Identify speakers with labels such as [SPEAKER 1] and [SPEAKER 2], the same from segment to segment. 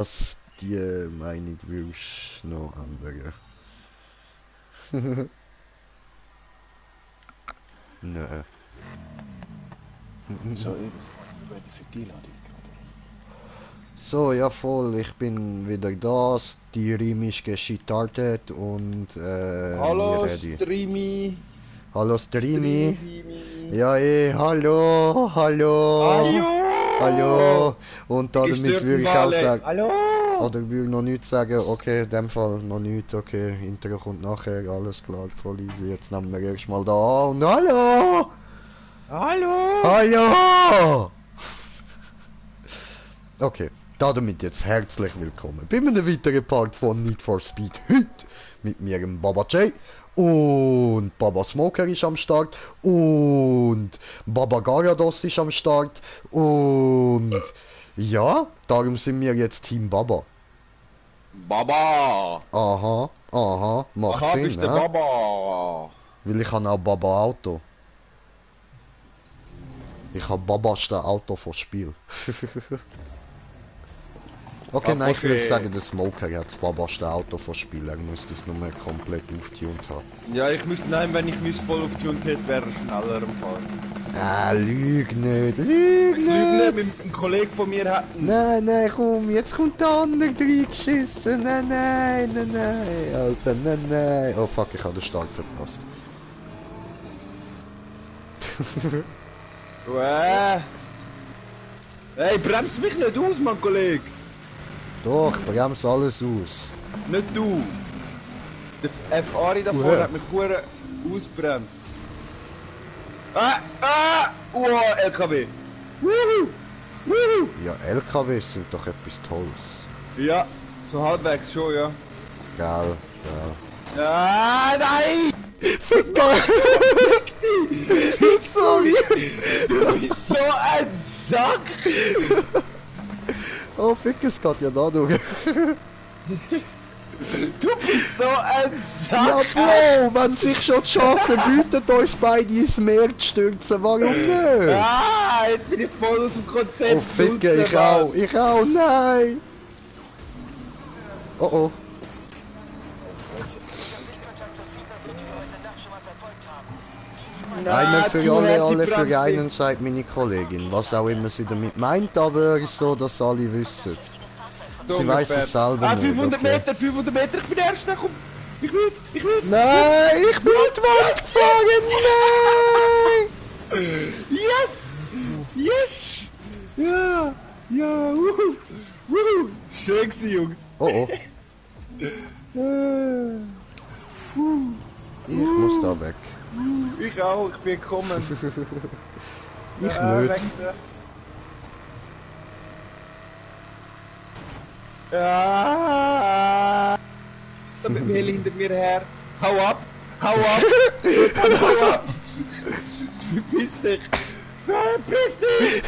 [SPEAKER 1] dass die Meinung willst noch ändern. Nein.
[SPEAKER 2] So, eben, ready für die Ladung, oder?
[SPEAKER 1] So, ja voll, ich bin wieder da, Stream ist gestartet und
[SPEAKER 2] Hallo,
[SPEAKER 1] wir ready.
[SPEAKER 2] Streamy!
[SPEAKER 1] Hallo Streamy.
[SPEAKER 2] Streamy!
[SPEAKER 1] Ja hallo, hallo, hallo. Und damit würde ich auch sagen,
[SPEAKER 2] Hallo!
[SPEAKER 1] oder will noch nichts sagen, okay, in dem Fall noch nichts, okay, Intro kommt nachher, alles klar, voll easy, jetzt nehmen wir erstmal da an und hallo!
[SPEAKER 2] Hallo!
[SPEAKER 1] Hallo! Okay, damit jetzt herzlich willkommen bei einem weiteren Part von Need for Speed heute mit mir, dem Baba J. Und Baba Smoker ist am Start und Baba Garados ist am Start und ja, darum sind wir jetzt Team Baba.
[SPEAKER 2] Baba!
[SPEAKER 1] Aha, macht
[SPEAKER 2] Aha,
[SPEAKER 1] Sinn,
[SPEAKER 2] bist der
[SPEAKER 1] ne?
[SPEAKER 2] Baba!
[SPEAKER 1] Weil ich habe auch Baba Auto. Ich habe Babasta Auto vor Spiel. Okay, nein, ich würde sagen, der Smoker hat das Babasta Auto vor Spiel. Er muss das nur mehr komplett aufgetunt haben.
[SPEAKER 2] Ja, wenn ich voll auf Tune hätte, wäre er schneller am Fahren.
[SPEAKER 1] Lüg nicht,
[SPEAKER 2] Ich lüge nicht, mit einem Kollegen von mir hatten.
[SPEAKER 1] Nein, komm, jetzt kommt der andere reingeschissen. Nein, Alter, nein. Oh fuck, ich habe den Start verpasst.
[SPEAKER 2] Hey, bremst mich nicht aus, mein Kollege!
[SPEAKER 1] Doch, bremse alles aus.
[SPEAKER 2] Nicht du! Der Fari da vorne hat mich hure ausbremst. LKW! Wuhu!
[SPEAKER 1] Ja, LKWs sind doch etwas Tolles.
[SPEAKER 2] Ja, so halbwegs schon, ja.
[SPEAKER 1] Geil.
[SPEAKER 2] Ah, nein!
[SPEAKER 1] Sorry!
[SPEAKER 2] Du bist so ein Sack!
[SPEAKER 1] Oh, fick, es geht ja da durch.
[SPEAKER 2] Du bist so ein
[SPEAKER 1] Ja,
[SPEAKER 2] Sack!
[SPEAKER 1] Bro, wenn sich schon die Chance bietet, uns beide ins Meer zu stürzen, warum nicht?
[SPEAKER 2] Ah, jetzt bin ich voll aus dem Konzept.
[SPEAKER 1] Oh, ficken, ich auch, nein! Oh. Einmal für alle für einen, sagt meine Kollegin. Was auch immer sie damit meint, aber so, dass alle wissen. Sie weiß es selber nicht.
[SPEAKER 2] 500 Meter, 500 Meter, ich bin der Erste, komm! Ich will's!
[SPEAKER 1] Nein, ich bin in die Wand gefahren, nein!
[SPEAKER 2] Yes! Ja! Wuhu! Schön gewesen, Jungs!
[SPEAKER 1] Oh. Ich muss da weg.
[SPEAKER 2] Ich auch, ich bin gekommen.
[SPEAKER 1] Ich nicht.
[SPEAKER 2] Ja! Da mit dem Heli hinter mir her. Hau ab! Hau ab! Verpiss dich! Verpiss dich!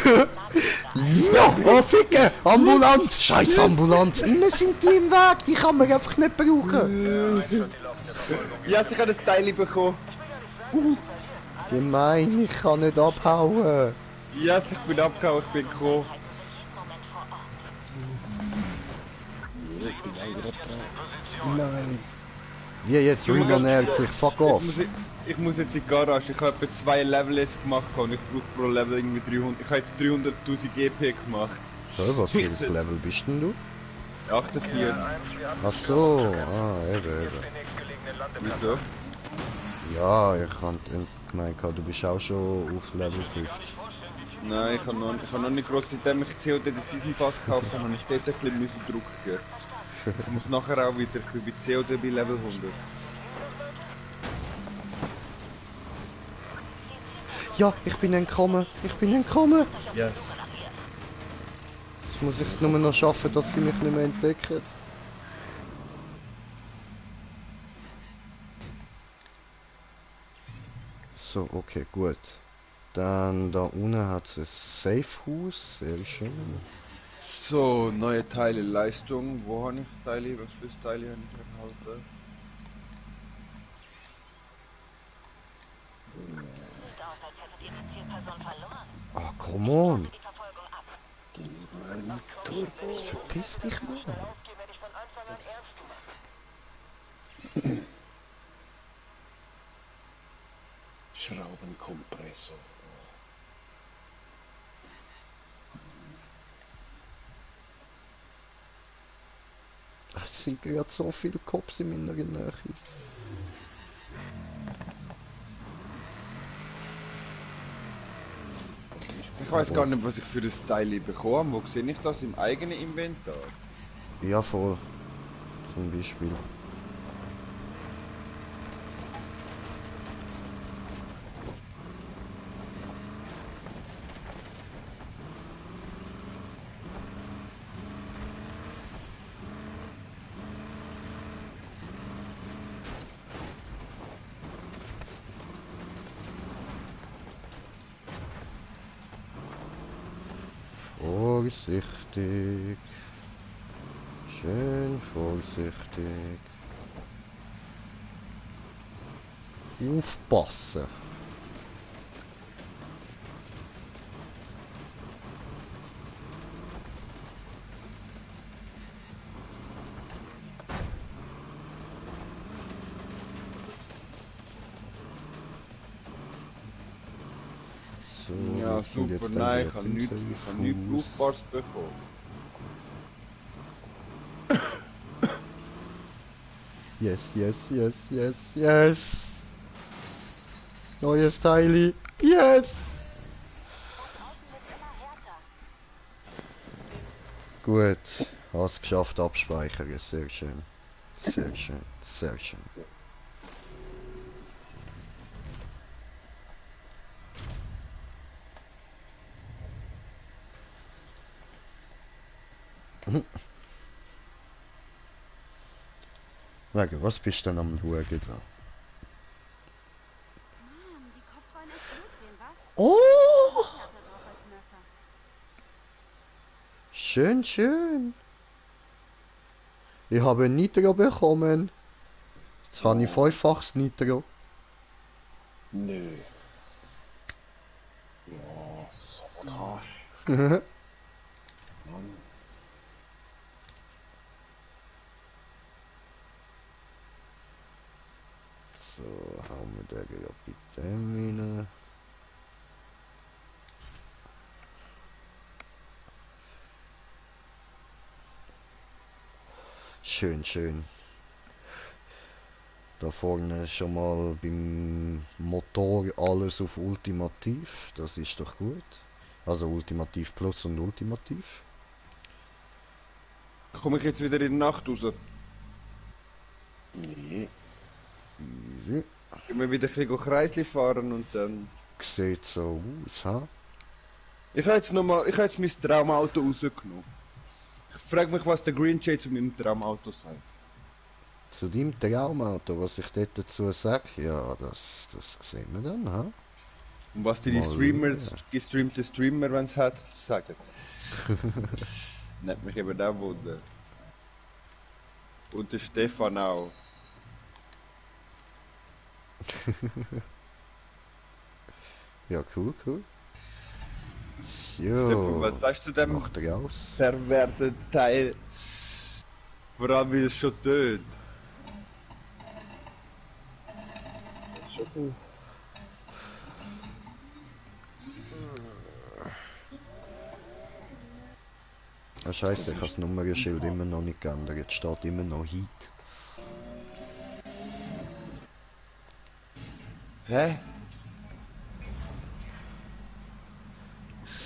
[SPEAKER 1] Ja! Oh, Ficke! Ambulanz! Scheiß Ambulanz! Immer sind die im Weg! Die kann man einfach nicht brauchen!
[SPEAKER 2] Ja, ich habe ein Teil bekommen.
[SPEAKER 1] Gemein, ich kann nicht abhauen!
[SPEAKER 2] Ja, ich bin abgehauen, ich bin gekommen.
[SPEAKER 1] Nein! Wie jetzt? Rino nähert sich, fuck off!
[SPEAKER 2] Ich muss jetzt in die Garage, ich habe etwa 2 Level jetzt gemacht und ich brauche pro Level irgendwie 300. Ich habe jetzt 300.000 GP gemacht.
[SPEAKER 1] So, was für ein Level bist denn du?
[SPEAKER 2] 48.
[SPEAKER 1] Ach so, eben.
[SPEAKER 2] Wieso?
[SPEAKER 1] Ja, ich hab gemeint, du bist auch schon auf Level 50.
[SPEAKER 2] Nein, ich habe noch nicht gross, seitdem ich COD den Season Pass gekauft habe, habe ich dort ein bisschen Druck geben. Ich muss nachher auch wieder, ich bin bei COD bei Level 100.
[SPEAKER 1] Ja, ich bin entkommen!
[SPEAKER 2] Yes.
[SPEAKER 1] Jetzt muss ich es nur noch schaffen, dass sie mich nicht mehr entdecken. So, okay, gut. Dann da unten hat es ein Safe-Haus, sehr schön.
[SPEAKER 2] So, neue Teile, Leistung. Wo habe ich Teile? Was für Teile habe ich erhalten?
[SPEAKER 1] Ah, come on! Jetzt verpiss dich mal.
[SPEAKER 2] Schraubenkompressor.
[SPEAKER 1] Es sind gerade so viele Cops in meiner Nähe.
[SPEAKER 2] Ich weiß gar nicht, was ich für das Teil bekomme. Wo sehe ich das? Im eigenen Inventar?
[SPEAKER 1] Ja, voll. Zum Beispiel. Vorsichtig. Schön vorsichtig. Aufpassen. So,
[SPEAKER 2] Ja,
[SPEAKER 1] wir sind
[SPEAKER 2] super.
[SPEAKER 1] jetzt
[SPEAKER 2] Nein,
[SPEAKER 1] wieder
[SPEAKER 2] ich habe
[SPEAKER 1] bei
[SPEAKER 2] nichts
[SPEAKER 1] unserem
[SPEAKER 2] Brauchbares bekommen.
[SPEAKER 1] Yes, yes, yes, yes, yes. Neues Teili. Yes. Gut. Hast geschafft abspeichern. Sehr schön. Sehr schön. Sehr schön. Wegen, was bist du denn am Schauen da?
[SPEAKER 3] Mann, die Cops wollen echt Blut sehen, was?
[SPEAKER 1] Oh!
[SPEAKER 3] Härter drauf als Messer.
[SPEAKER 1] Schön, schön. Ich habe Nitro bekommen. Jetzt habe ich fünffaches Nitro.
[SPEAKER 4] Nö. Ja, Sabotage. Mann.
[SPEAKER 1] So, hauen wir den gerade bei dem rein. Schön, schön. Da vorne schon mal beim Motor alles auf Ultimativ. Das ist doch gut. Also Ultimativ Plus und Ultimativ.
[SPEAKER 2] Komme ich jetzt wieder in die Nacht raus?
[SPEAKER 4] Nee.
[SPEAKER 1] Easy.
[SPEAKER 2] Gehen wir wieder ein bisschen Kreisli fahren und dann...
[SPEAKER 1] Sieht so aus, ha?
[SPEAKER 2] Ich habe jetzt mein Traumauto rausgenommen. Ich frage mich, was der Green Jay zu meinem Traumauto sagt.
[SPEAKER 1] Zu deinem Traumauto, was ich dort dazu sage, ja, das sehen wir dann, ha?
[SPEAKER 2] Und was die
[SPEAKER 1] Mal
[SPEAKER 2] Streamers,
[SPEAKER 1] schauen.
[SPEAKER 2] gestreamte Streamer, wenn es hat, sagen. Nicht mich eben auch wundern. Und der Stefan auch.
[SPEAKER 1] Ja, cool, cool.
[SPEAKER 2] Stefan, was
[SPEAKER 1] So,
[SPEAKER 2] sagst du dem
[SPEAKER 1] macht er aus.
[SPEAKER 2] perversen Teil? Vor allem, wie es schon tönt.
[SPEAKER 4] Schon gut.
[SPEAKER 1] Ah, scheiße, ich habe das Nummernschild immer noch nicht geändert. Jetzt steht immer noch Heat.
[SPEAKER 2] Hä?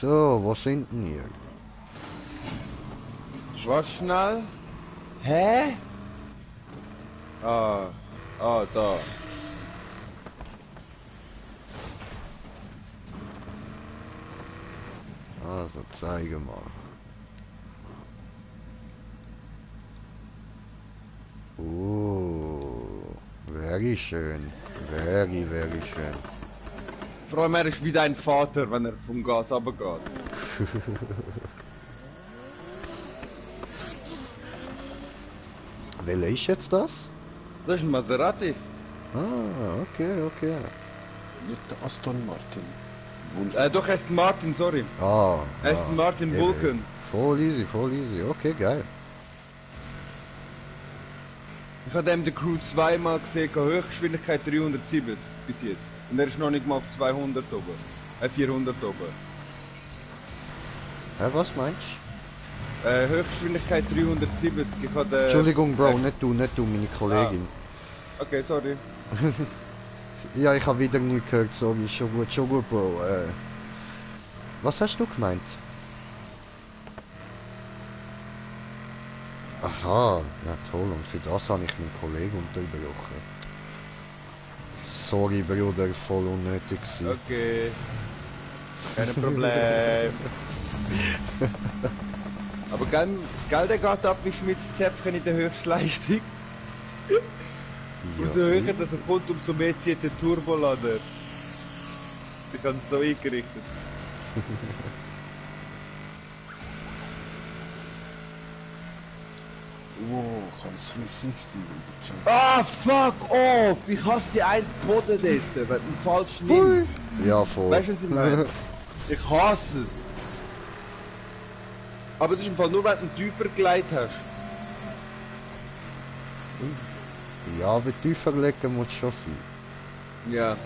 [SPEAKER 1] So, wo sind denn ihr?
[SPEAKER 2] Warte schnell. Hä? Ah, da.
[SPEAKER 1] Also, zeige mal. Very schön. Very schön.
[SPEAKER 2] Vor allem, er ist wie dein Vater, wenn er vom Gas runtergeht.
[SPEAKER 1] Welcher ist jetzt das?
[SPEAKER 2] Das ist ein Maserati.
[SPEAKER 1] Ah, okay.
[SPEAKER 4] Nicht der Aston Martin.
[SPEAKER 2] Doch, Aston Martin, sorry.
[SPEAKER 1] Ah,
[SPEAKER 2] Aston Martin
[SPEAKER 1] eben.
[SPEAKER 2] Vulcan.
[SPEAKER 1] Voll easy. Okay, geil.
[SPEAKER 2] Ich habe den Crew zweimal gesehen, Höchstgeschwindigkeit 370 bis jetzt. Und er ist noch nicht mal auf 200 oben. 400 oben.
[SPEAKER 1] Hä, was meinst du?
[SPEAKER 2] Höchstgeschwindigkeit 370. Ich habe den...
[SPEAKER 1] Entschuldigung, Bro, nicht du, meine Kollegin.
[SPEAKER 2] Okay, sorry.
[SPEAKER 1] Ja, ich habe wieder nichts gehört, sorry, schon gut, Bro. Was hast du gemeint? Aha, ja toll, und für das habe ich meinen Kollegen unterbrochen. Sorry, Bruder, voll unnötig gewesen.
[SPEAKER 2] Okay. Kein Problem. Aber gell, der geht ab wie Schmitz Zäpfchen in der Höchstleistung. Umso höher dass er kommt, umso mehr zieht der Turbolader. Ich habe es so eingerichtet.
[SPEAKER 4] Wow, kann 360 überchecken.
[SPEAKER 2] Ah, fuck off! Ich hasse die einen Boden dort, wenn du ihn falsch nimmst.
[SPEAKER 1] Ja, voll.
[SPEAKER 2] Weißt du, was ich meine? Ich hasse es. Aber das ist im Fall nur, wenn du ihn tiefer gelegt hast.
[SPEAKER 1] Ja, aber tiefer legen muss schon sein.
[SPEAKER 2] Ja.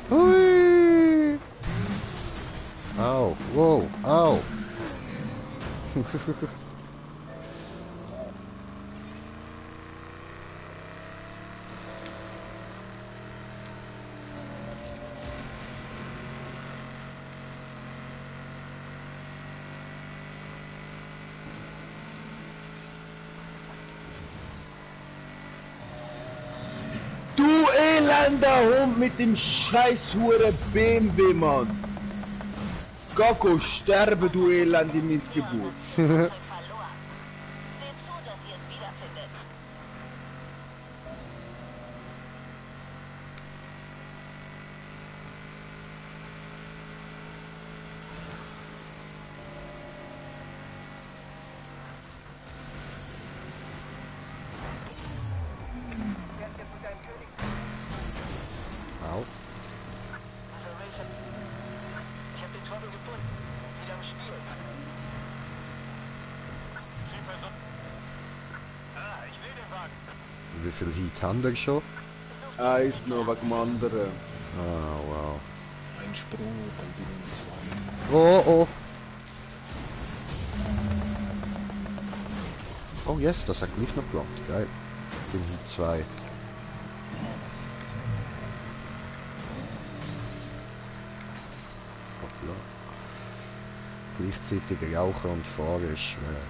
[SPEAKER 1] Hui! Au, wow, au!
[SPEAKER 2] Du elender Hund mit dem scheiß hure BMW, Mann! Gacko, sterbe, du elende Missgeburt!
[SPEAKER 5] Verloren. Seht zu, dass ihr es wiederfindet.
[SPEAKER 1] Au.
[SPEAKER 5] Observation. Ich habe den Trottel gefunden. Wieder im Spiel. Ich will den Wagen.
[SPEAKER 1] Wie viel Heat haben wir schon?
[SPEAKER 2] Eins noch wegen dem anderen.
[SPEAKER 1] Ah, wow.
[SPEAKER 4] Ein Sprung, dann bin ich 2.
[SPEAKER 1] Oh, oh. Oh yes, das hat gleich noch geklappt. Geil. Ich bin Heat 2. Hoppla. Gleichzeitig rauchen und fahren ist schwer.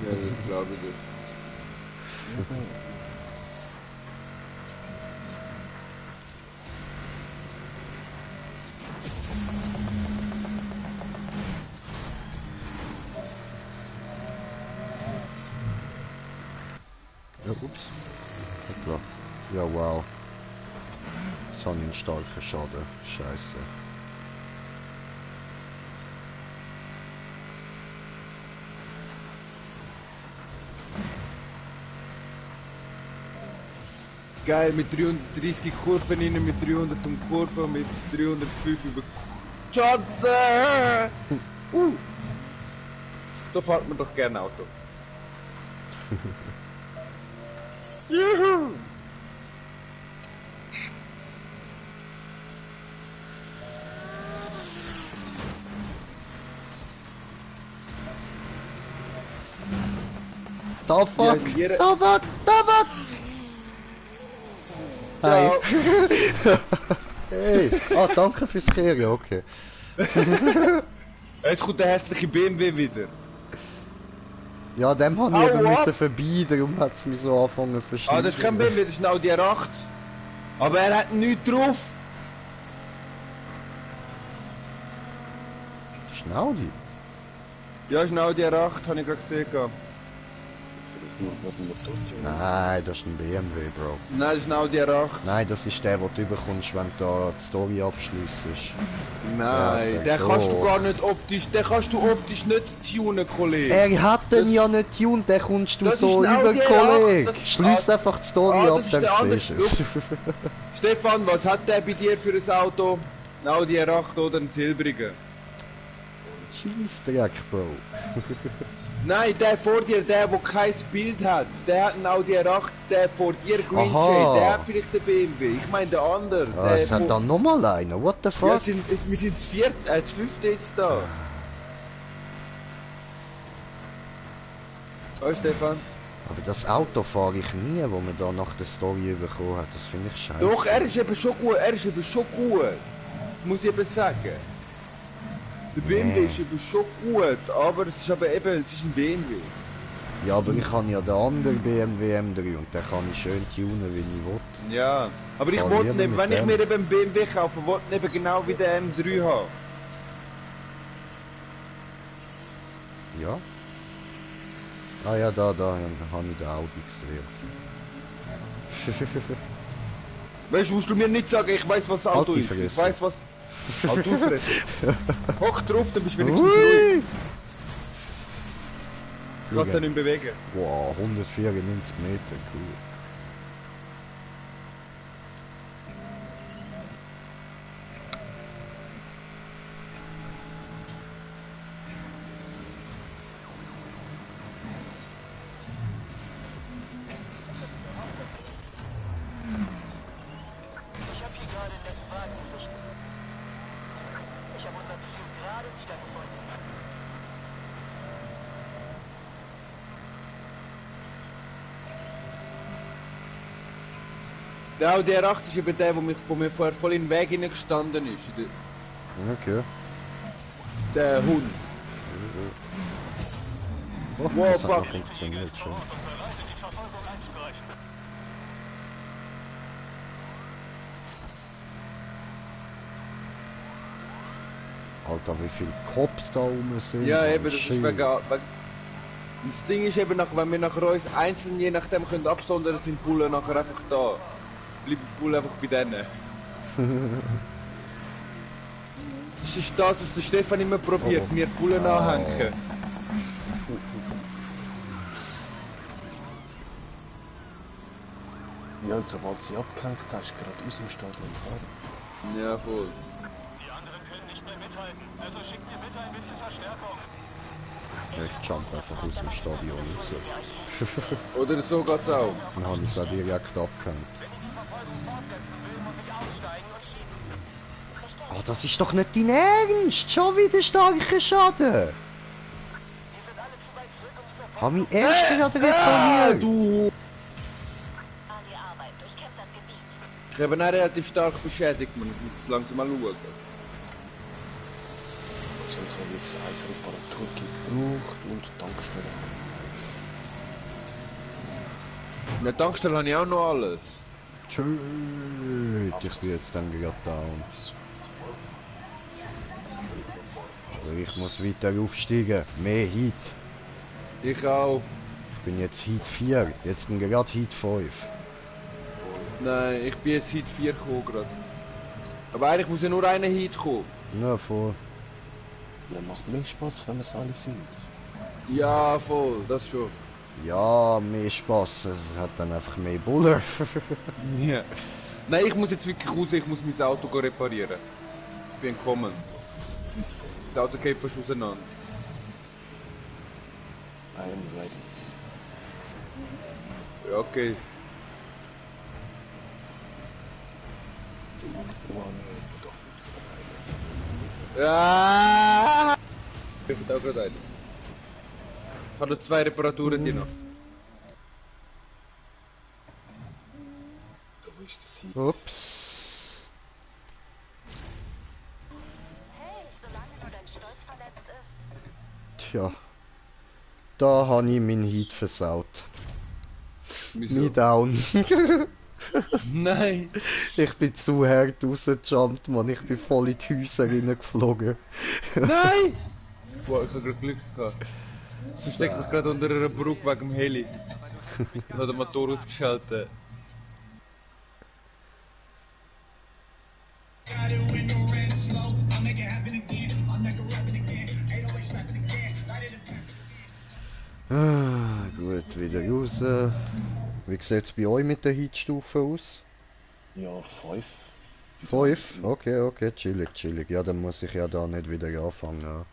[SPEAKER 2] Ja, das glaube ich dir.
[SPEAKER 1] Ja, ups. Hoppla. Ja, wow. Jetzt habe ich einen starken Schaden. Scheiße.
[SPEAKER 2] Geil, mit 330 Kurven rein, mit 300 um Kurve, mit 305 über Schanze! Da fährt man doch gerne Auto. Juhu!
[SPEAKER 1] Da fuck!
[SPEAKER 2] Ja, jeder-
[SPEAKER 1] Da fuck! Da fuck! Hi!
[SPEAKER 2] Ciao.
[SPEAKER 1] Hey! Ah, danke fürs Kehren, okay.
[SPEAKER 2] Jetzt kommt der hässliche BMW wieder.
[SPEAKER 1] Ja, dem habe ich
[SPEAKER 2] Au,
[SPEAKER 1] eben
[SPEAKER 2] ab.
[SPEAKER 1] müssen vorbei, darum hat es mich so angefangen zu verschwinden.
[SPEAKER 2] Ah, das ist kein BMW, das ist ein Audi R8. Aber er hat nichts drauf.
[SPEAKER 1] Das ist ein Audi.
[SPEAKER 2] Ja, ist ein Audi R8, habe ich gerade gesehen. gehabt.
[SPEAKER 4] nur gerade ein Motor.
[SPEAKER 1] Nein, das ist ein BMW, Bro.
[SPEAKER 2] Nein, das ist ein Audi R8.
[SPEAKER 1] Nein, das ist der, den du bekommst, wenn da die Story abschliessest.
[SPEAKER 2] Nein,
[SPEAKER 1] Ja,
[SPEAKER 2] den kannst du
[SPEAKER 1] doch.
[SPEAKER 2] gar nicht optisch, den kannst du optisch nicht tunen, Kollege.
[SPEAKER 1] Er hat den ja nicht tuned, den kommst du
[SPEAKER 2] Das
[SPEAKER 1] so
[SPEAKER 2] ist ein
[SPEAKER 1] über,
[SPEAKER 2] Audi R8,
[SPEAKER 1] Kollege.
[SPEAKER 2] das-
[SPEAKER 1] Schließ einfach die Story
[SPEAKER 2] das
[SPEAKER 1] ab,
[SPEAKER 2] ist
[SPEAKER 1] dann
[SPEAKER 2] der andere.
[SPEAKER 1] siehst du es.
[SPEAKER 2] Stefan, was hat der bei dir für ein Auto? Ein Audi R8 oder ein silbriger?
[SPEAKER 1] Scheissdreck, Bro.
[SPEAKER 2] Nein, der vor dir, der kein Bild hat, der hat einen Audi R8, der vor dir Green
[SPEAKER 1] Aha.
[SPEAKER 2] Shade, der hat vielleicht den BMW. Ich meine der andere.
[SPEAKER 1] Ah,
[SPEAKER 2] der
[SPEAKER 1] es hat
[SPEAKER 2] vor-
[SPEAKER 1] dann nochmal einen, what the
[SPEAKER 2] Ja,
[SPEAKER 1] fuck?
[SPEAKER 2] wir sind das fünfte jetzt da. Oh Stefan.
[SPEAKER 1] Aber das Auto fahre ich nie, wo man da nach der Story bekommen hat. Das finde ich scheiße.
[SPEAKER 2] Doch, er ist eben schon gut, muss ich eben sagen. Der BMW
[SPEAKER 1] Nee.
[SPEAKER 2] ist eben schon gut, aber es ist aber eben, es ist ein BMW.
[SPEAKER 1] Ja, aber ich habe ja den anderen BMW M3 und den kann ich schön tunen, wie ich will.
[SPEAKER 2] Ja, aber ich
[SPEAKER 1] Fahr
[SPEAKER 2] wollte
[SPEAKER 1] lieber
[SPEAKER 2] eben,
[SPEAKER 1] mit
[SPEAKER 2] wenn ich
[SPEAKER 1] dem.
[SPEAKER 2] mir eben einen BMW kaufe, wollte ich eben genau wie der M3 haben.
[SPEAKER 1] Ja? Ah ja, da habe ich den Audi gesehen.
[SPEAKER 2] Weißt du, musst du mir nicht sagen, ich weiß was das Auto
[SPEAKER 1] Halt die
[SPEAKER 2] ist. Ich
[SPEAKER 1] Fresse.
[SPEAKER 2] weiß was. Halt du Fresse. Hock drauf, dann bist du wenigstens ruhig. Du kannst ja nicht bewegen.
[SPEAKER 1] Wow, 194 Meter, cool.
[SPEAKER 5] Ich habe hier gerade einen letzten Wagen gesichtet. Ich habe unser Ziel gerade wiedergefunden.
[SPEAKER 2] Der Audi R8 ist eben der, wo mir vorher voll in den Weg hineingestanden ist.
[SPEAKER 1] Okay.
[SPEAKER 2] Der Hund.
[SPEAKER 1] Oh,
[SPEAKER 2] Wow,
[SPEAKER 1] das hat noch
[SPEAKER 2] fuck.
[SPEAKER 1] funktioniert schon. Alter, wie viele Cops da rum sind.
[SPEAKER 2] Ja,
[SPEAKER 1] und
[SPEAKER 2] eben, das ist
[SPEAKER 1] shit.
[SPEAKER 2] wegen. Das Ding ist eben, wenn wir nachher uns einzeln je nachdem können absondern, sind die Bullen nachher einfach da. Bleiben die Bullen einfach bei denen. Das ist das, was der Stefan immer probiert,
[SPEAKER 1] Oh.
[SPEAKER 2] mir die Bullen anhängen.
[SPEAKER 4] Ja, und sobald sie abgehängt hast, gerade aus dem Stadion fahren.
[SPEAKER 2] Ja, voll.
[SPEAKER 5] Die anderen können nicht mehr mithalten, also schickt ihr bitte ein bisschen Verstärkung.
[SPEAKER 1] Ich jump einfach aus dem Stadion raus.
[SPEAKER 2] Oder so geht's auch.
[SPEAKER 1] Dann habe ich es auch direkt abgehängt. Ah, das ist doch nicht dein Ernst! Schon wieder starker Schaden! Hab mich erst gerade repariert!
[SPEAKER 2] Du!
[SPEAKER 3] An die Arbeit. Durchkämmt das Gebiet.
[SPEAKER 2] Ich habe ihn auch relativ stark beschädigt, man. Ich muss es langsam mal schauen.
[SPEAKER 4] Also ich habe jetzt ein Reparaturkit gebraucht und Tankstelle.
[SPEAKER 2] In der Tankstelle habe ich auch noch alles.
[SPEAKER 1] Tschüss! Ich bin jetzt dann gerade down. Aber ich muss weiter aufsteigen. Mehr Heat.
[SPEAKER 2] Ich auch.
[SPEAKER 1] Ich bin jetzt Heat 4. Jetzt bin gerade Heat 5.
[SPEAKER 2] Nein, ich bin jetzt Hit 4 gekommen gerade. Aber eigentlich muss ja nur einer Hit kommen.
[SPEAKER 1] Na, voll.
[SPEAKER 4] Ja, macht mehr Spaß, wenn wir es alle sind.
[SPEAKER 2] Ja, voll, das schon.
[SPEAKER 1] Ja, mehr Spaß. Es hat dann einfach mehr Buller.
[SPEAKER 2] Ja. Nein, ich muss jetzt wirklich raus, ich muss mein Auto reparieren. Ich bin gekommen. Das Auto geht fast auseinander.
[SPEAKER 4] I am ready.
[SPEAKER 2] Ja, okay. Ja. Ich bin auch gerade ein. Ich habe noch 2 Reparaturen die noch.
[SPEAKER 4] Wo ist das hier?
[SPEAKER 1] Ups.
[SPEAKER 3] Hey, solange nur dein Stolz verletzt ist.
[SPEAKER 1] Tja. Da habe ich meinen Heat versaut.
[SPEAKER 2] Wieso?
[SPEAKER 1] Me down.
[SPEAKER 2] Nein!
[SPEAKER 1] Ich bin zu hart rausgejumpt, Mann. Ich bin voll in die Häuser reingeflogen.
[SPEAKER 2] Nein! Boah, ich habe gerade Glück gehabt. Ich stecke mich gerade unter einer Brücke wegen dem Heli. Ich habe den Motor ausgeschaltet.
[SPEAKER 1] Ah, gut, wieder raus. Wie sieht es bei euch mit der Heatstufe aus?
[SPEAKER 4] Ja, 5.
[SPEAKER 1] 5? Okay, okay, chillig, chillig. Ja, dann muss ich ja da nicht wieder anfangen. Ja.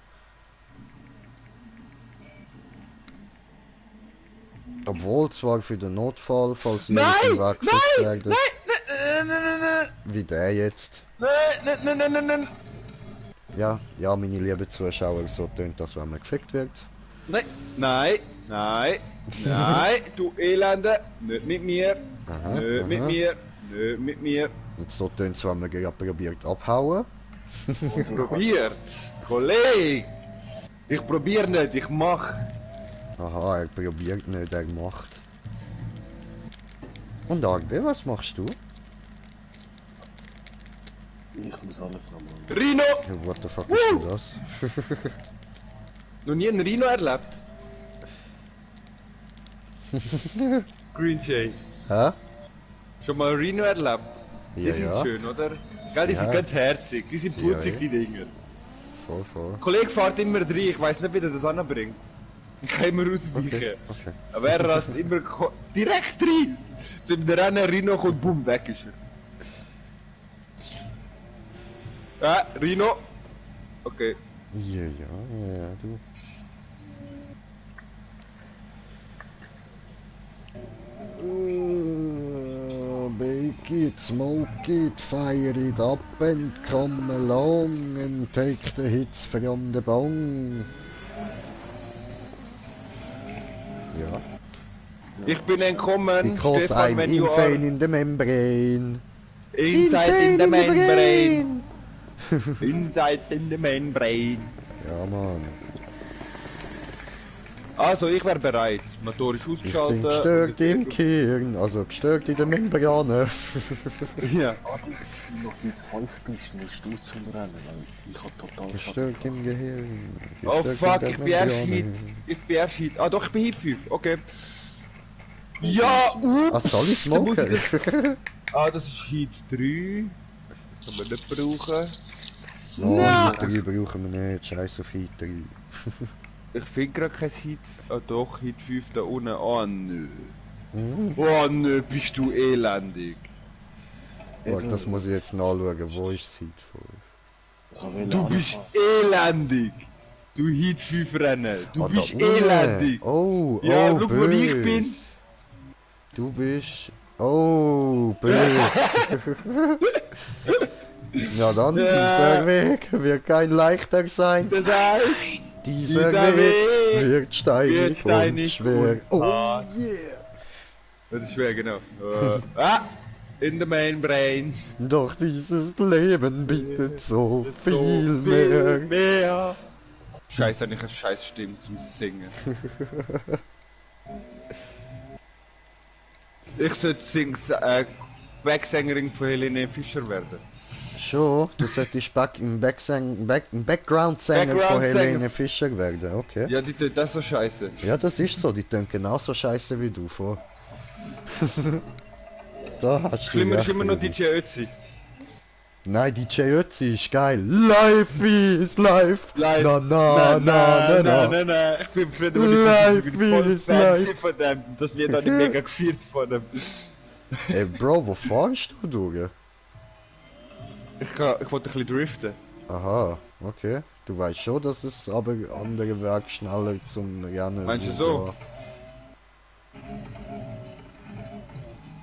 [SPEAKER 1] Obwohl, zwar für den Notfall, falls ihr auf dem Weg gefickt werdet.
[SPEAKER 2] Nein!
[SPEAKER 1] Wie der jetzt.
[SPEAKER 2] Nein!
[SPEAKER 1] Ja, ja, meine lieben Zuschauer, so tönt das, wenn man gefickt wird.
[SPEAKER 2] Nein! Du Elende! Nicht mit mir!
[SPEAKER 1] Aha,
[SPEAKER 2] Nicht mit
[SPEAKER 1] aha.
[SPEAKER 2] mir! Nicht mit mir!
[SPEAKER 1] Und so tönt es, wenn man gerade probiert abhauen.
[SPEAKER 2] Probiert! Kollege! Ich probier nicht, ich mach!
[SPEAKER 1] Aha, er probiert nicht, er macht. Und Arbe, was machst du?
[SPEAKER 4] Ich muss alles nochmal.
[SPEAKER 2] Rino!
[SPEAKER 1] What the fuck ist denn das?
[SPEAKER 2] Noch nie einen Rhino erlebt? Green Jay.
[SPEAKER 1] Hä?
[SPEAKER 2] Schon mal Rhino erlebt? Die
[SPEAKER 1] Ja,
[SPEAKER 2] sind
[SPEAKER 1] ja.
[SPEAKER 2] schön, oder? Gell, die
[SPEAKER 1] Ja.
[SPEAKER 2] sind ganz herzig, die sind putzig,
[SPEAKER 1] Ja,
[SPEAKER 2] die Dinger.
[SPEAKER 1] Voll, voll.
[SPEAKER 2] Kollege fährt immer rein, ich weiss nicht, wie er das anbringt. Ich kann immer ausweichen.
[SPEAKER 1] Okay, okay.
[SPEAKER 2] Aber er rast immer direkt rein. So in der Rennen Rhino kommt, boom, weg ist er. Ja, Rhino. Okay.
[SPEAKER 1] Ja, ja, du. Bake it, smoke it, fire it up and come along and take the hits from the bong. Ja.
[SPEAKER 2] Ich bin entkommen.
[SPEAKER 1] Because
[SPEAKER 2] Stefan,
[SPEAKER 1] I'm
[SPEAKER 2] when you
[SPEAKER 1] insane
[SPEAKER 2] are
[SPEAKER 1] in the membrane.
[SPEAKER 2] inside in the membrane.
[SPEAKER 1] brain!
[SPEAKER 2] Inside in the membrane.
[SPEAKER 1] Ja, Mann.
[SPEAKER 2] Also, ich wäre bereit. Motor ist
[SPEAKER 1] Ich bin
[SPEAKER 2] ausgeschaltet.
[SPEAKER 1] gestört im Kern, also gestört in der Membrane.
[SPEAKER 2] Ja.
[SPEAKER 4] Noch mit 5 bist, musst du zum Rennen. Weil ich hab total
[SPEAKER 1] Gestört im Gehirn.
[SPEAKER 2] Oh
[SPEAKER 1] gestört
[SPEAKER 2] fuck,
[SPEAKER 1] in
[SPEAKER 2] ich
[SPEAKER 1] der
[SPEAKER 2] bin erst
[SPEAKER 1] Membrane.
[SPEAKER 2] Hit. Ich bin erst Hit. Ah doch, ich bin Hit 5. Okay. Ja, ups.
[SPEAKER 1] Ah, soll ich
[SPEAKER 2] Da muss
[SPEAKER 1] smoken?
[SPEAKER 2] ich- Ah, das ist Hit 3. Das können wir nicht brauchen.
[SPEAKER 1] Oh,
[SPEAKER 2] Nein.
[SPEAKER 1] Heat 3 brauchen wir nicht, scheiß auf Heat 3.
[SPEAKER 2] Ich finde gerade kein Hit. Ah doch, Hit 5 da unten. Oh nö.
[SPEAKER 1] Mhm.
[SPEAKER 2] Oh nö, bist du elendig.
[SPEAKER 1] Warte, das muss ich jetzt nachschauen, wo ist das Heat 5?
[SPEAKER 4] So will
[SPEAKER 2] Du
[SPEAKER 4] ich
[SPEAKER 2] bist
[SPEAKER 4] anfangen.
[SPEAKER 2] elendig. Du Hit 5 Rennen. Du
[SPEAKER 1] Ah, da
[SPEAKER 2] bist
[SPEAKER 1] unten.
[SPEAKER 2] elendig.
[SPEAKER 1] Oh,
[SPEAKER 2] Ja,
[SPEAKER 1] oh,
[SPEAKER 2] schau, wo ich bin.
[SPEAKER 1] bös. Du bist... Oh, böse. Ja dann, dieser Weg wird kein leichter sein.
[SPEAKER 2] Das heißt,
[SPEAKER 1] Dieser
[SPEAKER 2] dieser
[SPEAKER 1] Weg
[SPEAKER 2] Weg
[SPEAKER 1] wird steinig,
[SPEAKER 2] wird steinig
[SPEAKER 1] und schwer.
[SPEAKER 2] und
[SPEAKER 1] Oh
[SPEAKER 2] hart.
[SPEAKER 1] yeah.
[SPEAKER 2] das ist schwer, genau. In the main brain.
[SPEAKER 1] Doch dieses Leben bietet so viel
[SPEAKER 2] So
[SPEAKER 1] mehr.
[SPEAKER 2] mehr. Scheiße, ich eine scheiß Stimme zum Singen. Ich sollte Backsängerin von Helene Fischer werden.
[SPEAKER 1] Schon, du solltest im Background-Sänger von
[SPEAKER 2] Background-Sänger.
[SPEAKER 1] Helene Fischer werden, okay.
[SPEAKER 2] Ja, die tut das so scheiße.
[SPEAKER 1] Ja, das ist so, die tun genauso scheiße wie du vor. Da hast du
[SPEAKER 2] Schlimmer ist
[SPEAKER 1] recht,
[SPEAKER 2] immer noch
[SPEAKER 1] Baby.
[SPEAKER 2] DJ Ötzi.
[SPEAKER 1] Nein, DJ Ötzi ist geil. Life is life.
[SPEAKER 2] Live.
[SPEAKER 1] Na na na na na.
[SPEAKER 2] Nein. Ich bin früher,
[SPEAKER 1] Life
[SPEAKER 2] ich bin voll
[SPEAKER 1] is
[SPEAKER 2] Fan
[SPEAKER 1] life.
[SPEAKER 2] von dem. Das Lied habe ich mega gefeiert von dem.
[SPEAKER 1] Ey Bro, wo fahrst du durch?
[SPEAKER 2] Ich wollte ein bisschen driften.
[SPEAKER 1] Aha, okay. Du weißt schon, dass es aber andere Weg schneller zum Rennen.
[SPEAKER 2] Meinst du so?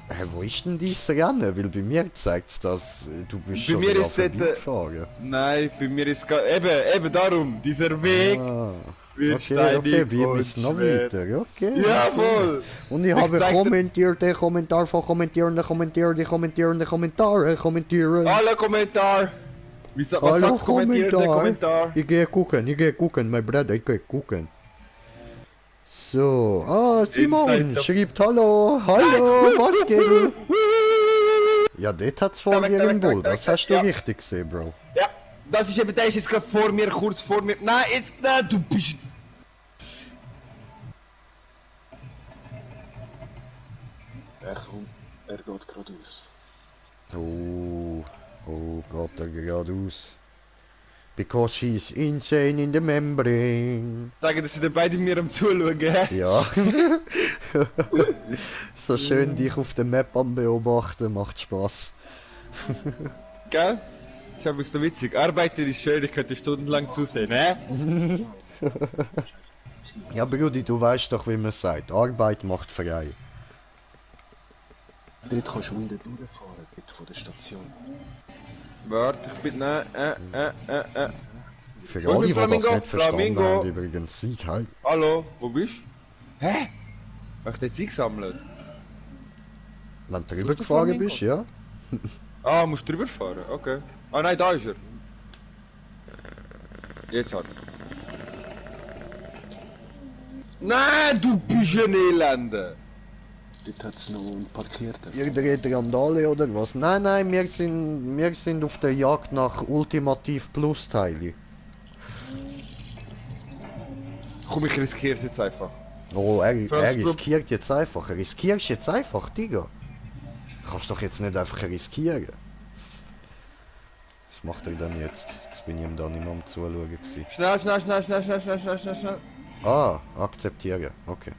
[SPEAKER 1] Hey, wo ist denn dieses Rennen? Weil bei mir zeigt es, dass du bist
[SPEAKER 2] Bei
[SPEAKER 1] schon
[SPEAKER 2] mir
[SPEAKER 1] wieder
[SPEAKER 2] ist dort,
[SPEAKER 1] vorbeigefahren.
[SPEAKER 2] Nein, bei mir ist eben darum. Dieser Weg
[SPEAKER 1] Ah,
[SPEAKER 2] wird
[SPEAKER 1] okay,
[SPEAKER 2] steinig
[SPEAKER 1] okay, wir
[SPEAKER 2] und
[SPEAKER 1] müssen noch
[SPEAKER 2] schwer.
[SPEAKER 1] weiter, okay.
[SPEAKER 2] Jawohl!
[SPEAKER 1] Und ich habe
[SPEAKER 2] zeig dir-
[SPEAKER 1] kommentierte Kommentar von kommentierende Kommentare kommentieren.
[SPEAKER 2] Alle Kommentar! Was
[SPEAKER 1] Hallo,
[SPEAKER 2] sagt kommentiert der Kommentar?
[SPEAKER 1] Ich gehe gucken, mein Bruder, ich gehe gucken. So, Simon
[SPEAKER 2] Inside-
[SPEAKER 1] schreibt Hallo, was geht? Ja, dort hat's vor
[SPEAKER 2] Da weg,
[SPEAKER 1] dir
[SPEAKER 2] da
[SPEAKER 1] im
[SPEAKER 2] weg, da
[SPEAKER 1] Bull,
[SPEAKER 2] weg, da
[SPEAKER 1] das
[SPEAKER 2] weg,
[SPEAKER 1] hast du
[SPEAKER 2] ja.
[SPEAKER 1] richtig gesehen, Bro.
[SPEAKER 2] Ja, das ist eben, der ist jetzt gerade vor mir, kurz vor mir. Nein, jetzt, nein, du bist...
[SPEAKER 4] Er geht geradeaus.
[SPEAKER 1] Oh, geht er geradeaus. Because he's insane in the membrane.
[SPEAKER 2] Sagen, dass sie beide mir am Zuschauen, hä?
[SPEAKER 1] Ja. So schön dich auf der Map am beobachten, macht Spaß.
[SPEAKER 2] Gell? Ich hab mich so witzig. Arbeiten ist schön, ich könnte stundenlang zusehen, hä?
[SPEAKER 1] Ja, Brudi, du weißt doch, wie man sagt. Arbeit macht frei.
[SPEAKER 4] Dort kannst du unten durchfahren, dort von der Station.
[SPEAKER 2] Warte, ich bin...
[SPEAKER 1] Für
[SPEAKER 2] Wo
[SPEAKER 1] alle,
[SPEAKER 2] ist
[SPEAKER 1] die das
[SPEAKER 2] Flamingo?
[SPEAKER 1] nicht verstanden
[SPEAKER 2] Flamingo?
[SPEAKER 1] haben, übrigens Sieg, hi.
[SPEAKER 2] Hallo, wo bist du? Hä? Hast du jetzt eingesammelt?
[SPEAKER 1] Wenn du
[SPEAKER 2] Wo
[SPEAKER 1] drüber
[SPEAKER 2] ist der
[SPEAKER 1] gefahren
[SPEAKER 2] Flamingo?
[SPEAKER 1] bist, ja?
[SPEAKER 2] Ah, musst du drüber fahren, okay. Ah nein, da ist er. Jetzt hat er. Nein, du bist ein Elende!
[SPEAKER 4] Dort hat es noch einen Parkierten.
[SPEAKER 1] Irgendeine Randale oder was? Nein, nein, wir sind auf der Jagd nach Ultimativ Plus Teile.
[SPEAKER 2] Komm, ich riskiere es jetzt einfach.
[SPEAKER 1] Oh, er
[SPEAKER 2] First
[SPEAKER 1] riskiert jetzt einfach. Er riskierst jetzt einfach, Digga. Kannst doch jetzt nicht einfach riskieren. Was macht er denn jetzt? Jetzt bin ich ihm da nicht mehr am Zuschauen gewesen.
[SPEAKER 2] Schnell.
[SPEAKER 1] Ah, akzeptieren. Okay.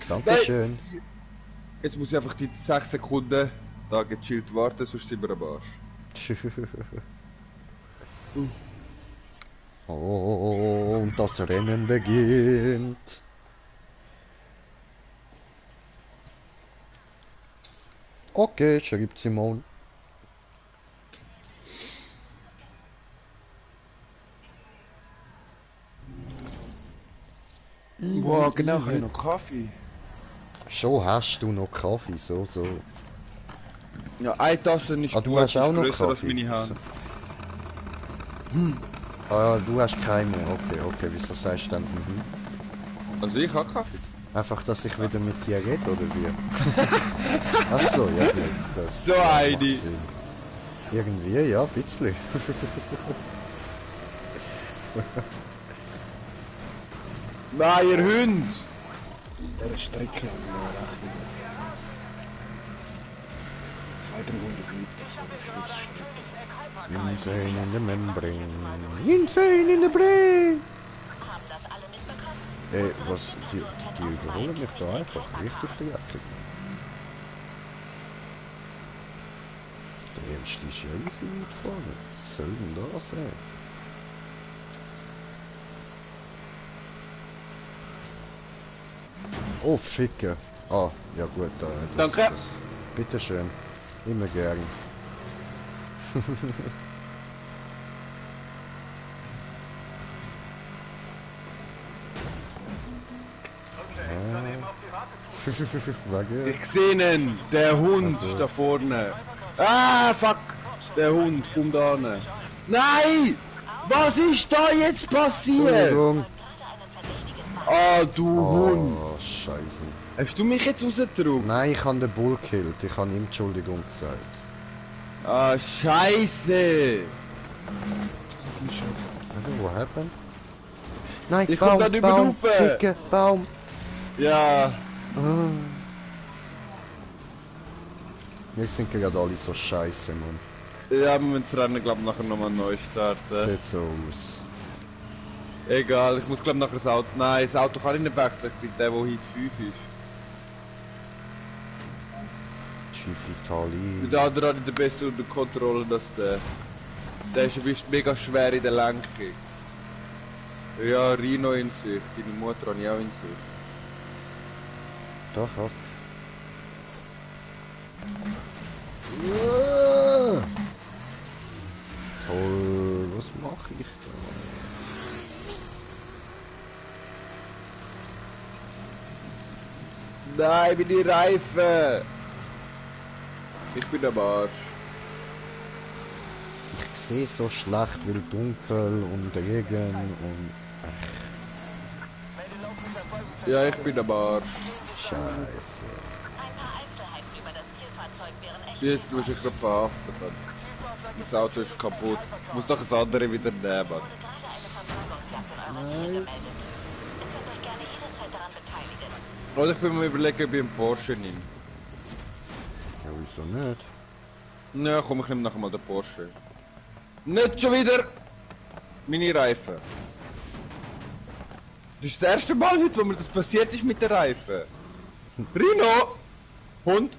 [SPEAKER 1] Dankeschön.
[SPEAKER 2] Jetzt muss ich einfach die 6 Sekunden da gechillt warten, sonst sind wir am Arsch.
[SPEAKER 1] Oh, und das Rennen beginnt. Okay, schreibt Simon.
[SPEAKER 2] Wow, genau, ich habe noch Kaffee.
[SPEAKER 1] Schon hast du noch Kaffee, so.
[SPEAKER 2] Ja, eine Tasse ist
[SPEAKER 1] Ah, du
[SPEAKER 2] gut,
[SPEAKER 1] hast auch
[SPEAKER 2] ist
[SPEAKER 1] noch
[SPEAKER 2] grösser als
[SPEAKER 1] Kaffee?
[SPEAKER 2] meine Hand.
[SPEAKER 1] Ah, du hast keinen mehr. Okay, wieso sagst du dann?
[SPEAKER 2] Also ich habe Kaffee.
[SPEAKER 1] Einfach, dass ich wieder mit dir rede, oder wie? Achso, ja gut, das
[SPEAKER 2] So
[SPEAKER 1] macht
[SPEAKER 2] eine.
[SPEAKER 1] Sinn. Irgendwie, ja, ein bisschen.
[SPEAKER 2] Nein, ihr Hund!
[SPEAKER 4] Der Strecke haben wir rechnen. 200-300 Meter vor der Schlussstrecke.
[SPEAKER 1] Insane in the membrane. Insane in the brain!
[SPEAKER 3] Haben das alle mitbekommen?
[SPEAKER 1] Was? Die überholen mich da einfach richtig dreckig. Der erste ist ja easy weit vorne. Was soll denn da sein? Oh, Ficke. Ah, ja gut,
[SPEAKER 2] Danke.
[SPEAKER 1] Bitteschön. Immer gern. Wage.
[SPEAKER 2] Ich sehe ihn! Der Hund
[SPEAKER 1] Also.
[SPEAKER 2] ist da vorne! Ah, fuck! Der Hund, komm da hin! Nein! Was ist da jetzt passiert?
[SPEAKER 1] Entschuldigung.
[SPEAKER 2] Ah, du Hund!
[SPEAKER 1] Oh, Scheiße.
[SPEAKER 2] Hast du mich jetzt rausgetragen?
[SPEAKER 1] Nein, ich habe den Bull gekillt. Ich habe ihm Entschuldigung gesagt.
[SPEAKER 2] Ah, Scheiße!
[SPEAKER 1] Wo happened? Nein,
[SPEAKER 2] Ich komm da nicht mehr
[SPEAKER 1] Baum,
[SPEAKER 2] rauf.
[SPEAKER 1] Ficke, Baum.
[SPEAKER 2] Ja,
[SPEAKER 1] Ah. Wir sind gerade alle so scheiße, Mann.
[SPEAKER 2] ja, wir müssen das Rennen, glaub nachher nochmal neu starten.
[SPEAKER 1] Sieht so aus.
[SPEAKER 2] Egal, ich muss glaub nachher das Auto... Nein, das Auto kann ich nicht wechseln, ich bin der, der heute 5 ist.
[SPEAKER 1] Chief Itali.
[SPEAKER 2] Der andere hat den besser unter Kontrolle als der. Der ist mega schwer in der Lenkung. Ja, Rino in sich, deine Mutter habe ich auch in sich.
[SPEAKER 1] Doch, ab. Toll, was mache ich da?
[SPEAKER 2] Nein, bin die Reifen! Ich bin am Arsch.
[SPEAKER 1] Ich sehe so schlecht, weil dunkel und Regen und...
[SPEAKER 2] Ja, ich bin am Arsch.
[SPEAKER 1] Scheiße.
[SPEAKER 3] Ein paar Einzelheiten über das Zielfahrzeug wären echt.
[SPEAKER 2] Jetzt muss ich gerade verhaftet werden. Das Auto ist kaputt. Ich muss doch das andere wieder nehmen.
[SPEAKER 3] Gerade eine Verfolgungsjagd in eurer Nähe gemeldet. Ihr könnt euch gerne jederzeit daran beteiligen.
[SPEAKER 2] Oder ich bin mir überlegen, ob ich einen Porsche nehme.
[SPEAKER 1] Ja, wieso nicht?
[SPEAKER 2] Ja, komm, ich nehme nachher mal den Porsche. Nicht schon wieder meine Reifen. Das ist das erste Mal heute, wo mir das passiert ist mit den Reifen. Rino! Hund!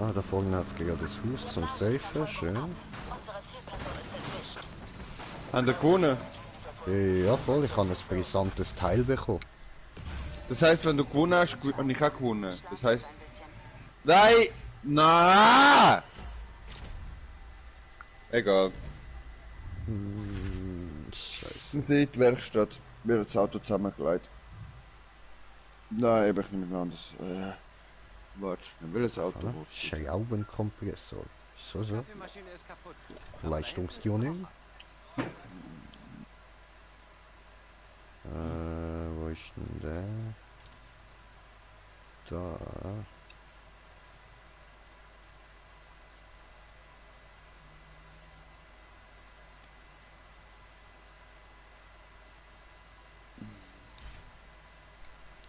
[SPEAKER 1] Ah, da vorne hat es gerade das Haus zum Safen, schön.
[SPEAKER 3] Unsere Zielperson ist entwischt.
[SPEAKER 2] Haben wir gewonnen?
[SPEAKER 1] Ja, voll, ich habe ein brisantes Teil bekommen.
[SPEAKER 2] Das heisst, wenn du gewonnen hast, habe ich auch gewonnen. Das heisst...
[SPEAKER 3] Ein bisschen.
[SPEAKER 2] Nein! Nein! Egal.
[SPEAKER 1] Scheiße.
[SPEAKER 2] Wir sind in die Werkstatt. Mir das Auto zusammengelegt. Nein, eben, ich nehme ein anderes. Warte, ich will das Auto hoch.
[SPEAKER 1] Schraubenkompressor. So.
[SPEAKER 5] Kaffeemaschine ist kaputt.
[SPEAKER 1] Leistungstuning. Wo ist denn der? Da.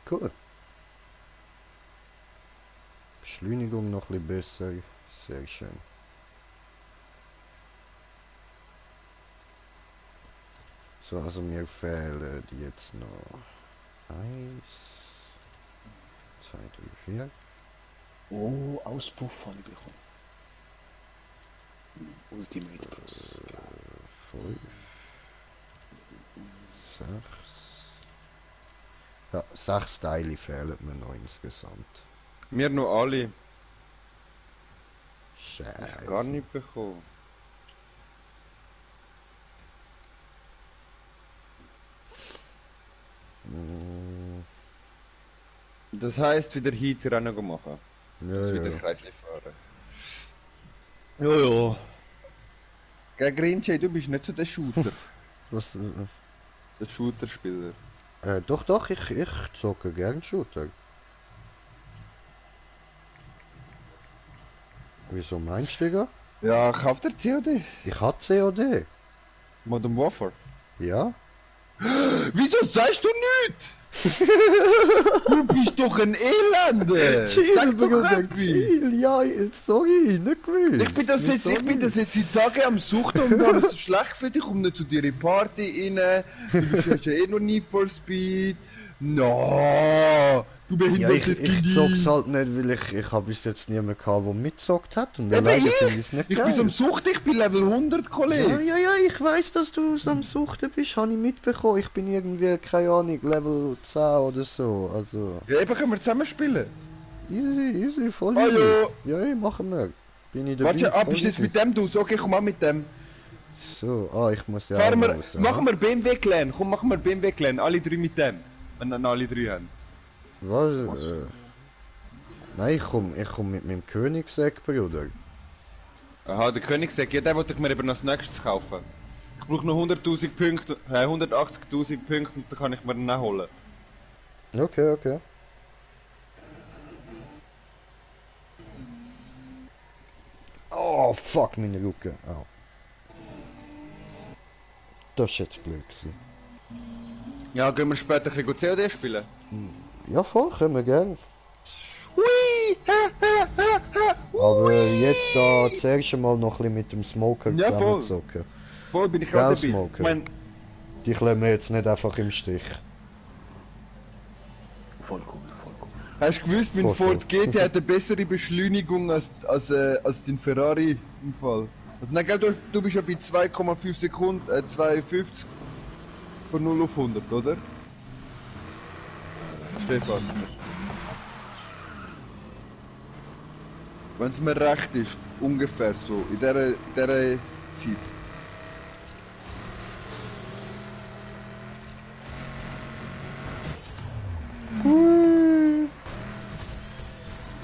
[SPEAKER 1] Cool. Beschleunigung noch ein bisschen besser. Sehr schön. So, also mir fehlen jetzt noch 1, 2, 3, 4.
[SPEAKER 4] Oh, Auspuff habe ich bekommen. Ultimate Plus.
[SPEAKER 1] 5, 6. Ja, 6 Teile fehlen mir noch insgesamt.
[SPEAKER 2] Mir noch alle.
[SPEAKER 1] Scheiße.
[SPEAKER 2] Gar nicht bekommen.
[SPEAKER 1] Mm,
[SPEAKER 2] Das heisst, wieder Heat-Rennen machen. Das
[SPEAKER 1] ja,
[SPEAKER 2] wieder
[SPEAKER 1] ja.
[SPEAKER 2] Kreisli fahren. Ja. Gegen Grinche, du bist nicht so der Shooter.
[SPEAKER 1] Was,
[SPEAKER 2] Der Shooter-Spieler.
[SPEAKER 1] doch, ich zocke gern Shooter. Wieso meinst du, Digga?
[SPEAKER 2] Ja, kauf dir COD.
[SPEAKER 1] Ich hab COD.
[SPEAKER 2] Modern Warfare.
[SPEAKER 1] Ja?
[SPEAKER 2] Wieso sagst du nichts? Du bist doch ein Elende! Sag doch
[SPEAKER 1] Bruder,
[SPEAKER 2] etwas!
[SPEAKER 1] chill. Ja, sorry, nicht gewusst.
[SPEAKER 2] Ich bin das jetzt seit Tagen am Suchen und habe es so schlecht für dich, komm nicht zu dir in die Party rein. Du bist ja eh noch Need for Speed. No, du
[SPEAKER 1] Ja,
[SPEAKER 2] behindertes
[SPEAKER 1] ich zock's halt nicht, weil ich hab bis jetzt niemanden gehabt, der mitzockt hat. Und
[SPEAKER 2] Eben
[SPEAKER 1] leider
[SPEAKER 2] ich!
[SPEAKER 1] finde ich's nicht
[SPEAKER 2] Ich
[SPEAKER 1] geil.
[SPEAKER 2] bin so am Suchten, ich bin Level 100,
[SPEAKER 1] Ja,
[SPEAKER 2] Kollege.
[SPEAKER 1] ja, ich weiß, dass du am Suchten bist, habe ich mitbekommen. Ich bin irgendwie, keine Ahnung, Level 10 oder so. Also,
[SPEAKER 2] Ja, eben können wir zusammen spielen.
[SPEAKER 1] easy, voll
[SPEAKER 2] Hallo.
[SPEAKER 1] easy. Ja, machen wir. Bin ich dabei.
[SPEAKER 2] Warte, ab,
[SPEAKER 1] voll
[SPEAKER 2] bist du jetzt
[SPEAKER 1] easy.
[SPEAKER 2] mit dem du? Okay, komm mal mit dem.
[SPEAKER 1] So, ich muss ja
[SPEAKER 2] Fahren
[SPEAKER 1] auch
[SPEAKER 2] wir,
[SPEAKER 1] raus,
[SPEAKER 2] machen wir BMW Clan. Komm, machen wir BMW Clan. Alle drei mit dem. Wenn dann alle drei haben.
[SPEAKER 1] Was? Nein, ich komm mit meinem Königseck, Bruder.
[SPEAKER 2] Aha, der Königsegg, ja, den wollte ich mir eben als nächstes kaufen. Ich brauche noch 100.000 Punkte, 180.000 Punkte und dann kann ich mir den auch holen.
[SPEAKER 1] Okay. Oh, fuck, meine Luke. Au. Das ist jetzt blöd gewesen.
[SPEAKER 2] Ja, gehen wir später ein bisschen COD spielen?
[SPEAKER 1] Ja, voll, können wir gern.
[SPEAKER 2] Hui!
[SPEAKER 1] Aber jetzt da zuerst einmal noch ein bisschen mit dem Smoker
[SPEAKER 2] Ja, voll.
[SPEAKER 1] zusammenzocken.
[SPEAKER 2] Voll bin ich
[SPEAKER 1] Geil,
[SPEAKER 2] gerade dabei.
[SPEAKER 1] Smoker.
[SPEAKER 2] Ich mein,
[SPEAKER 1] Dich lassen wir jetzt nicht einfach im Stich.
[SPEAKER 4] Voll cool, voll cool.
[SPEAKER 2] hast du gewusst, mein
[SPEAKER 1] Voll,
[SPEAKER 2] Ford
[SPEAKER 1] voll.
[SPEAKER 2] GT hat eine bessere Beschleunigung als dein Ferrari im Fall. Also, nein, gell, du bist ja bei 2,5 Sekunden, 2,50 von 0 auf 100, oder? Stefan. Wenn es mir recht ist, ungefähr so, in dieser Zeit.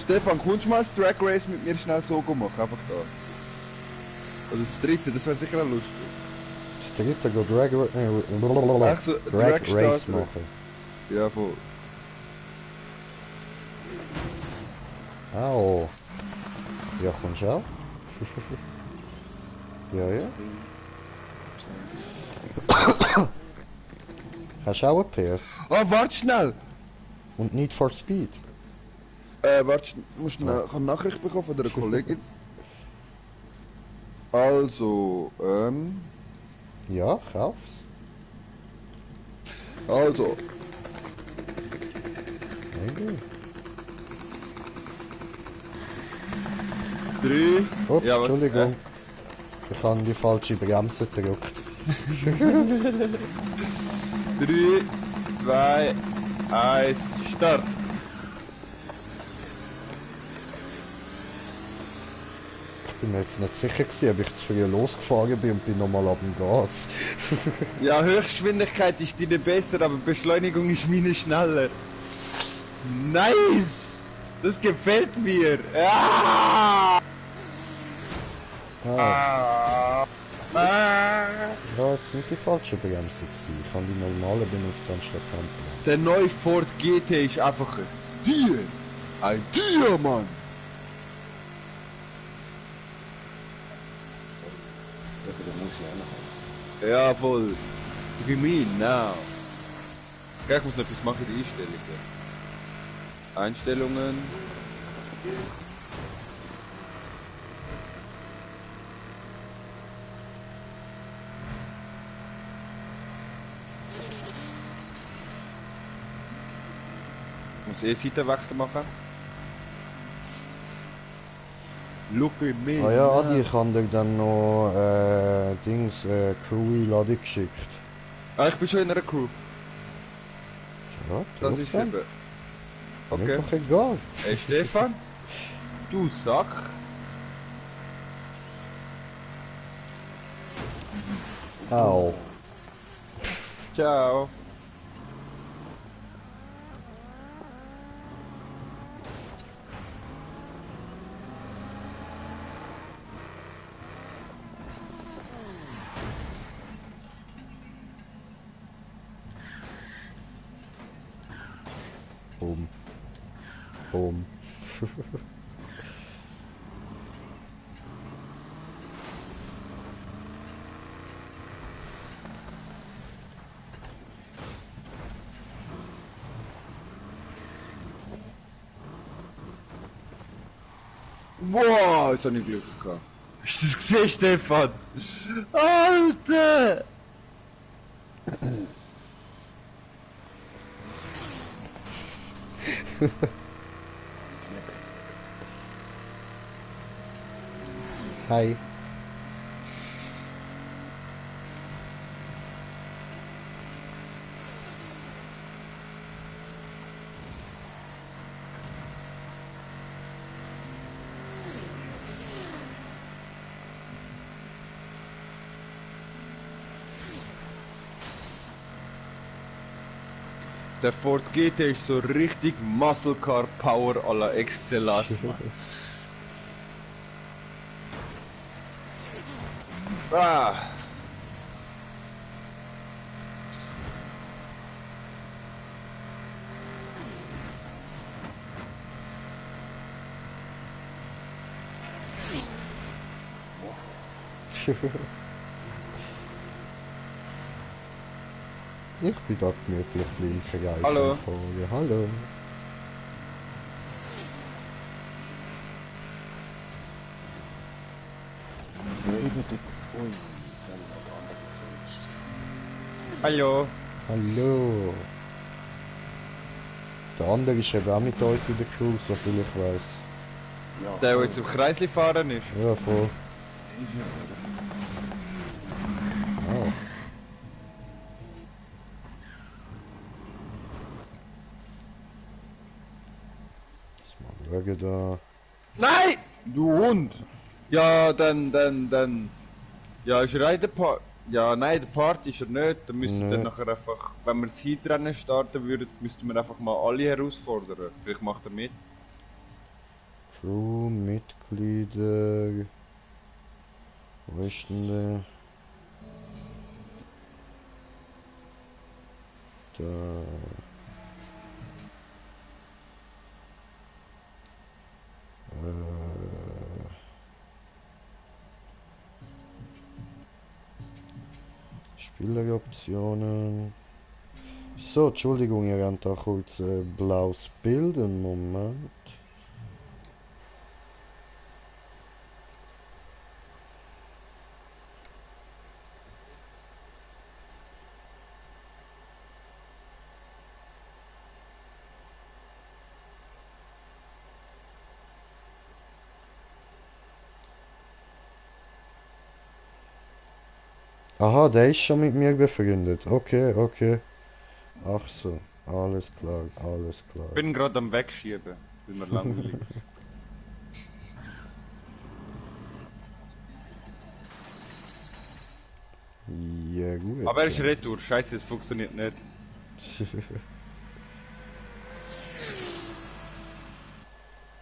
[SPEAKER 2] Stefan, kommst du mal das Drag Race mit mir schnell so machen? Einfach da. Oder das dritte, das wäre sicher auch lustig.
[SPEAKER 1] Das dritte go Drag
[SPEAKER 2] Ach so,
[SPEAKER 1] Drag
[SPEAKER 2] Drag
[SPEAKER 1] Race
[SPEAKER 2] Starter.
[SPEAKER 1] machen.
[SPEAKER 2] Ja, voll.
[SPEAKER 1] Au. Ja, kommst du auch? Ja. Hast du auch einen PS?
[SPEAKER 2] Ah, warte schnell!
[SPEAKER 1] Und Need for Speed.
[SPEAKER 2] Warte, musst du eine Nachricht bekommen von einer Kollegin? Also,
[SPEAKER 1] Ja, kauf's.
[SPEAKER 2] also,
[SPEAKER 1] Okay.
[SPEAKER 2] 3.
[SPEAKER 1] Ups,
[SPEAKER 2] Ja, was?
[SPEAKER 1] Entschuldigung. Ich habe die falsche Bremse gedrückt.
[SPEAKER 2] 3, 2, 1, Start!
[SPEAKER 1] Ich bin mir jetzt nicht sicher gewesen, ob ich zu früh losgefahren bin und bin nochmal ab dem Gas.
[SPEAKER 2] Ja, Höchstgeschwindigkeit ist deine besser, aber Beschleunigung ist meine schneller. Nice! Das gefällt mir! Ah!
[SPEAKER 1] Ah,
[SPEAKER 2] Ah!
[SPEAKER 1] ja, es sind die falsche Bremse gewesen. Ich habe die normale benutzt anstatt Handbremse.
[SPEAKER 2] Der neue Ford GT ist einfach ein Tier! Ein Tier, Mann!
[SPEAKER 4] Da muss ich auch noch haben.
[SPEAKER 2] Ja, voll. Ich bin mean, now. Okay, ich muss noch etwas machen in den Einstellungen. Einstellungen. Ich muss Seitenwechsel machen. Look at me.
[SPEAKER 1] Ah ja, Adi, ich habe dir dann noch Crew-Einladung geschickt.
[SPEAKER 2] Ah, ich bin schon in einer Crew.
[SPEAKER 1] Ja,
[SPEAKER 2] Das ist eben.
[SPEAKER 1] Okay.
[SPEAKER 2] Okay.
[SPEAKER 1] Mir doch egal.
[SPEAKER 2] Hey Stefan, du Sack.
[SPEAKER 1] Au.
[SPEAKER 2] Ciao.
[SPEAKER 1] Boom. Boom.
[SPEAKER 2] Boah, jetzt habe ich Glück gehabt. Hast du das gesehen, Stefan? Alter!
[SPEAKER 1] Hi.
[SPEAKER 2] Der Ford GT ist so richtig Muscle Car Power à la Excellence, Mann. Ah!
[SPEAKER 1] Ich bin da gemütlich im Kreis.
[SPEAKER 2] Hallo.
[SPEAKER 1] am Fahren. Hallo.
[SPEAKER 4] Ja, eben dort. Ui, jetzt haben wir noch die andere gefunden.
[SPEAKER 2] Hallo!
[SPEAKER 1] Hallo. Der andere ist eben auch mit uns in der Crew, soviel ich weiß.
[SPEAKER 4] Ja,
[SPEAKER 2] Der jetzt im Kreisli fahren ist.
[SPEAKER 1] Ja, voll. Ah. Lass mal schauen da.
[SPEAKER 2] Nein! Du Hund! Ja, dann. Ja, ist er in der Part? Ja, nein, der Part ist er nicht. Dann müssen wir
[SPEAKER 1] Nee.
[SPEAKER 2] dann nachher einfach, wenn wir das Heatrennen starten würden, müssten wir einfach mal alle herausfordern. Vielleicht macht er mit.
[SPEAKER 1] Crewmitglieder. Wo ist denn der? Da. Spieleroptionen. So, Entschuldigung, ihr habt da kurz blaues Bild. Einen Moment. Aha, der ist schon mit mir befreundet. Okay, okay. Ach so, alles klar, alles klar.
[SPEAKER 2] Bin gerade am Wegschieben, weil mir langweilig ist.
[SPEAKER 1] Ja, gut.
[SPEAKER 2] Aber er ist retour, scheiße, das funktioniert nicht.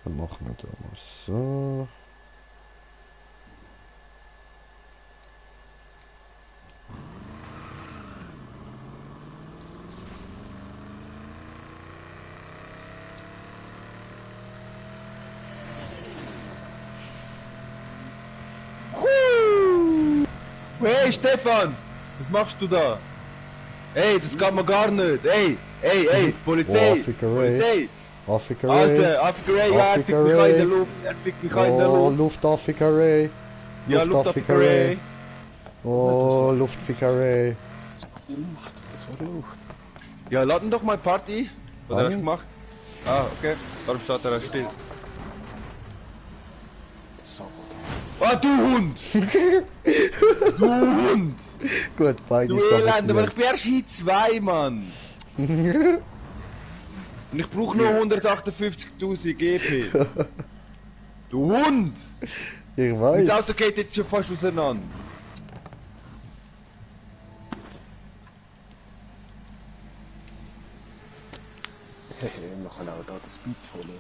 [SPEAKER 1] Dann machen wir da mal so.
[SPEAKER 2] Hey Stefan, was machst du da? Ey, das kann man gar nicht. Ey, Polizei,
[SPEAKER 1] Afrika Ray.
[SPEAKER 2] Polizei.
[SPEAKER 1] Afrika Ray.
[SPEAKER 2] Alter, Afrika Ray, ja, er
[SPEAKER 1] Afrika
[SPEAKER 2] fickt mich auch in der
[SPEAKER 1] Ray.
[SPEAKER 2] Luft, er fickt mich auch in der
[SPEAKER 1] Oh,
[SPEAKER 2] Luft.
[SPEAKER 1] Luftafrika Ray.
[SPEAKER 2] Ja, Luftafrika Ray.
[SPEAKER 1] Oh, Luftafrika Ray.
[SPEAKER 4] Die Luft, das war Luft.
[SPEAKER 2] Ja, laden doch mal Party. Was hat er
[SPEAKER 1] Nein.
[SPEAKER 2] gemacht? Ah, okay. Darum steht er da still.
[SPEAKER 4] Sabotage.
[SPEAKER 2] Ah, du Hund! Du Hund!
[SPEAKER 1] Gut, beide
[SPEAKER 2] Du Elend, aber ich
[SPEAKER 1] sabotiert.
[SPEAKER 2] bin erst hier 2, Mann. Und ich brauche nur 158.000 GP. Du Hund!
[SPEAKER 1] Ich
[SPEAKER 2] Mein
[SPEAKER 1] weiß.
[SPEAKER 2] Auto geht jetzt schon fast auseinander.
[SPEAKER 4] Hehe, wir können auch da das Beat holen.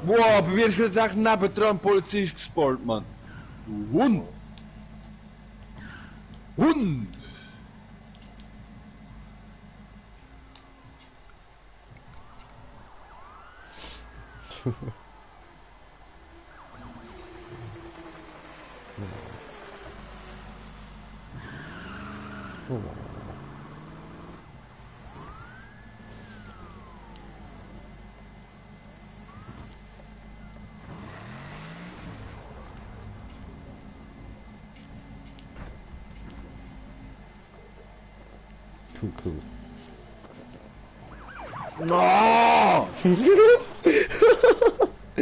[SPEAKER 2] Boah, aber wir sind jetzt echt nebendran Polizist gespart, Mann. Du Hund! Hund!
[SPEAKER 1] Cool.
[SPEAKER 2] Oh! Das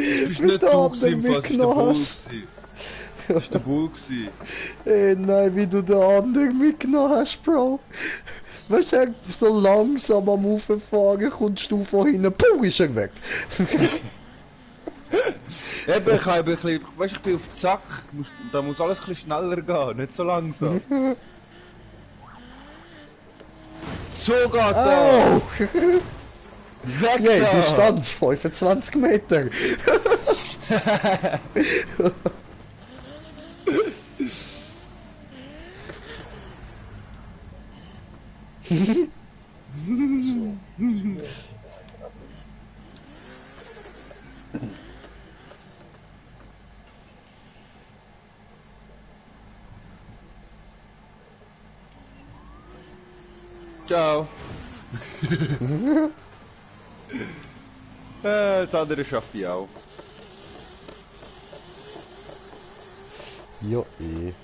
[SPEAKER 2] ist nicht
[SPEAKER 1] der
[SPEAKER 2] du
[SPEAKER 1] andere
[SPEAKER 2] gewesen, was ist der
[SPEAKER 1] mitgenommen
[SPEAKER 2] Bull
[SPEAKER 1] hast.
[SPEAKER 2] gewesen. Das ist der Bull gewesen.
[SPEAKER 1] Ey, nein, wie du den anderen mitgenommen hast, Bro. Weißt du, so langsam am Auffahren kommst du von hinten, puh, ist er weg.
[SPEAKER 2] Eben, ich habe ein bisschen, weißt, ich bin auf den Sack, da muss alles ein bisschen schneller gehen, nicht so langsam. So geht das!
[SPEAKER 1] Oh!
[SPEAKER 2] Weg
[SPEAKER 1] Ja,
[SPEAKER 2] da!
[SPEAKER 1] Distanz 25 Meter.
[SPEAKER 2] Ciao! Das andere schaffe ich auch.
[SPEAKER 1] Ja, eh.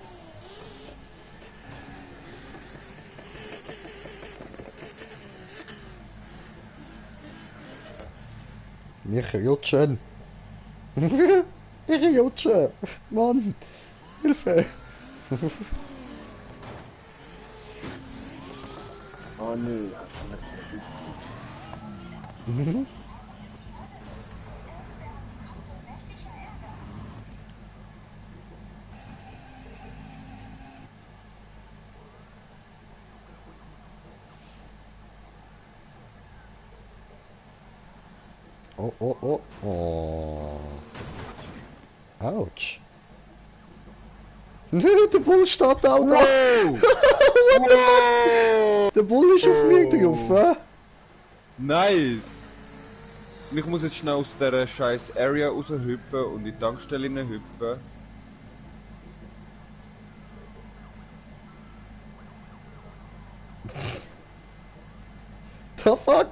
[SPEAKER 1] Mich rutschen. Ich rutsche. Mann. Hilfe.
[SPEAKER 4] Ah nö, hat man nicht.
[SPEAKER 1] Oh, oh, oh, oh. Autsch. Der Bull steht auch da.
[SPEAKER 2] Wow! Wow!
[SPEAKER 1] Der Bull ist auf mir drauf, hä?
[SPEAKER 2] Nice! Und ich muss jetzt schnell aus dieser scheiß Area raushüpfen und in die Tankstelle hüpfen.
[SPEAKER 1] The fuck?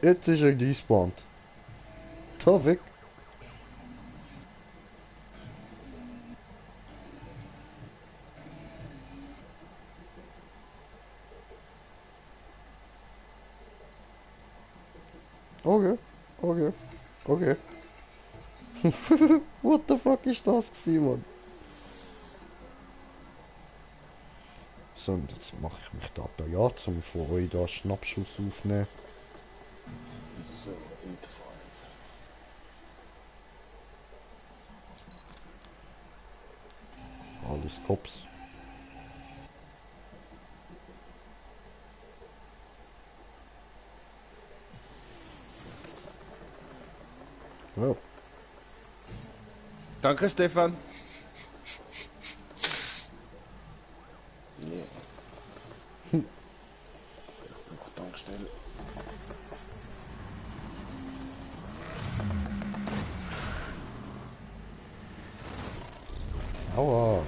[SPEAKER 1] Jetzt ist er despawned. Da weg. Okay, okay, okay. What the fuck ist das gewesen, Mann? So, und jetzt mache ich mich da bereit, um von euch da Schnappschuss aufnehmen.
[SPEAKER 4] So, 8-5.
[SPEAKER 1] Alles Cops. Ja.
[SPEAKER 2] Danke, Stefan.
[SPEAKER 4] Nee. Ich brauche Tankstelle.
[SPEAKER 1] Aua.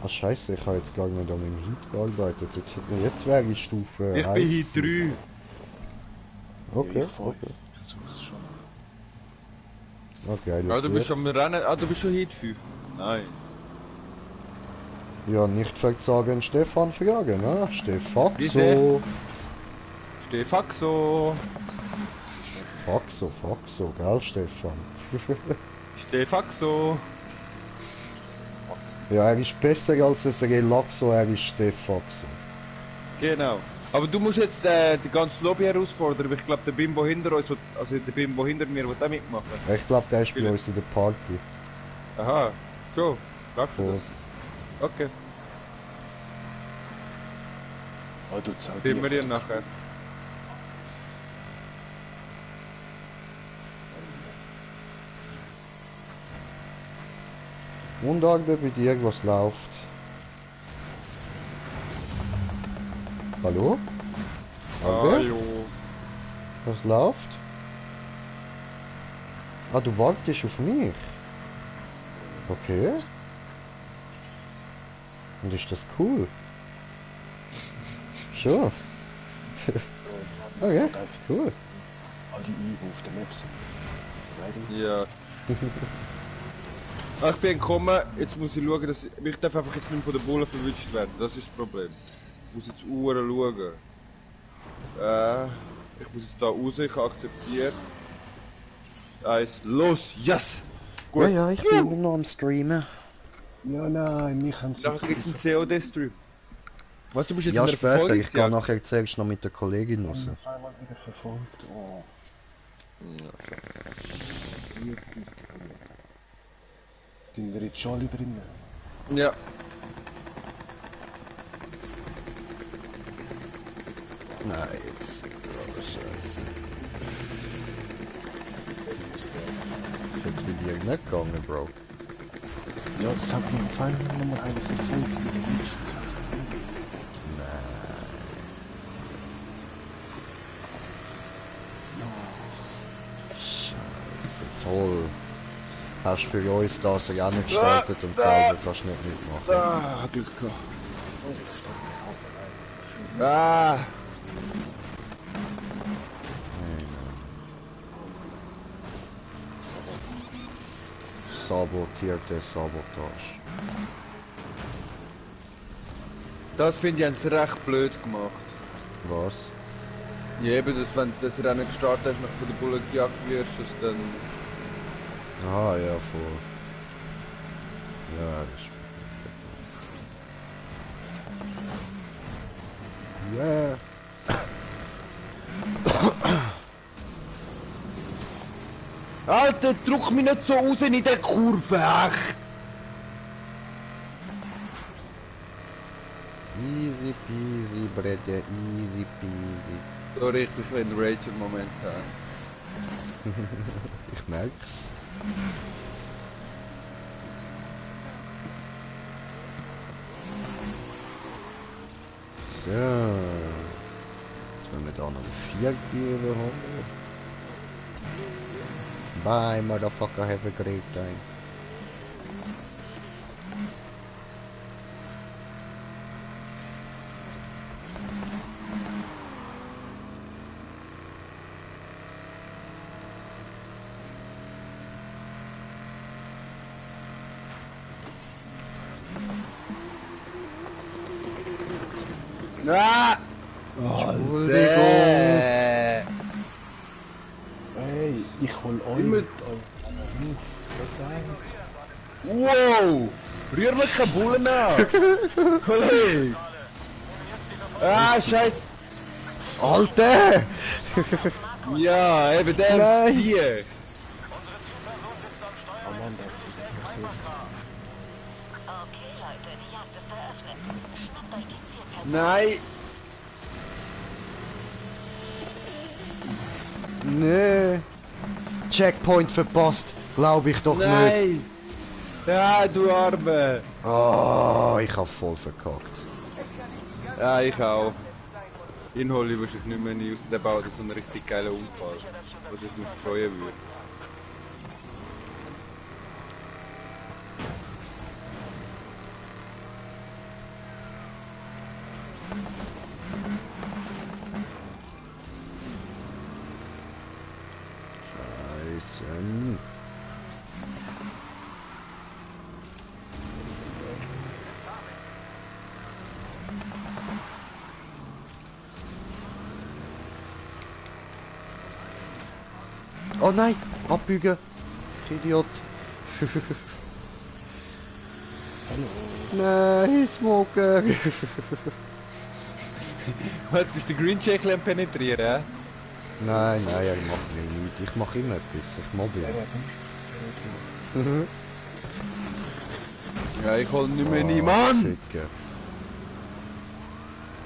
[SPEAKER 1] Ah scheiße, ich habe jetzt gar nicht an meinem Heat gearbeitet. Jetzt wäre ich Stufe
[SPEAKER 2] Ich
[SPEAKER 1] 1
[SPEAKER 2] bin hier
[SPEAKER 1] gewesen.
[SPEAKER 2] 3.
[SPEAKER 1] Okay,
[SPEAKER 4] Ich voll.
[SPEAKER 1] okay.
[SPEAKER 4] Versuch's schon.
[SPEAKER 1] Okay,
[SPEAKER 2] Ah, du bist am Rennen. Ah, du bist schon Hit 5. Nice.
[SPEAKER 1] Ja, nicht verzagen, Stefan fragen, ne? Stefan so.
[SPEAKER 2] Bitte? Stefaxo.
[SPEAKER 1] Fuck so, gell, Stefan?
[SPEAKER 2] Stefaxo.
[SPEAKER 1] Ja, er ist besser als ein Relaxo, er ist Stefaxo.
[SPEAKER 2] Genau. Aber du musst jetzt die ganze Lobby herausfordern, weil ich glaube der Bimbo hinter uns, also der Bimbo hinter mir, will auch mitmachen.
[SPEAKER 1] Ich glaube, der ist bei
[SPEAKER 2] Bitte.
[SPEAKER 1] uns in der Party.
[SPEAKER 2] Aha, schon. Glaubst du
[SPEAKER 1] Voll.
[SPEAKER 2] das? Okay,
[SPEAKER 4] Ah, du zahlst
[SPEAKER 2] sehen wir ihn nachher.
[SPEAKER 1] Und Agde, bei dir, was läuft? Hallo? Agde?
[SPEAKER 2] Hallo.
[SPEAKER 1] Was läuft? Ah, du wartest auf mich? Okay. Und ist das cool? Schon. Okay, cool.
[SPEAKER 4] Alle Übungen auf der Map sind. Ready?
[SPEAKER 2] Ja. Ah, ich bin gekommen, jetzt muss ich schauen, dass ich darf einfach jetzt nicht mehr von den Bullen verwünscht werden, das ist das Problem. Ich muss jetzt Uhren schauen. Ich muss jetzt da raus, ich habe akzeptiert. Eins, los, yes! Gut.
[SPEAKER 1] Ja, ich bin immer noch am Streamen.
[SPEAKER 4] Ja, nein, mich haben
[SPEAKER 2] Nachher kriegst du einen COD-Stream. Was, du bist jetzt
[SPEAKER 1] Ja,
[SPEAKER 2] in der
[SPEAKER 1] später. Ich gehe
[SPEAKER 2] Verfolgungsjagd?
[SPEAKER 1] nachher zuerst noch mit der Kollegin raus.
[SPEAKER 4] einmal wieder verfolgt. Oh. Sind wir jetzt schon alle drin?
[SPEAKER 2] Ja.
[SPEAKER 1] Nein, jetzt. Oh, Scheiße. Jetzt mit dir nicht gegangen, Bro.
[SPEAKER 4] Ja, das hat mir gefallen, wenn man einen verfolgt.
[SPEAKER 1] Scheiße, toll. Hast für uns das ja nicht gestartet und selber kannst du nicht mitmachen.
[SPEAKER 2] Ah, Glück gehabt. Ah!
[SPEAKER 1] Sabotierte Sabotage.
[SPEAKER 2] Das finde ich haben sie recht blöd gemacht.
[SPEAKER 1] Was?
[SPEAKER 2] Ja, eben, dass wenn du das Rennen gestartet hast, nach von der Bullen gejagt wirst, dass dann...
[SPEAKER 1] Ah, ja, voll. Ja, das ist Yeah.
[SPEAKER 2] Alter, drück mich nicht so raus in der Kurve, echt!
[SPEAKER 1] Easy peasy, Bredja, easy peasy.
[SPEAKER 2] Sorry, ich bin schon in Rage im Moment. Ja.
[SPEAKER 1] Ich merk's. So. Jetzt wollen wir da noch ein Viertier überholen. Bye, motherfucker, have a great time.
[SPEAKER 2] Ah!
[SPEAKER 1] Entschuldigung.
[SPEAKER 2] Alter!
[SPEAKER 4] Hey, ich hol euch
[SPEAKER 2] Immer-
[SPEAKER 4] mit euch. So geil.
[SPEAKER 2] Wow! Rühr mir keine Bullen an! Kollege! Ah, scheiß!
[SPEAKER 1] Alter!
[SPEAKER 2] Ja, eben der
[SPEAKER 1] Nein.
[SPEAKER 2] Sieg!
[SPEAKER 4] Oh Mann, der ist wieder verkehrslos.
[SPEAKER 3] Okay, Leute, die Jagd ist eröffnet. Schnappt euch die 4
[SPEAKER 2] Nein!
[SPEAKER 1] Nee. Checkpoint verpasst. Glaube ich doch nicht.
[SPEAKER 2] Nein! Ja, du Arme!
[SPEAKER 1] Oh, ich hab voll verkackt.
[SPEAKER 2] Ja, ich auch. Ihn hole ich wahrscheinlich nicht mehr nie aus. Der baut so einen richtig geilen Unfall. Was ich mich freuen würde.
[SPEAKER 1] Scheiße. Oh nein, abbiegen. Ich Idiot. Nein, Smoker.
[SPEAKER 2] Was, bist du den Green Check am penetrieren?
[SPEAKER 1] Nein, nein, er macht mir nichts. Ich mach immer etwas. Ich mobbe ihn.
[SPEAKER 2] Ja, ich hol nicht mehr
[SPEAKER 1] Oh,
[SPEAKER 2] nie, Mann!
[SPEAKER 1] Ficker.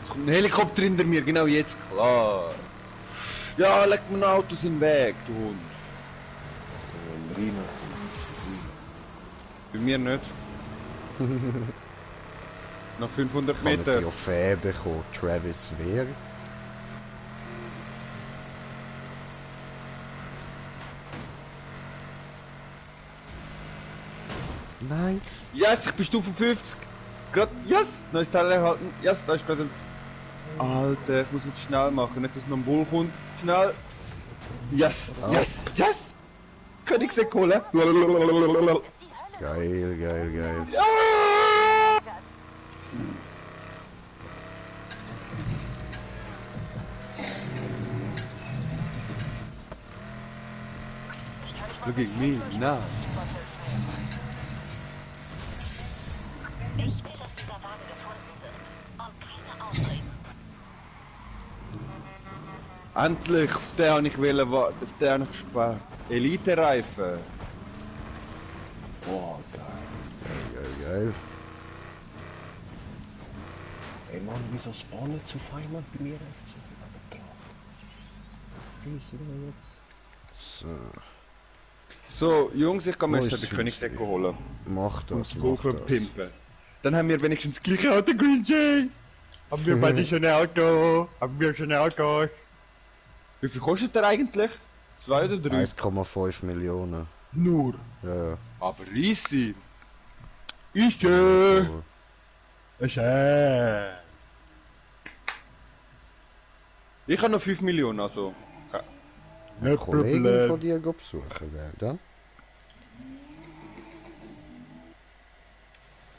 [SPEAKER 2] Es kommt ein Helikopter hinter mir, genau jetzt, klar. Ja, leg mir ein Auto in den Weg, du Hund.
[SPEAKER 4] Rina.
[SPEAKER 2] Bei mir nicht. Noch 500
[SPEAKER 1] Ich habe eine
[SPEAKER 2] Meter.
[SPEAKER 1] Trophäe bekommen. Travis Weir. Nein.
[SPEAKER 2] Yes, ich bin Stufe 50. Grad, yes, neues Teil erhalten. Yes, da ist gerade ein... Alter, ich muss jetzt schnell machen, nicht dass noch ein Bull kommt. Schnell. Yes, yes, yes! Königsegg holen.
[SPEAKER 3] ist die Hölle.
[SPEAKER 1] Geil, geil, geil.
[SPEAKER 2] Ja! Look at me, now.
[SPEAKER 3] Ich will, dass dieser Wagen gefunden wird. Und keine Ausreden.
[SPEAKER 2] Endlich, auf den habe ich wollen warten, auf den habe ich gespart. Elite-Reifen.
[SPEAKER 4] Boah, geil.
[SPEAKER 1] Geil, geil.
[SPEAKER 4] Ey Mann, wieso spawnen zu Feindern bei mir einfach so? Wie denn jetzt?
[SPEAKER 1] So.
[SPEAKER 2] So, Jungs, ich kann mir
[SPEAKER 1] Wo
[SPEAKER 2] jetzt
[SPEAKER 1] ist
[SPEAKER 2] den
[SPEAKER 1] sie?
[SPEAKER 2] Königsegg holen.
[SPEAKER 1] Mach
[SPEAKER 2] Und
[SPEAKER 1] das,
[SPEAKER 2] die
[SPEAKER 1] mach
[SPEAKER 2] Kurve
[SPEAKER 1] das.
[SPEAKER 2] pimpen. Dann haben wir wenigstens das gleiche Auto, Green Jay. Haben wir beide schon ein Auto? Haben wir schon ein Auto? Wie viel kostet der eigentlich? 2 oder 3?
[SPEAKER 1] 1,5 Millionen.
[SPEAKER 2] Nur.
[SPEAKER 1] Ja.
[SPEAKER 2] Aber easy. Easy.
[SPEAKER 1] Cool.
[SPEAKER 2] Ich habe noch 5 Millionen, also.
[SPEAKER 1] Eine Kollegin von dir besuchen werden.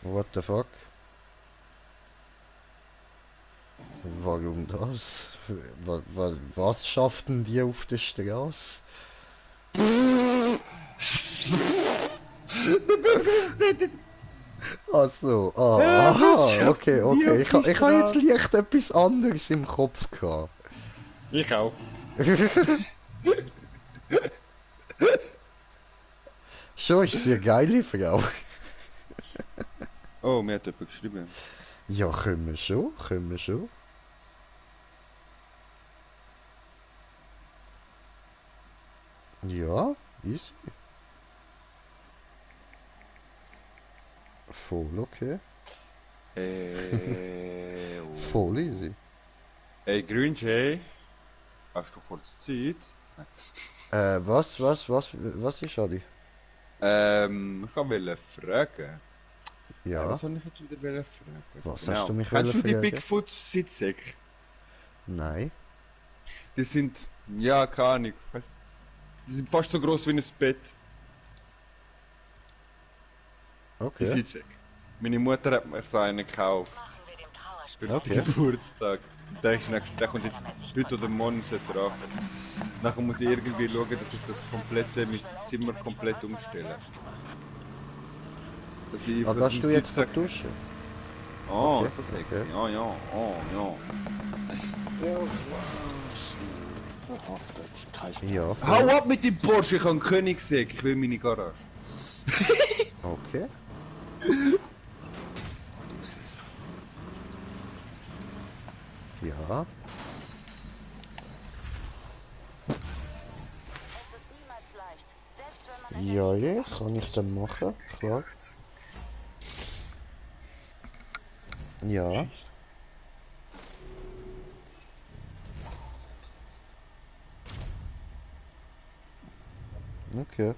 [SPEAKER 1] What the fuck? Warum das? Was schafft denn die auf der Straße? Ach so,
[SPEAKER 2] Ja, was
[SPEAKER 1] aha,
[SPEAKER 2] schaffen
[SPEAKER 1] okay,
[SPEAKER 2] die
[SPEAKER 1] okay.
[SPEAKER 2] auf die
[SPEAKER 1] Ich habe jetzt
[SPEAKER 2] Straße?
[SPEAKER 1] leicht etwas anderes im Kopf gehabt.
[SPEAKER 2] Ich auch.
[SPEAKER 1] Schon ist sie eine geile Frau.
[SPEAKER 2] Oh, mir hat jemand geschrieben.
[SPEAKER 1] Ja, können wir schon, können wir schon. Ja, easy. Voll okay.
[SPEAKER 2] Oh.
[SPEAKER 1] Voll easy.
[SPEAKER 2] Hey, Green Jay, hast du kurz Zeit?
[SPEAKER 1] Was ist, Adi?
[SPEAKER 2] Ich wollte fragen.
[SPEAKER 1] Ja,
[SPEAKER 2] Was soll ich jetzt wieder fragen?
[SPEAKER 1] was hast
[SPEAKER 2] Genau.
[SPEAKER 1] du mich
[SPEAKER 2] Kennst du die
[SPEAKER 1] fragen?
[SPEAKER 2] Bigfoot-Sitzsäcke?
[SPEAKER 1] Nein.
[SPEAKER 2] Die sind, ja, keine Ahnung. Die sind fast so groß wie ein Bett. Die
[SPEAKER 1] Okay.
[SPEAKER 2] Sitzsäcke. Meine Mutter hat mir so einen gekauft.
[SPEAKER 3] Machen wir dem
[SPEAKER 2] Für
[SPEAKER 3] Trauerspiel.
[SPEAKER 2] den
[SPEAKER 1] Okay.
[SPEAKER 2] Geburtstag. Der kommt jetzt heute oder morgen dran. Nachher muss ich irgendwie schauen, dass ich mein Zimmer komplett umstelle. Dass ich
[SPEAKER 1] Ah,
[SPEAKER 2] einfach
[SPEAKER 1] gehst
[SPEAKER 2] einen
[SPEAKER 1] du jetzt
[SPEAKER 2] Sitzsack...
[SPEAKER 1] duschen?
[SPEAKER 2] Oh,
[SPEAKER 1] Okay,
[SPEAKER 2] so sexy.
[SPEAKER 1] okay.
[SPEAKER 2] Oh ja, oh ja.
[SPEAKER 4] Ja, was? Verhaftet. Kein Stress.
[SPEAKER 1] Ja,
[SPEAKER 2] Hau
[SPEAKER 1] voll.
[SPEAKER 2] ab mit dem Porsche, ich habe einen Königsegg, ich will meine Garage.
[SPEAKER 1] Okay. Ja.
[SPEAKER 3] Es ist niemals leicht. Selbst wenn man
[SPEAKER 1] Ja, ja, kann ich dann machen, klar. Ja. Okay.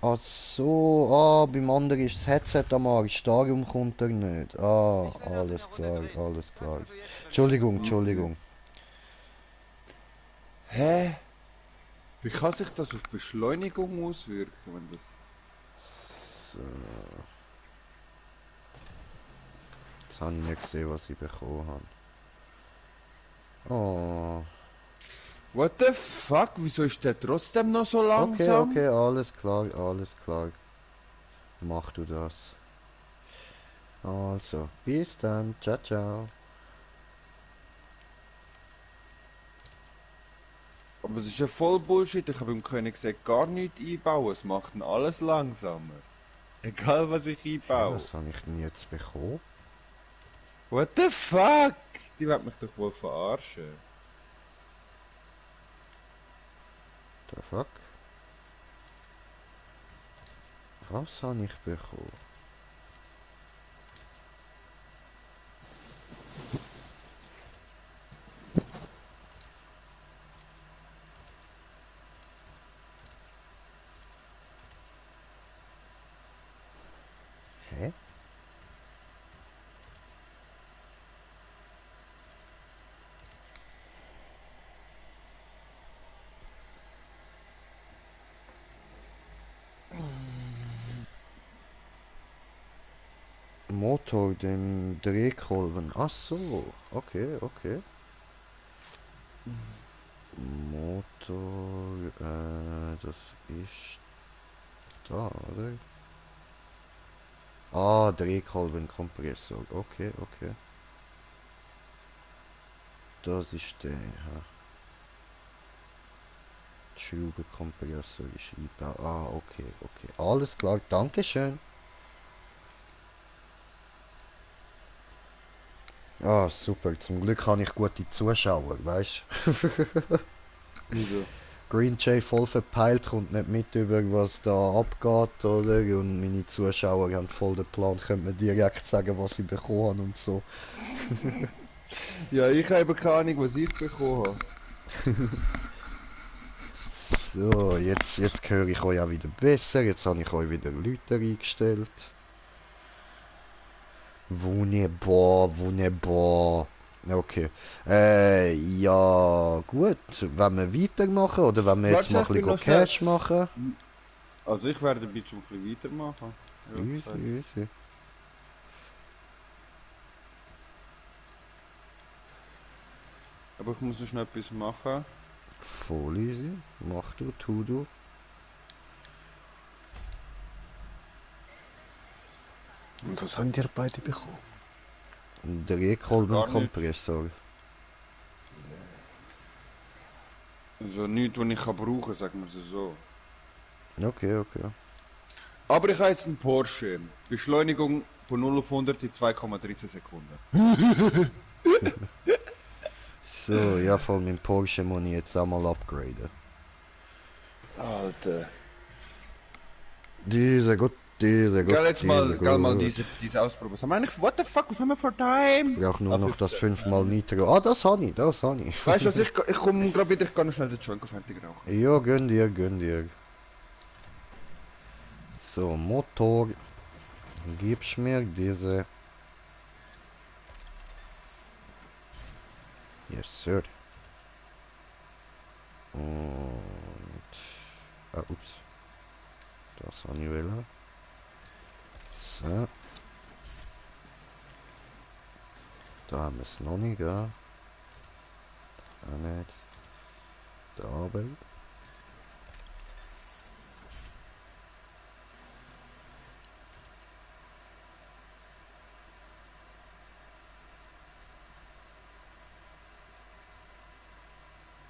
[SPEAKER 1] Ach so, beim anderen ist das Headset am Arsch, darum kommt er nicht. Ah, alles klar, alles klar. Entschuldigung, Entschuldigung.
[SPEAKER 2] Hä? Wie kann sich das auf Beschleunigung auswirken, wenn das...
[SPEAKER 1] So. Jetzt habe ich nicht gesehen, was ich bekommen habe. Oh.
[SPEAKER 2] What the fuck? Wieso ist der trotzdem noch so
[SPEAKER 1] Okay,
[SPEAKER 2] langsam?
[SPEAKER 1] okay, alles klar, alles klar. Mach du das. Also, bis dann. Ciao, ciao.
[SPEAKER 2] Aber es ist ja voll Bullshit, ich habe im Königsegg gar nichts einbauen, es macht ihn alles langsamer. Egal was ich einbaue.
[SPEAKER 1] Was habe ich denn jetzt bekommen?
[SPEAKER 2] What the fuck? Die wird mich doch wohl verarschen.
[SPEAKER 1] The fuck? Was habe ich bekommen? Hä? Motor, dem Drehkolben. Ach so, okay, okay. Motor, das ist da, oder? Ah, Drehkolbenkompressor. Okay, okay. Das ist der. Ja. Schraubenkompressor ist eingebaut. Ah, okay, okay. Alles klar, Dankeschön. Ah, super. Zum Glück habe ich gute Zuschauer, weißt du?
[SPEAKER 2] Wieso?
[SPEAKER 1] Green Jay voll verpeilt, kommt nicht mit über was da abgeht, oder? Und meine Zuschauer haben voll den Plan, können mir direkt sagen, was sie bekommen haben und so.
[SPEAKER 2] Ja, ich habe keine Ahnung, was ich bekommen habe.
[SPEAKER 1] So, jetzt höre ich euch auch wieder besser. Jetzt habe ich euch wieder Leute eingestellt. Wunderbar, wunderbar. Okay. Ja, gut. Wenn wir weitermachen oder wenn wir jetzt
[SPEAKER 2] Warte,
[SPEAKER 1] mal
[SPEAKER 2] ich
[SPEAKER 1] ein
[SPEAKER 2] bin
[SPEAKER 1] bisschen
[SPEAKER 2] noch schnell.
[SPEAKER 1] Cash machen?
[SPEAKER 2] Also ich werde ein bisschen weitermachen. Ja,
[SPEAKER 1] Easy, easy.
[SPEAKER 2] aber ich muss noch schnell etwas machen.
[SPEAKER 1] Voll easy. Mach du, tu du.
[SPEAKER 4] Und was haben die beide bekommen?
[SPEAKER 1] Der Drehkolbenkompressor.
[SPEAKER 2] Also nichts, was ich kann brauchen, sagen wir es so.
[SPEAKER 1] Okay, okay.
[SPEAKER 2] Aber ich habe jetzt einen Porsche. Beschleunigung von 0 auf 100 in 2,13 Sekunden.
[SPEAKER 1] So, ja, voll mein Porsche muss ich jetzt einmal upgraden.
[SPEAKER 2] Alter.
[SPEAKER 1] Diese gut, diese gut,
[SPEAKER 2] Gell, jetzt mal,
[SPEAKER 1] diese
[SPEAKER 2] gell, mal
[SPEAKER 1] gut.
[SPEAKER 2] diese Ausprobe. Was haben wir eigentlich, what the fuck, was haben wir for time?
[SPEAKER 1] Ich brauch nur
[SPEAKER 2] Ah,
[SPEAKER 1] noch das
[SPEAKER 2] 15.
[SPEAKER 1] 5-mal Nitro. Ah, das habe ich, das habe ich.
[SPEAKER 2] Weißt du was, ich komme gerade wieder, ich kann noch schnell den Joint fertig rauchen.
[SPEAKER 1] Ja, gönn dir, gönn dir. So, Motor. Gibst mir diese. Yes, sir. Und... Ah, ups. Das habe ich will. So. Da haben wir es noch nicht, gell? Auch nicht. Da aber.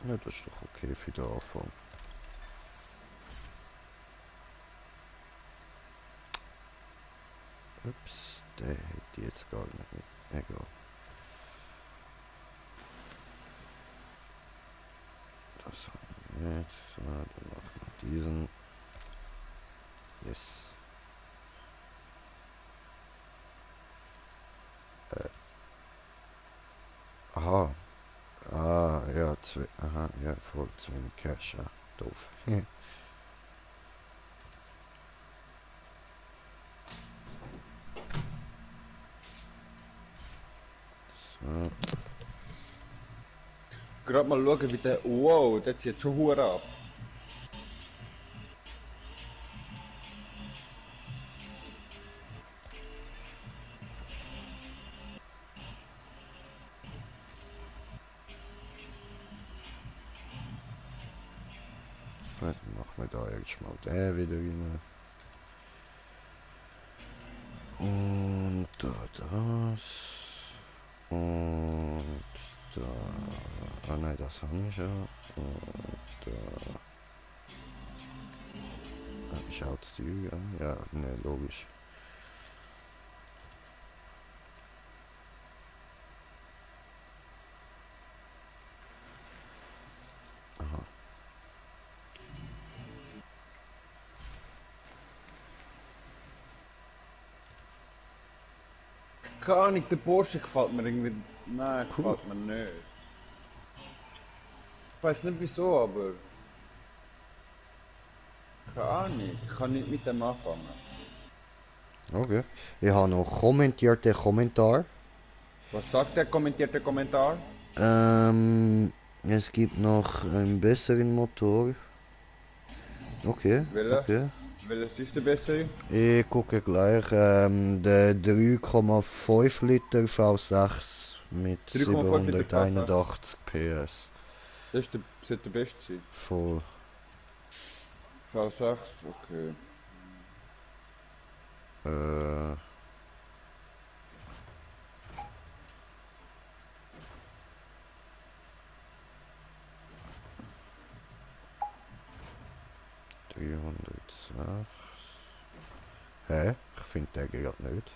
[SPEAKER 1] Ja, das ist doch okay für den Anfang. Ups, der hätte ich jetzt gar nicht mit. Egal. Das haben wir nicht. So, dann machen wir diesen. Yes. Aha. Ah, ja, zwei. Aha, ja, voll zu wenig Cash, ja. Doof. So.
[SPEAKER 2] Gerade mal schauen, wie der, wow, der zieht schon Hure ab.
[SPEAKER 1] Dann machen wir da erstmal den wieder rein. Und da das. Und da. Ah nein, das habe ich ja. Und da. Schaut's die an? Ja, ne, logisch. Aha.
[SPEAKER 2] Keine Ahnung, der Porsche gefällt mir irgendwie, nein,
[SPEAKER 1] Puh.
[SPEAKER 2] gefällt mir nicht. Ich weiß nicht wieso, aber... Keine Ahnung, ich kann nicht mit dem anfangen.
[SPEAKER 1] Okay. Ich habe noch kommentierte Kommentar.
[SPEAKER 2] Was sagt der kommentierte Kommentar?
[SPEAKER 1] Es gibt noch einen besseren Motor. Okay,
[SPEAKER 2] Welcher?
[SPEAKER 1] okay.
[SPEAKER 2] Welches ist der bessere?
[SPEAKER 1] Ich gucke gleich. Der 3,5 Liter V6 mit
[SPEAKER 2] 3,5 Liter
[SPEAKER 1] 781 PS.
[SPEAKER 2] Das ist der, sollte der beste sein.
[SPEAKER 1] Voll.
[SPEAKER 2] V6, okay.
[SPEAKER 1] Äh. ...306... Hä? Ich finde den gerade nicht.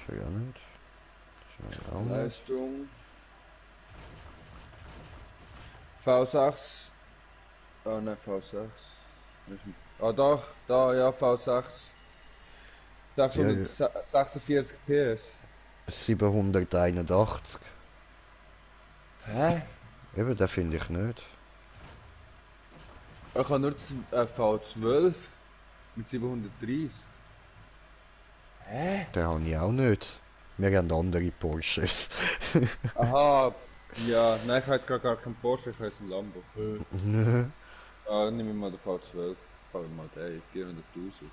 [SPEAKER 1] Schon ja nicht. Schon auch nicht.
[SPEAKER 2] Leistung. V6. Ah ne, V6. Ah doch, da, ja, V6. 646 PS.
[SPEAKER 1] 781.
[SPEAKER 2] Hä?
[SPEAKER 1] Eben, den finde ich nicht.
[SPEAKER 2] Ich habe nur V12 mit 730. Hä?
[SPEAKER 1] Den habe ich auch nicht. Wir haben andere Porsches.
[SPEAKER 2] Aha, ja, nein, ich habe gerade gar keinen Porsche, ich habe jetzt einen Lambo. Ah, dann nehme ich mal den V12. Fangen wir mal den, 400.000,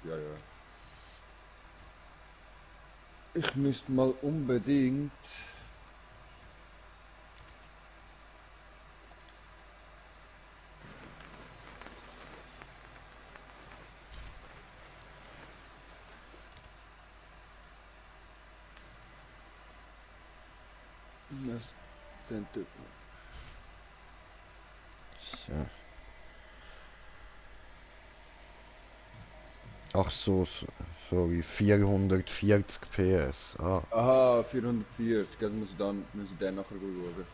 [SPEAKER 2] ja, ja. Ich müsste mal unbedingt... Was? 10 Typen.
[SPEAKER 1] So. Ach so, sorry, 440 PS. Ah,
[SPEAKER 2] Aha, 440. Gell, muss ich dann nachher schauen.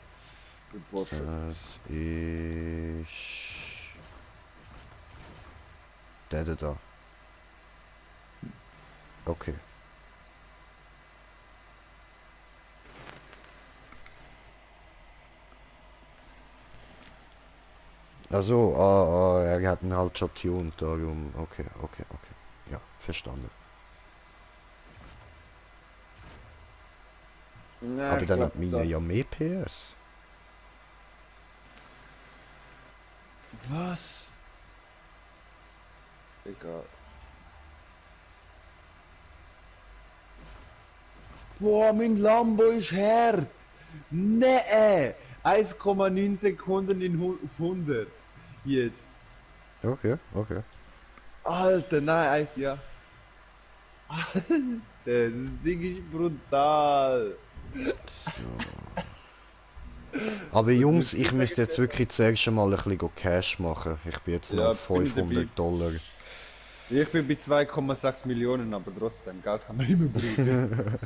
[SPEAKER 2] Bei Porsche.
[SPEAKER 1] das ist... Der da. Okay. Also, er hat ihn halt schon tuned, darum... Okay. Ja, verstanden.
[SPEAKER 2] Ja,
[SPEAKER 1] Aber
[SPEAKER 2] ich
[SPEAKER 1] dann
[SPEAKER 2] glaub,
[SPEAKER 1] hat meine ja mehr PS.
[SPEAKER 2] Was? Egal. Boah, mein Lambo ist hart! Nee! 1,9 Sekunden auf 100. Jetzt.
[SPEAKER 1] Okay.
[SPEAKER 2] Alter, nein, ja. Alter, das Ding ist brutal.
[SPEAKER 1] So. Aber Jungs, ich müsste jetzt wirklich zuerst mal ein bisschen Cash machen. Ich bin jetzt noch
[SPEAKER 2] Ja,
[SPEAKER 1] auf
[SPEAKER 2] bin ich
[SPEAKER 1] $500.
[SPEAKER 2] Ich bin bei 2,6 Millionen, aber trotzdem, Geld kann man immer bringen.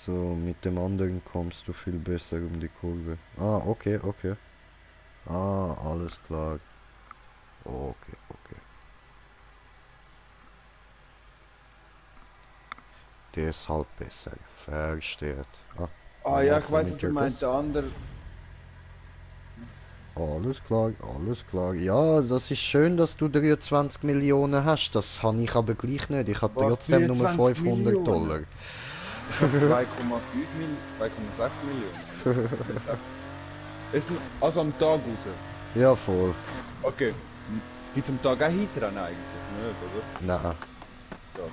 [SPEAKER 1] So, mit dem anderen kommst du viel besser um die Kurve. Ah, okay. Ah, alles klar. Okay. Der ist halt besser. Versteht. Ah,
[SPEAKER 2] Ah ja, ich
[SPEAKER 1] machen
[SPEAKER 2] weiß,
[SPEAKER 1] wir
[SPEAKER 2] was du
[SPEAKER 1] das.
[SPEAKER 2] meinst, der andere.
[SPEAKER 1] Alles klar. Ja, das ist schön, dass du 23 Millionen hast. Das habe ich aber gleich nicht. Ich habe
[SPEAKER 2] Was,
[SPEAKER 1] trotzdem nur
[SPEAKER 2] 23
[SPEAKER 1] $500.
[SPEAKER 2] Millionen? Ich habe 2,5 Millionen, 2,6 Millionen. Ist also am Tag raus.
[SPEAKER 1] Ja, voll.
[SPEAKER 2] Okay. Gibt am Tag auch Heatrennen eigentlich? Nicht, oder?
[SPEAKER 1] Nein.
[SPEAKER 2] Ja.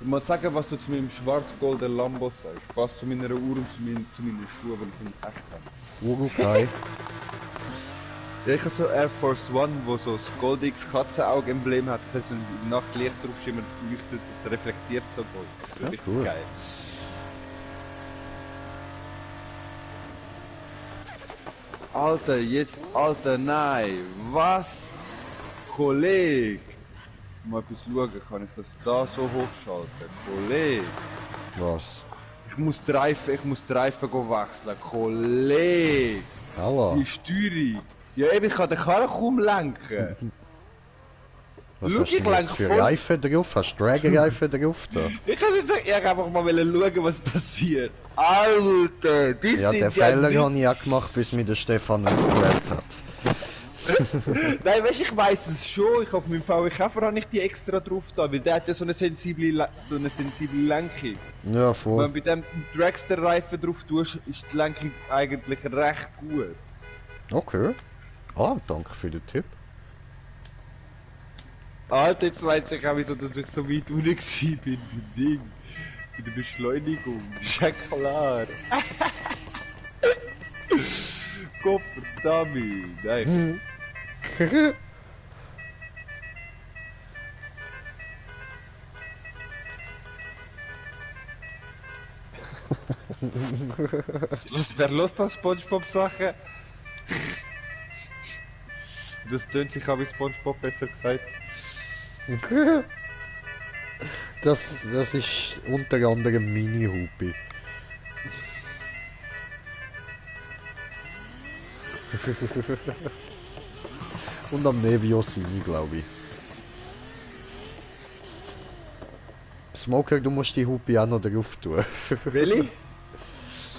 [SPEAKER 2] Ich muss sagen, was du zu meinem schwarz-golden Lambo sagst. Passt zu meiner Uhr und zu meinen Schuhen, die ich in echt habe.
[SPEAKER 1] Uruguay.
[SPEAKER 2] Ja, ich habe so Air Force One, wo so das Goldix Katzenauge-Emblem hat. Das heißt, wenn die Nacht Licht drauf schimmert, leuchtet es, reflektiert so Gold. Das ist
[SPEAKER 1] Ja,
[SPEAKER 2] richtig
[SPEAKER 1] cool.
[SPEAKER 2] geil. Alter, nein. Was? Kollege. Mal etwas schauen, kann ich das da so hochschalten? Kollege.
[SPEAKER 1] Was?
[SPEAKER 2] Ich muss die Reifen wechseln. Kollege.
[SPEAKER 1] Aua.
[SPEAKER 2] Die Steuerung. Ja eben, ich kann den Karren kaum lenken.
[SPEAKER 1] Was
[SPEAKER 2] Schau,
[SPEAKER 1] hast du
[SPEAKER 2] ich
[SPEAKER 1] denn jetzt
[SPEAKER 2] lenke
[SPEAKER 1] für
[SPEAKER 2] voll-
[SPEAKER 1] Reifen drauf? Hast du Drag-Reifen drauf da?
[SPEAKER 2] Ich kann nicht sagen, ich einfach mal schauen, was passiert. Alter, die
[SPEAKER 1] Ja,
[SPEAKER 2] sind
[SPEAKER 1] den Fehler
[SPEAKER 2] nicht...
[SPEAKER 1] habe ich auch gemacht, bis mir der Stefan aufgeklärt hat.
[SPEAKER 2] Nein, weißt, ich weiss es schon. Ich auf meinem VW Käfer habe ich die extra drauf da, weil der hat ja so eine sensible Lenkung.
[SPEAKER 1] Ja,
[SPEAKER 2] Wenn
[SPEAKER 1] voll.
[SPEAKER 2] du bei dem Dragster-Reifen drauf tust, ist die Lenkung eigentlich recht gut.
[SPEAKER 1] Okay. Ah, danke für den Tipp.
[SPEAKER 2] Alter, jetzt weiss ich auch wieso, dass ich so weit unten war bin beim Ding. Bei der Beschleunigung. Das ist ja klar. Gott verdammt. Nein. Wer lässt das Spongebob-Sachen? Das tönt sich auch wie Spongebob besser gesagt.
[SPEAKER 1] Das ist unter anderem Mini-Hupi. Und am Nevio Sini, glaube ich. Smoker, du musst die Hupi auch noch drauf tun.
[SPEAKER 2] Willi?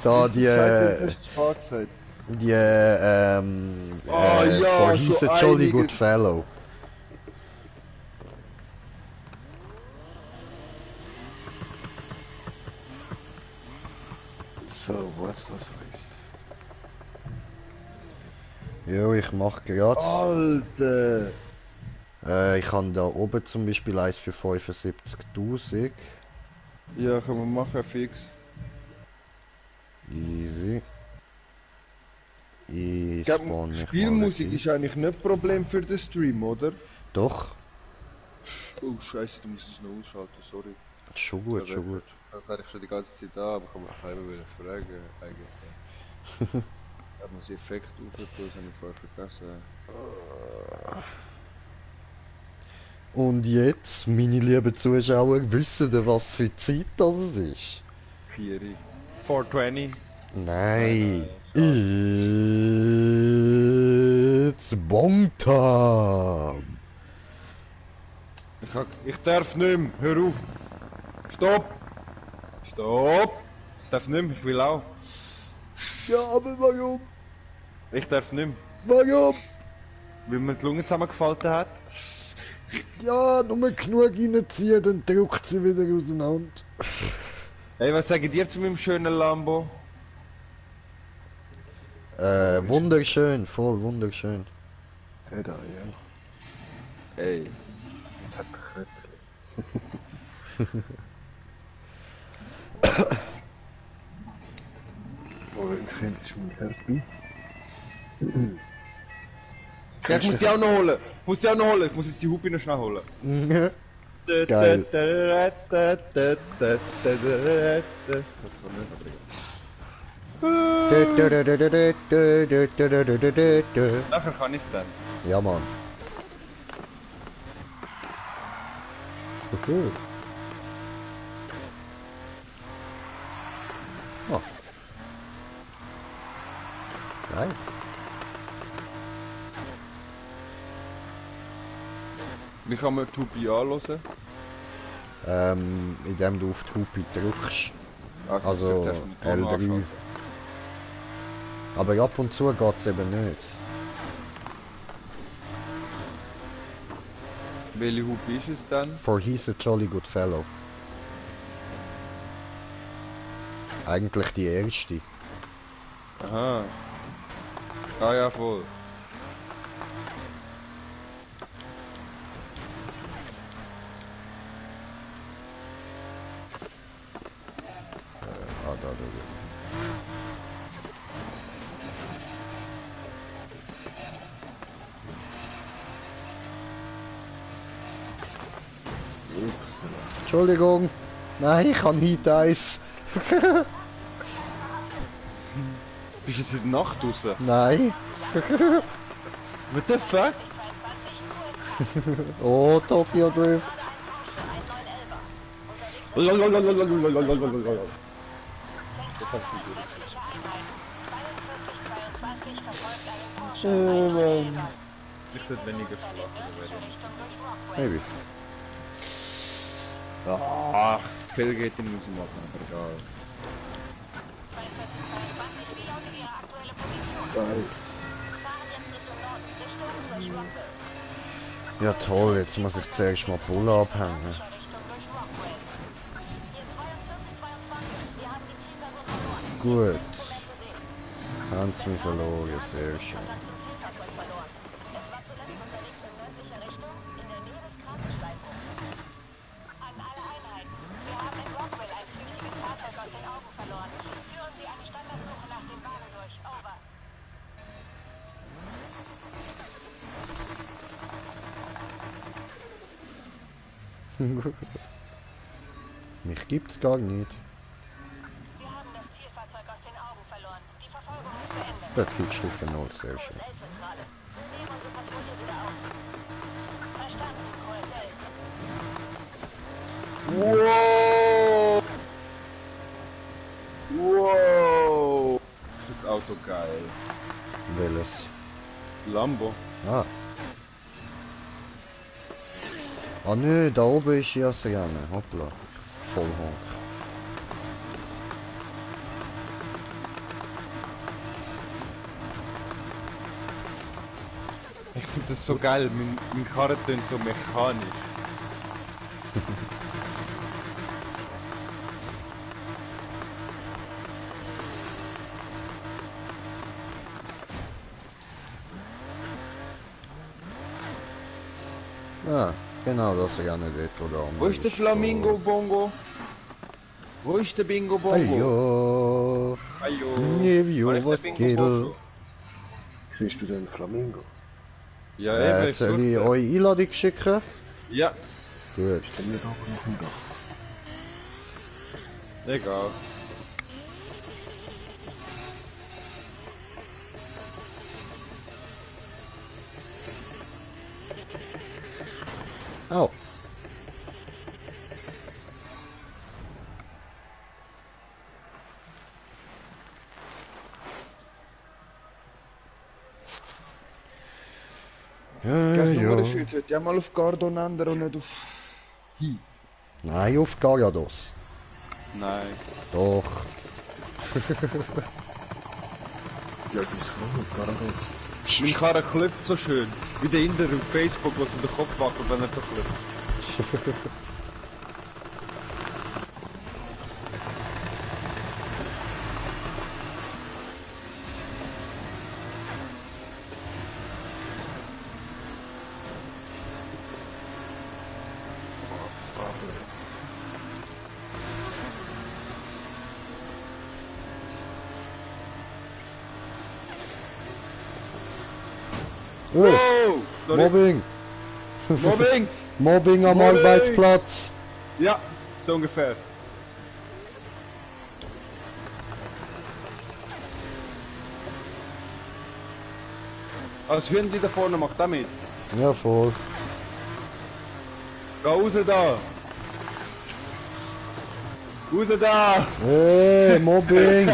[SPEAKER 1] Da die,
[SPEAKER 2] Scheiße, jetzt hast du Spaß gesagt.
[SPEAKER 1] die,
[SPEAKER 2] Oh ja,
[SPEAKER 1] for he's
[SPEAKER 2] so
[SPEAKER 1] a jolly
[SPEAKER 2] einige-
[SPEAKER 1] good fellow.
[SPEAKER 4] So, what's das heißt?
[SPEAKER 1] Ja, ich mach grad.
[SPEAKER 2] Alter!
[SPEAKER 1] Ich habe da oben zum Beispiel eins für 75.000.
[SPEAKER 2] Ja, können wir machen, fix.
[SPEAKER 1] Easy. Ich
[SPEAKER 2] Ich glaub,
[SPEAKER 1] spawn mich
[SPEAKER 2] Spielmusik
[SPEAKER 1] mal
[SPEAKER 2] ist eigentlich nicht ein Problem für den Stream, oder?
[SPEAKER 1] Doch.
[SPEAKER 2] Oh Scheiße, du musst es noch ausschalten, sorry.
[SPEAKER 1] Schon gut, schon gut.
[SPEAKER 2] Das hatte ich schon die ganze Zeit an, aber ich kann mich auch immer wieder fragen, eigentlich. Da muss ich Effekt aufhören, das habe ich vorher vergessen.
[SPEAKER 1] Und jetzt, meine lieben Zuschauer, wissen ihr, was für Zeit das ist?
[SPEAKER 2] 4. 420.
[SPEAKER 1] Nein. It's Bong Time.
[SPEAKER 2] Ich darf nicht mehr, hör auf. Stopp! Stopp! Ich darf nicht mehr, ich will auch.
[SPEAKER 1] Ja, aber warum?
[SPEAKER 2] Ich darf nicht mehr.
[SPEAKER 1] Warum?
[SPEAKER 2] Weil mir die Lunge zusammengefalten hat.
[SPEAKER 1] Ja, nur genug reinziehen, dann drückt sie wieder auseinander.
[SPEAKER 2] Hey, was sagen dir zu meinem schönen Lambo?
[SPEAKER 1] Wunderschön, voll wunderschön.
[SPEAKER 4] Der da, ja.
[SPEAKER 2] Ey.
[SPEAKER 4] Jetzt hat er Krätzchen. Moment, findest du mein Herzbein?
[SPEAKER 2] Ja, ich muss die auch noch holen. Ich muss jetzt die Hupe noch schnell holen.
[SPEAKER 1] Geil.
[SPEAKER 2] Nachher kann ich es dann.
[SPEAKER 1] Ja, Mann. Oh. Geil.
[SPEAKER 2] Wie kann man die Hupe anhören?
[SPEAKER 1] Indem du auf die Hupe drückst.
[SPEAKER 2] Ach,
[SPEAKER 1] Also
[SPEAKER 2] das ist der Ton
[SPEAKER 1] L3.
[SPEAKER 2] anschalten.
[SPEAKER 1] Aber ab und zu geht es eben nicht.
[SPEAKER 2] Welche Hupe ist es dann?
[SPEAKER 1] For he's a jolly good fellow. Eigentlich die erste.
[SPEAKER 2] Aha. Ah ja, voll.
[SPEAKER 1] Da. Entschuldigung. Nein, ich habe nicht Eis.
[SPEAKER 2] Bist du jetzt in der Nacht draußen?
[SPEAKER 1] Nein.
[SPEAKER 2] What the fuck?
[SPEAKER 1] Oh, Tokyo Drift.
[SPEAKER 2] Ich sollte weniger schlafen,
[SPEAKER 1] Maybe.
[SPEAKER 2] Ach, viel geht in muss ich machen, aber egal.
[SPEAKER 4] Geil.
[SPEAKER 1] Ja toll, jetzt muss ich zuerst mal Pulle abhängen. Gut. Haben sie mich verloren, sehr schön. Mich gibt's gar nicht.
[SPEAKER 3] Wir haben das Zielfahrzeug aus den Augen verloren. Die Verfolgung ist beendet.
[SPEAKER 1] Der Kickstufe 0, sehr schön.
[SPEAKER 3] Zentrale. Nehmen unsere Patrouille wieder auf. Verstanden, Coetel.
[SPEAKER 2] Wow! Wow! Ist das Auto geil.
[SPEAKER 1] Welches?
[SPEAKER 2] Lambo.
[SPEAKER 1] Ah. Ah nö, da oben ist ja das Rennen. Hoppla. Vollhonk.
[SPEAKER 2] Ich finde das so geil, mein Karren tönt so mechanisch.
[SPEAKER 1] Ah, genau das Rennen dort, wo der andere
[SPEAKER 2] Wo ist der Flamingo Bongo? Wo ist der Bingo Bongo?
[SPEAKER 1] Ayo.
[SPEAKER 2] Ayo.
[SPEAKER 1] Nevio,
[SPEAKER 2] Wo ist der
[SPEAKER 1] was
[SPEAKER 2] Bingo
[SPEAKER 1] geht?
[SPEAKER 2] Bongo?
[SPEAKER 4] Siehst du den Flamingo?
[SPEAKER 2] Ja, eben, ich
[SPEAKER 1] Soll ich
[SPEAKER 2] suche.
[SPEAKER 1] euch Einladung schicken?
[SPEAKER 2] Ja,
[SPEAKER 1] Gut.
[SPEAKER 4] Installiert aber noch ein Dach.
[SPEAKER 2] egal.
[SPEAKER 1] Oh. Ja,
[SPEAKER 2] Nummer
[SPEAKER 1] ja.
[SPEAKER 2] ist heute ja mal auf Gardon ändern und nicht auf Heat.
[SPEAKER 1] Nein, auf Garados.
[SPEAKER 2] Nein.
[SPEAKER 1] Doch.
[SPEAKER 4] Ja, bis Frau, Garados.
[SPEAKER 2] Mein Karren klopft so schön. Wie der Inder auf Facebook, was in den Kopf wackelt, wenn er so klopft.
[SPEAKER 1] Oh,
[SPEAKER 2] Oh! Sorry.
[SPEAKER 1] Mobbing.
[SPEAKER 2] Mobbing!
[SPEAKER 1] Mobbing am
[SPEAKER 2] Mobbing.
[SPEAKER 1] Arbeitsplatz.
[SPEAKER 2] Ja, so ungefähr. Als Hündi da vorne macht damit.
[SPEAKER 1] Ja, voll.
[SPEAKER 2] Geh raus da! Raus da!
[SPEAKER 1] Hey, Mobbing.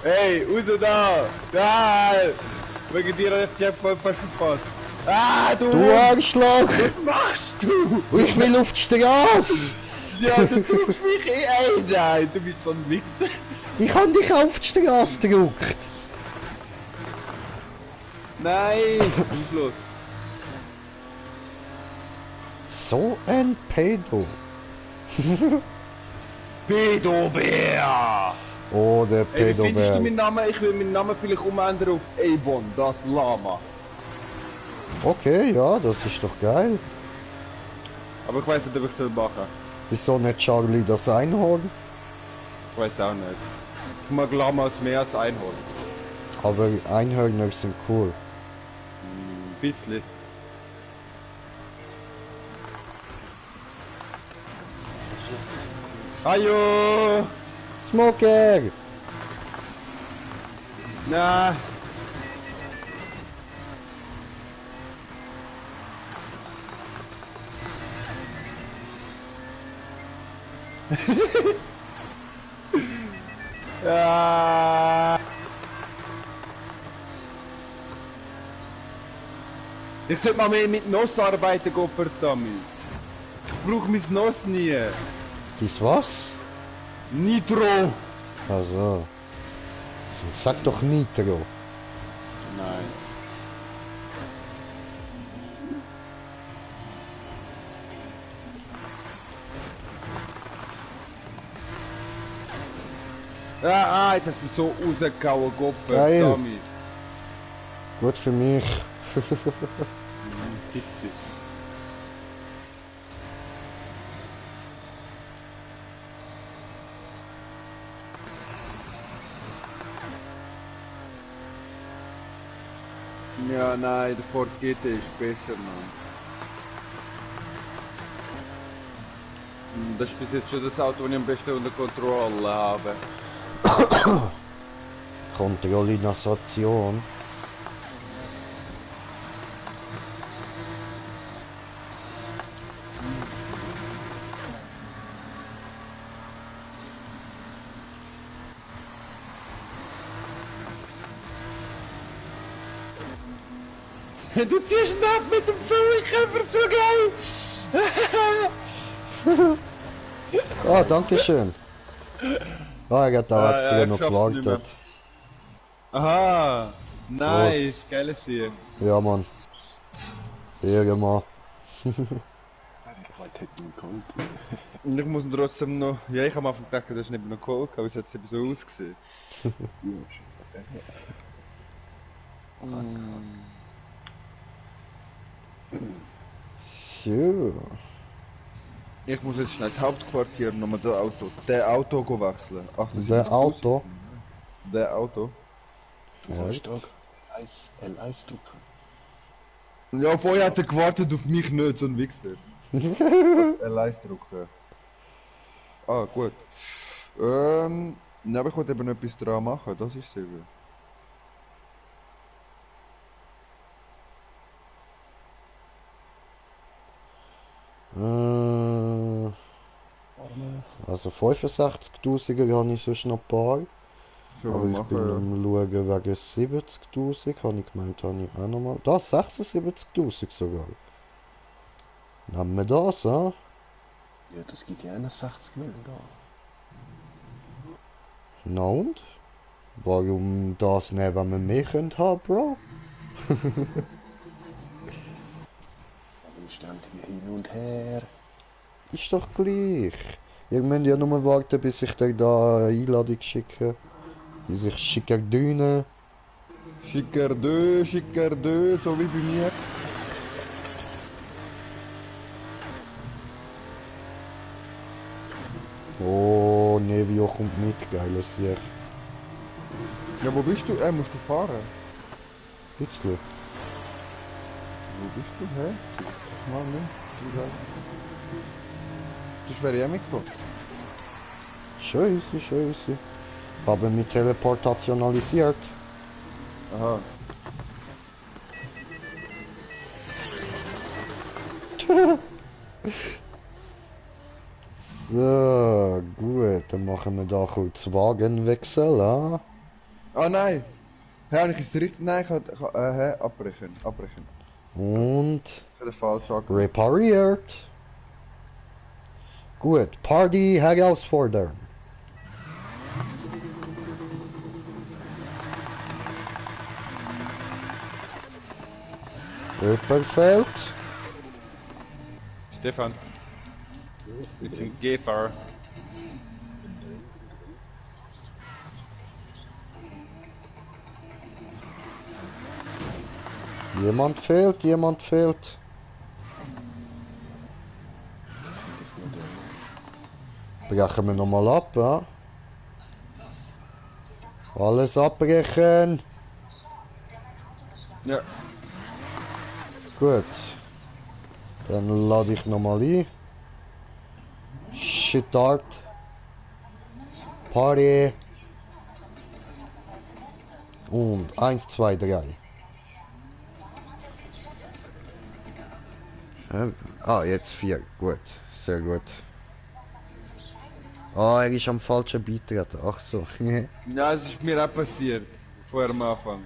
[SPEAKER 2] Hey, raus da! Ja! Wegen dir hat die Jackpot verpasst. Ah, du!
[SPEAKER 1] Du Arschloch.
[SPEAKER 2] Was machst du?
[SPEAKER 1] Ich will auf die Straße.
[SPEAKER 2] Ja, du drückst mich ein! Nein, du bist so ein Wichser.
[SPEAKER 1] Ich hab dich auf die Straße gedrückt.
[SPEAKER 2] Nein! Am Schluss.
[SPEAKER 1] So ein Pedo.
[SPEAKER 2] Pedobär!
[SPEAKER 1] Oh, der
[SPEAKER 2] Ey, wie findest du
[SPEAKER 1] Pedobär.
[SPEAKER 2] meinen Namen? Ich will meinen Namen vielleicht umändern auf Avon, das Lama.
[SPEAKER 1] Okay, ja, das ist doch geil.
[SPEAKER 2] Aber ich weiß nicht, ob ich es machen.
[SPEAKER 1] Wieso nicht Charlie das Einhorn?
[SPEAKER 2] Ich weiß auch nicht. Ich mag Lamas mehr als Einhorn.
[SPEAKER 1] Aber Einhörner sind cool.
[SPEAKER 2] Ein bisschen. Ajo!
[SPEAKER 1] Smoker!
[SPEAKER 2] Na. Ja. Ich sollte mal mehr mit Noss arbeiten, gehen, verdammt. Ich brauche mein Noss nie.
[SPEAKER 1] Dies was?
[SPEAKER 2] Nitro!
[SPEAKER 1] Also. Sag doch Nitro.
[SPEAKER 2] Nein. Jetzt hast du mich so rausgehauen, Gott
[SPEAKER 1] Geil.
[SPEAKER 2] verdammt.
[SPEAKER 1] Gut für mich.
[SPEAKER 2] Bitte. Ja, nein, der Ford GT ist besser, Mann. Das ist bis jetzt schon das Auto, das ich am besten unter Kontrolle habe.
[SPEAKER 1] Kontrollination.
[SPEAKER 2] Du ziehst ihn ab mit dem Vollkäfer, so geil!
[SPEAKER 1] Ah, danke schön. Ah, er hat da jetzt
[SPEAKER 2] ja,
[SPEAKER 1] noch
[SPEAKER 2] ich schaff's nicht mehr.
[SPEAKER 1] gewartet.
[SPEAKER 2] Aha! Nice, geiles hier.
[SPEAKER 1] Ja, Mann. Ehre mal.
[SPEAKER 4] Heute hätte man geholt.
[SPEAKER 2] Und ich muss ihn trotzdem noch. Ja, ich habe am Anfang gedacht, das ist nicht mehr noch geholt, aber es hat so ausgesehen.
[SPEAKER 1] So.
[SPEAKER 2] Ich muss jetzt schnell das Hauptquartier nochmal der Auto go wechseln. 78
[SPEAKER 1] Der Auto.
[SPEAKER 2] Der Auto.
[SPEAKER 4] Du sagst doch, L1 drücken.
[SPEAKER 2] Ja, vorher hat er gewartet auf mich nicht, so ein Wichser. L1 drücken. Ah, gut. Aber ich wollte eben etwas dran machen, das ist sehr gut.
[SPEAKER 1] Also 65.000er habe ich sonst noch ein paar.
[SPEAKER 2] Schon
[SPEAKER 1] Aber
[SPEAKER 2] mal
[SPEAKER 1] ich bin
[SPEAKER 2] machen,
[SPEAKER 1] am schauen wegen 70.000, habe ich gemeint, habe ich auch nochmal. Da, 76.000 sogar. Nehmen wir das, ah?
[SPEAKER 4] Ja, das gibt ja 61 Mille da.
[SPEAKER 1] Na und? Warum das nicht, wenn wir mehr können haben, Bro?
[SPEAKER 4] Aber ständig hin und her.
[SPEAKER 1] Ist doch gleich. Ihr müsst ja nur warten, bis ich dir da eine Einladung schicke. Bis ich schicke Düne.
[SPEAKER 2] Schicker deux, so wie bei mir.
[SPEAKER 1] Oh, Nevio kommt mit, geiles Sieg.
[SPEAKER 2] Ja, wo bist du? Musst du fahren?
[SPEAKER 1] Bisschen.
[SPEAKER 2] Wo bist du, hä? Sag mal nicht. Das wäre ja mitgekommen.
[SPEAKER 1] Scheiße, scheiße. Habe mich teleportationalisiert.
[SPEAKER 2] Aha.
[SPEAKER 1] So, gut, dann machen wir da kurz Wagenwechsel, ah?
[SPEAKER 2] Ah nein! Hä, habe ich es richtig? Nein, abbrechen.
[SPEAKER 1] Und
[SPEAKER 2] Ich habe den falsch angeklickt.
[SPEAKER 1] repariert. Gut, Party herausfordern. Überfällt.
[SPEAKER 2] Stefan. Jetzt im Gefahr.
[SPEAKER 1] Jemand fehlt, jemand fehlt. Brechen wir nochmal ab, ja? Alles abbrechen.
[SPEAKER 2] Ja.
[SPEAKER 1] Gut. Dann lade ich nochmal ein. Shitart. Party. Und 1, 2, 3. Jetzt 4. Gut. Sehr gut. Ah, er ist am falschen Beitreten. Ach so.
[SPEAKER 2] Ja, es ist mir auch passiert. Vorher am Anfang.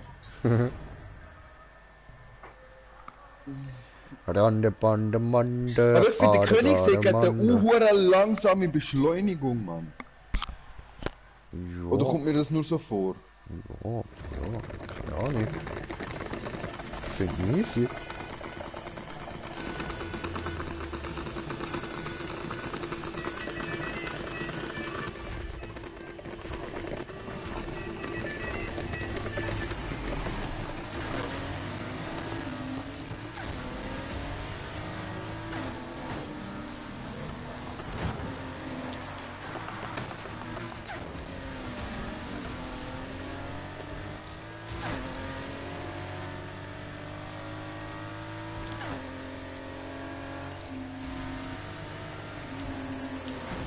[SPEAKER 1] Rande, Bande, Mande.
[SPEAKER 2] Aber ich finde, der Königsegg hat eine
[SPEAKER 1] Mande.
[SPEAKER 2] unhure langsame Beschleunigung, Mann. Oder
[SPEAKER 1] Ja,
[SPEAKER 2] kommt mir das nur so vor?
[SPEAKER 1] ja, keine Ahnung. Finde ich easy.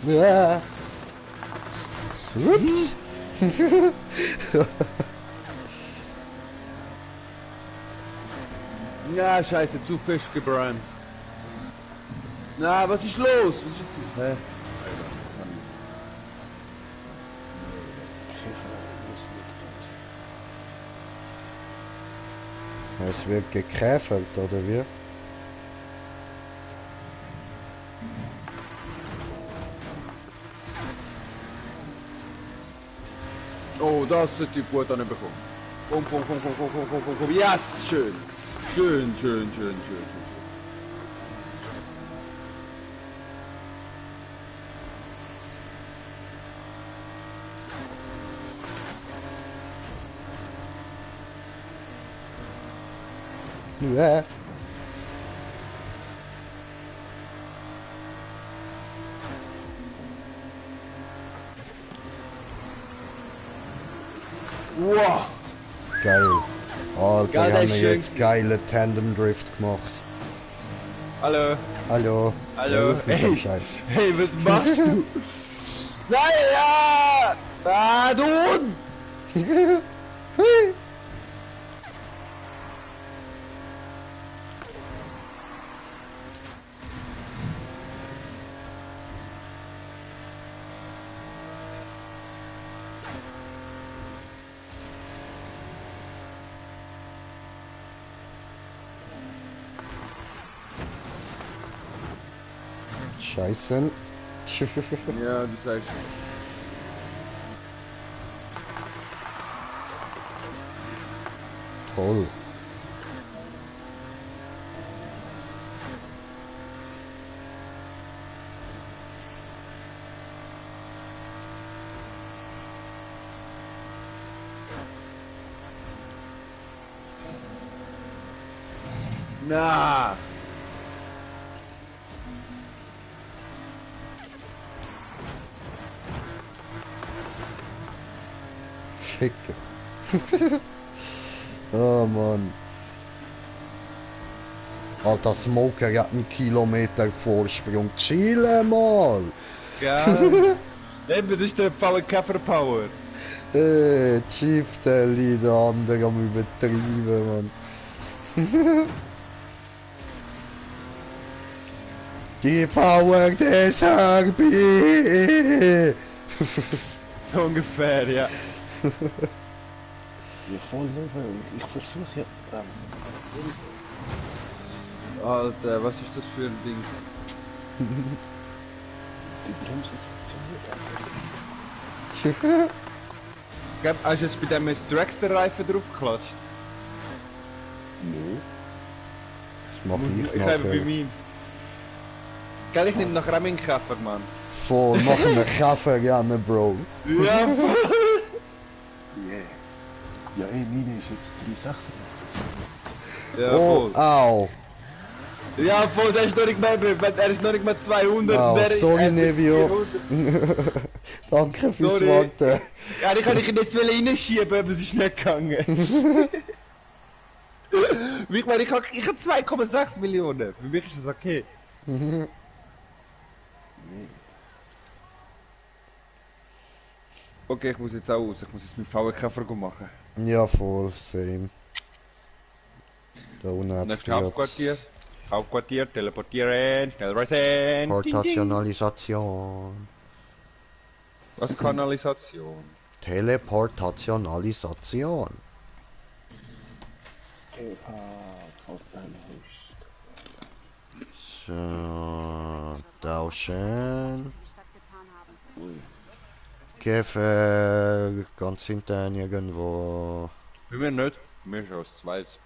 [SPEAKER 1] Ja. Ups.
[SPEAKER 2] Ja, scheiße, zu fest gebrannt. Na, was ist los? Was ist los? Hä?
[SPEAKER 1] Es wird gekäfert, oder wie?
[SPEAKER 2] Oh, das sollte ich gut anbekommen. Komm. Yes, schön. Schön.
[SPEAKER 1] Ja.
[SPEAKER 2] Wow.
[SPEAKER 1] Geil. Alter,
[SPEAKER 2] Geil,
[SPEAKER 1] wir
[SPEAKER 2] der
[SPEAKER 1] haben
[SPEAKER 2] ist
[SPEAKER 1] jetzt
[SPEAKER 2] schön.
[SPEAKER 1] geile Tandem Drift gemacht.
[SPEAKER 2] Hallo.
[SPEAKER 1] Hallo.
[SPEAKER 2] Hallo.
[SPEAKER 1] Hör auf mit dem
[SPEAKER 2] Hey.
[SPEAKER 1] Scheiß.
[SPEAKER 2] Hey, was machst du? Nein, ja! Ah, du Hund!
[SPEAKER 1] Scheiße.
[SPEAKER 2] Ja, du sagst.
[SPEAKER 1] Toll.
[SPEAKER 2] Na!
[SPEAKER 1] Schicke. Oh Mann. Alter, Smoker hat einen Kilometer Vorsprung. Chill mal.
[SPEAKER 2] Geil. Eben, das ist der Power Capper Power.
[SPEAKER 1] Chief, der Lied andere am übertrieben, Mann. Die Power des RB.
[SPEAKER 2] So ungefähr, ja.
[SPEAKER 4] Ja, voll nicht, weil ich versuche jetzt zu bremsen.
[SPEAKER 2] Alter, was ist das für ein Ding?
[SPEAKER 4] Die Bremse funktioniert einfach.
[SPEAKER 2] Hast du jetzt bei dem Dragster-Reifen draufgeklatscht?
[SPEAKER 4] Nö.
[SPEAKER 1] Das mach ich
[SPEAKER 2] Ich habe bei
[SPEAKER 1] nachher.
[SPEAKER 2] mir. Gell, ich nehme nachher auch meinen Käfer, Mann.
[SPEAKER 1] Voll, mach einen Kaffee gerne, Bro.
[SPEAKER 2] Ja,
[SPEAKER 4] Yeah. Ja, ey, meine ist jetzt 386.
[SPEAKER 2] ja,
[SPEAKER 1] Oh,
[SPEAKER 2] voll.
[SPEAKER 1] au.
[SPEAKER 2] Ja, voll, der ist noch nicht mehr, er ist noch nicht mal 200.
[SPEAKER 1] Au,
[SPEAKER 2] der ist
[SPEAKER 1] sorry,
[SPEAKER 2] erst
[SPEAKER 1] Nevio.
[SPEAKER 2] 400.
[SPEAKER 1] Danke fürs
[SPEAKER 2] Sorry.
[SPEAKER 1] Warten.
[SPEAKER 2] Ja, ich kann ihn jetzt reinschieben, aber es ist nicht gegangen. Ich meine, ich habe 2,6 Millionen. Für mich ist das okay. Okay, ich muss jetzt auch raus. Ich muss jetzt meinen VW-Käfer machen.
[SPEAKER 1] Ja, voll, same. Da unten hat's
[SPEAKER 2] Nächstes Hauptquartier. Hauptquartier, teleportieren, schnell reisen.
[SPEAKER 1] Portationalisation.
[SPEAKER 2] Was Kanalisation?
[SPEAKER 1] Teleportationalisation.
[SPEAKER 4] Okay, falls deine ist.
[SPEAKER 1] So, tauschen.
[SPEAKER 6] Stadt getan haben.
[SPEAKER 4] Ui.
[SPEAKER 1] Käfer, ganz hinten irgendwo.
[SPEAKER 2] Bei mir nicht. Bei mir ist aus zweites.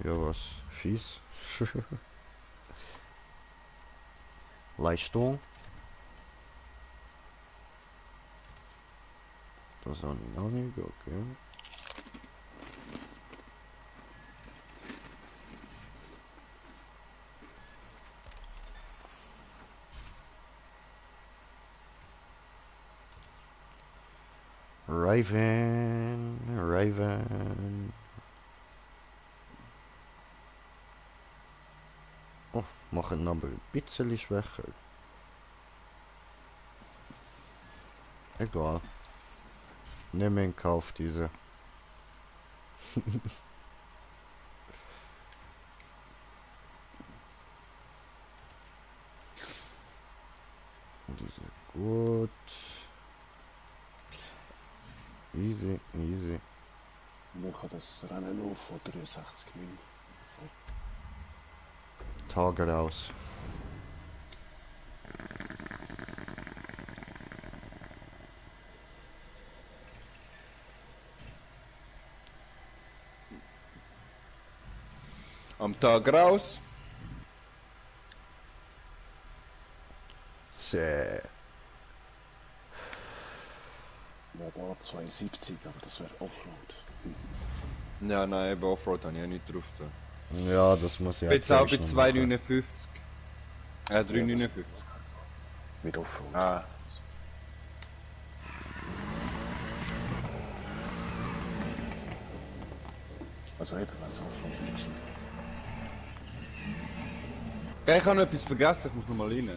[SPEAKER 1] Ja, was? Fies. Leistung. Das habe ich noch nicht, okay. Raven. Oh, machen aber ein bisschen schwächer. Egal. Nehme in Kauf diese. Diese gut. Easy, easy.
[SPEAKER 4] Wir können das Rennen nur von 63 Minuten.
[SPEAKER 1] Tage raus.
[SPEAKER 2] Am Tag raus.
[SPEAKER 1] Sehr.
[SPEAKER 4] Ja, da 72, aber das wäre Offroad.
[SPEAKER 2] Ja, nein, eben Offroad habe ich ja nicht drauf. Da.
[SPEAKER 1] Ja, das muss ich
[SPEAKER 2] Jetzt auch bei
[SPEAKER 1] zuerst noch machen.
[SPEAKER 2] 2,59. 3,59.
[SPEAKER 4] Mit Offroad.
[SPEAKER 2] Ah.
[SPEAKER 4] Also eben, wenn es Anfang ist.
[SPEAKER 2] Ich habe noch etwas vergessen, ich muss noch mal rein.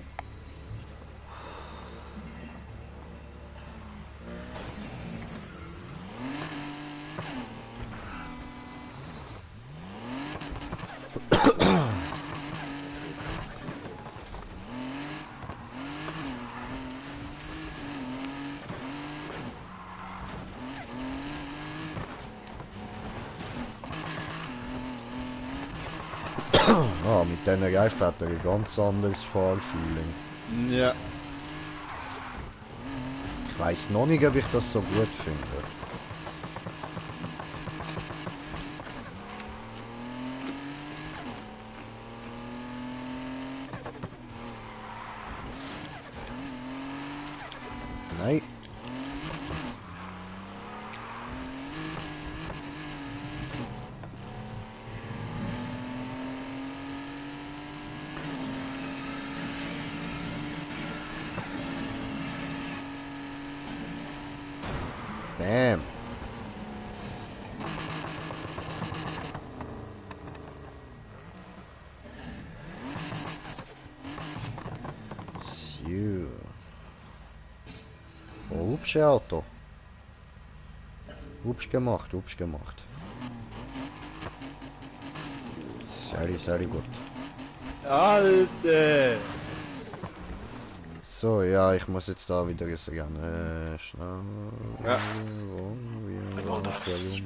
[SPEAKER 1] Ah, mit diesen Reifen hat er ein ganz anderes Fahrfeeling.
[SPEAKER 2] Ja.
[SPEAKER 1] Ich weiss noch nicht, ob ich das so gut finde. Nein. Damn. So. Oh, hübsche Auto. Hübsch gemacht, hübsch gemacht. Sehr gut.
[SPEAKER 2] Alter!
[SPEAKER 1] So, ja, ich muss jetzt da wieder rennen. Schnell.
[SPEAKER 2] Ja.
[SPEAKER 4] Ich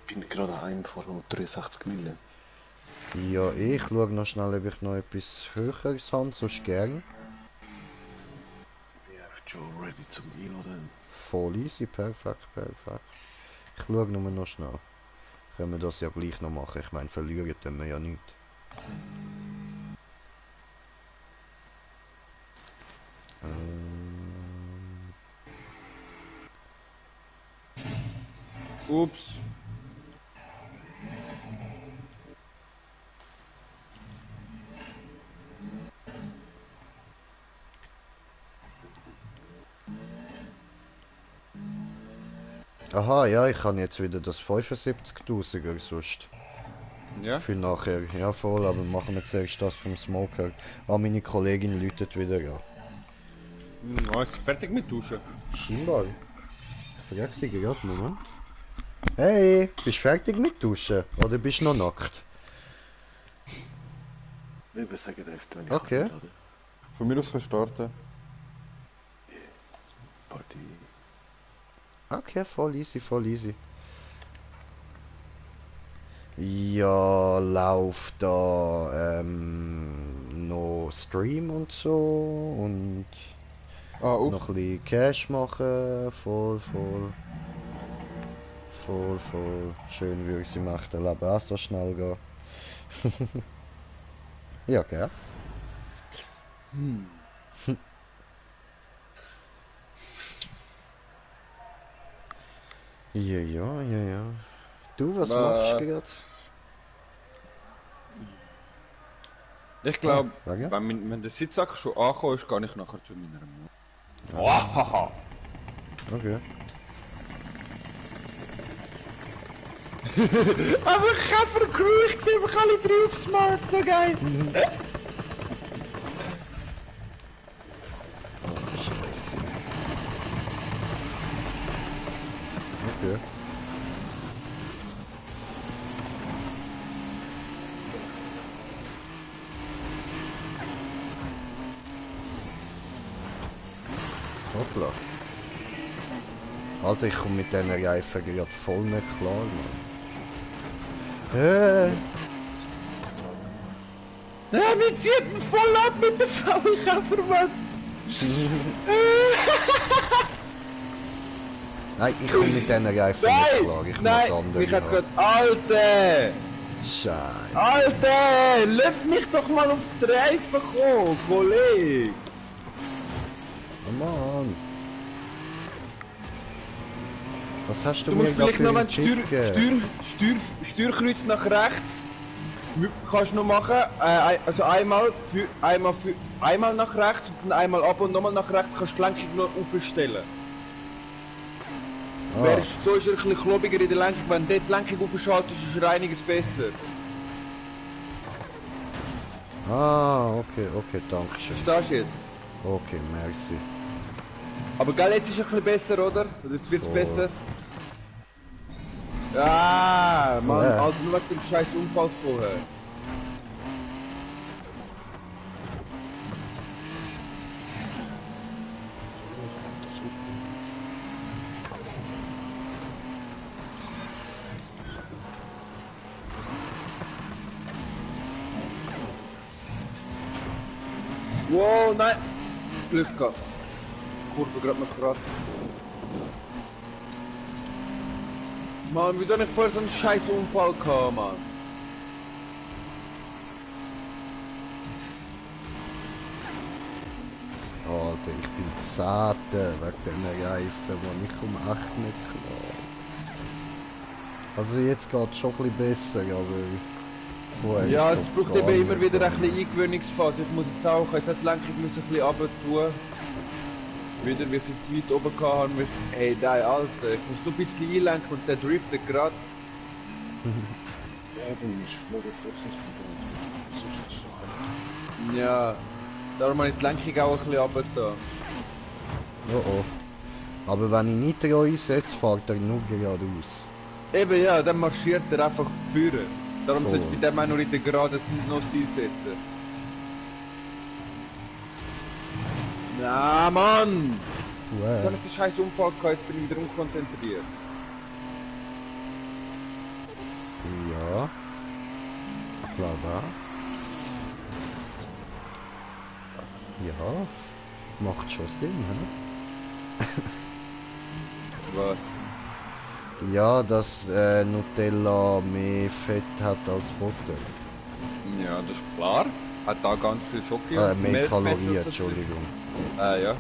[SPEAKER 4] bin gerade an einem vor 63 Mille.
[SPEAKER 1] Ja, ich schaue noch schnell, ob ich noch etwas Höheres habe, sonst gern.
[SPEAKER 4] Ich habe Joe ready zum Einladen.
[SPEAKER 1] Voll easy, perfekt. Ich schaue nur noch schnell. Können wir das ja gleich noch machen, ich meine, verlieren tun wir ja nicht.
[SPEAKER 2] Ups.
[SPEAKER 1] Aha, ja, ich kann jetzt wieder das 75.000er sonst.
[SPEAKER 2] Ja?
[SPEAKER 1] Für nachher. Ja, voll, aber machen wir zuerst das vom Smoker. Ah, meine Kollegin läutet wieder an.
[SPEAKER 2] Ja, ist fertig mit Duschen.
[SPEAKER 1] Scheinbar. Frag sie gerade, Moment. Hey, bist du fertig mit Duschen? Oder bist du noch nackt?
[SPEAKER 4] Ich würde sagen, wenn ich
[SPEAKER 1] Okay.
[SPEAKER 4] einladen.
[SPEAKER 2] Von mir aus kannst du starten.
[SPEAKER 4] Party.
[SPEAKER 1] Okay, voll easy. Ja, läuft da noch Stream und so und
[SPEAKER 2] Ah, ups.
[SPEAKER 1] noch ein bisschen Cash machen, voll. Schön würde ich sie machen, der Leben auch so schnell gehen. Ja, gell? Ja. Du, was machst du gerade?
[SPEAKER 2] Ich glaube,
[SPEAKER 1] Sag ja.
[SPEAKER 2] wenn der Sitzsack schon angekommen ist, gehe ich nachher zu meiner Mutter. Wahaha!
[SPEAKER 1] Okay.
[SPEAKER 2] Aber Käfer-Crew, ich sehe einfach alle drauf, smart, so geil!
[SPEAKER 1] Oh, Scheiße. Okay. Hoppla. Alter, ich komme mit diesen Reifen gerade voll nicht klar, Mann.
[SPEAKER 2] Ja, wir ziehen ihn voll ab mit dem VW-Käfer, Mann!
[SPEAKER 1] Nein, ich komme mit diesen Reifen nicht klar. Ich muss andere
[SPEAKER 2] ich hätte
[SPEAKER 1] haben.
[SPEAKER 2] gerade... Alter!
[SPEAKER 1] Scheiße.
[SPEAKER 2] Alter! Lass mich doch mal auf die Reifen kommen, Kollege!
[SPEAKER 1] Oh Mann. Was hast du,
[SPEAKER 2] Du
[SPEAKER 1] mir
[SPEAKER 2] musst
[SPEAKER 1] da
[SPEAKER 2] vielleicht
[SPEAKER 1] für
[SPEAKER 2] noch,
[SPEAKER 1] einen
[SPEAKER 2] wenn du
[SPEAKER 1] Tipp gegeben?
[SPEAKER 2] Steuerkreuz nach rechts kannst du noch machen, also einmal nach rechts und dann einmal ab und nochmal nach rechts kannst du die Lenkung noch aufstellen. Wer ist, so ist er ein bisschen klobiger in der Lenkung. Wenn dort die Lenkung aufschaltet, ist er einiges besser.
[SPEAKER 1] Ah, okay, danke schön.
[SPEAKER 2] Verstehst du jetzt?
[SPEAKER 1] Okay, merci.
[SPEAKER 2] Aber gell, jetzt ist er ein bisschen besser, oder? Das wird's
[SPEAKER 1] Voll.
[SPEAKER 2] besser. Ah, Mann,
[SPEAKER 1] Ja.
[SPEAKER 2] Alter, nur wegen dem scheiß Unfall vorher. Wow, nein! Glück gehabt. Kurve gerade noch kratzt. Mann, wieso hab ich vorher so einen scheiß Unfall gehabt, Mann?
[SPEAKER 1] Alter, ich bin Zehnte wegen diesen Reifen, die ich um 8 nicht klar. Also jetzt geht es schon ein bisschen besser, aber vorher
[SPEAKER 2] Ja,
[SPEAKER 1] ist
[SPEAKER 2] es
[SPEAKER 1] doch
[SPEAKER 2] braucht
[SPEAKER 1] gar
[SPEAKER 2] eben immer
[SPEAKER 1] nicht
[SPEAKER 2] wieder ein
[SPEAKER 1] gegangen.
[SPEAKER 2] bisschen Eingewöhnungsphase. Ich muss jetzt auch, jetzt hat die Lenkung müssen ein bisschen runter tun. Wieder, wie ich es jetzt weit oben gehabt habe, hey, nein, Alter, ich muss nur ein bisschen einlenken und der driftet gerade.
[SPEAKER 4] Ja, du musst mega vorsichtig sein. Sonst ist es so hart.
[SPEAKER 2] Ja, darum habe ich die Lenkung auch ein bisschen runter.
[SPEAKER 1] Oh. Aber wenn ich Nitro einsetze, fährt er nur geradeaus.
[SPEAKER 2] Eben ja, dann marschiert er einfach führen. Darum
[SPEAKER 1] Voll.
[SPEAKER 2] sollst du bei dem auch nur in der Geraden noch einsetzen. Na Mann! Dann habe ich den scheiß Unfall gehabt, jetzt bin ich wieder unkonzentriert.
[SPEAKER 1] Ja. Klar da. Ja. Macht schon Sinn, hä?
[SPEAKER 2] Was?
[SPEAKER 1] Ja, dass Nutella mehr Fett hat als Butter.
[SPEAKER 2] Ja, das ist klar. Hat da ganz viel Schoki und
[SPEAKER 1] Mehr
[SPEAKER 2] Mehlfett und
[SPEAKER 1] Kalorien,
[SPEAKER 2] so.
[SPEAKER 1] Entschuldigung.
[SPEAKER 2] Ah ja.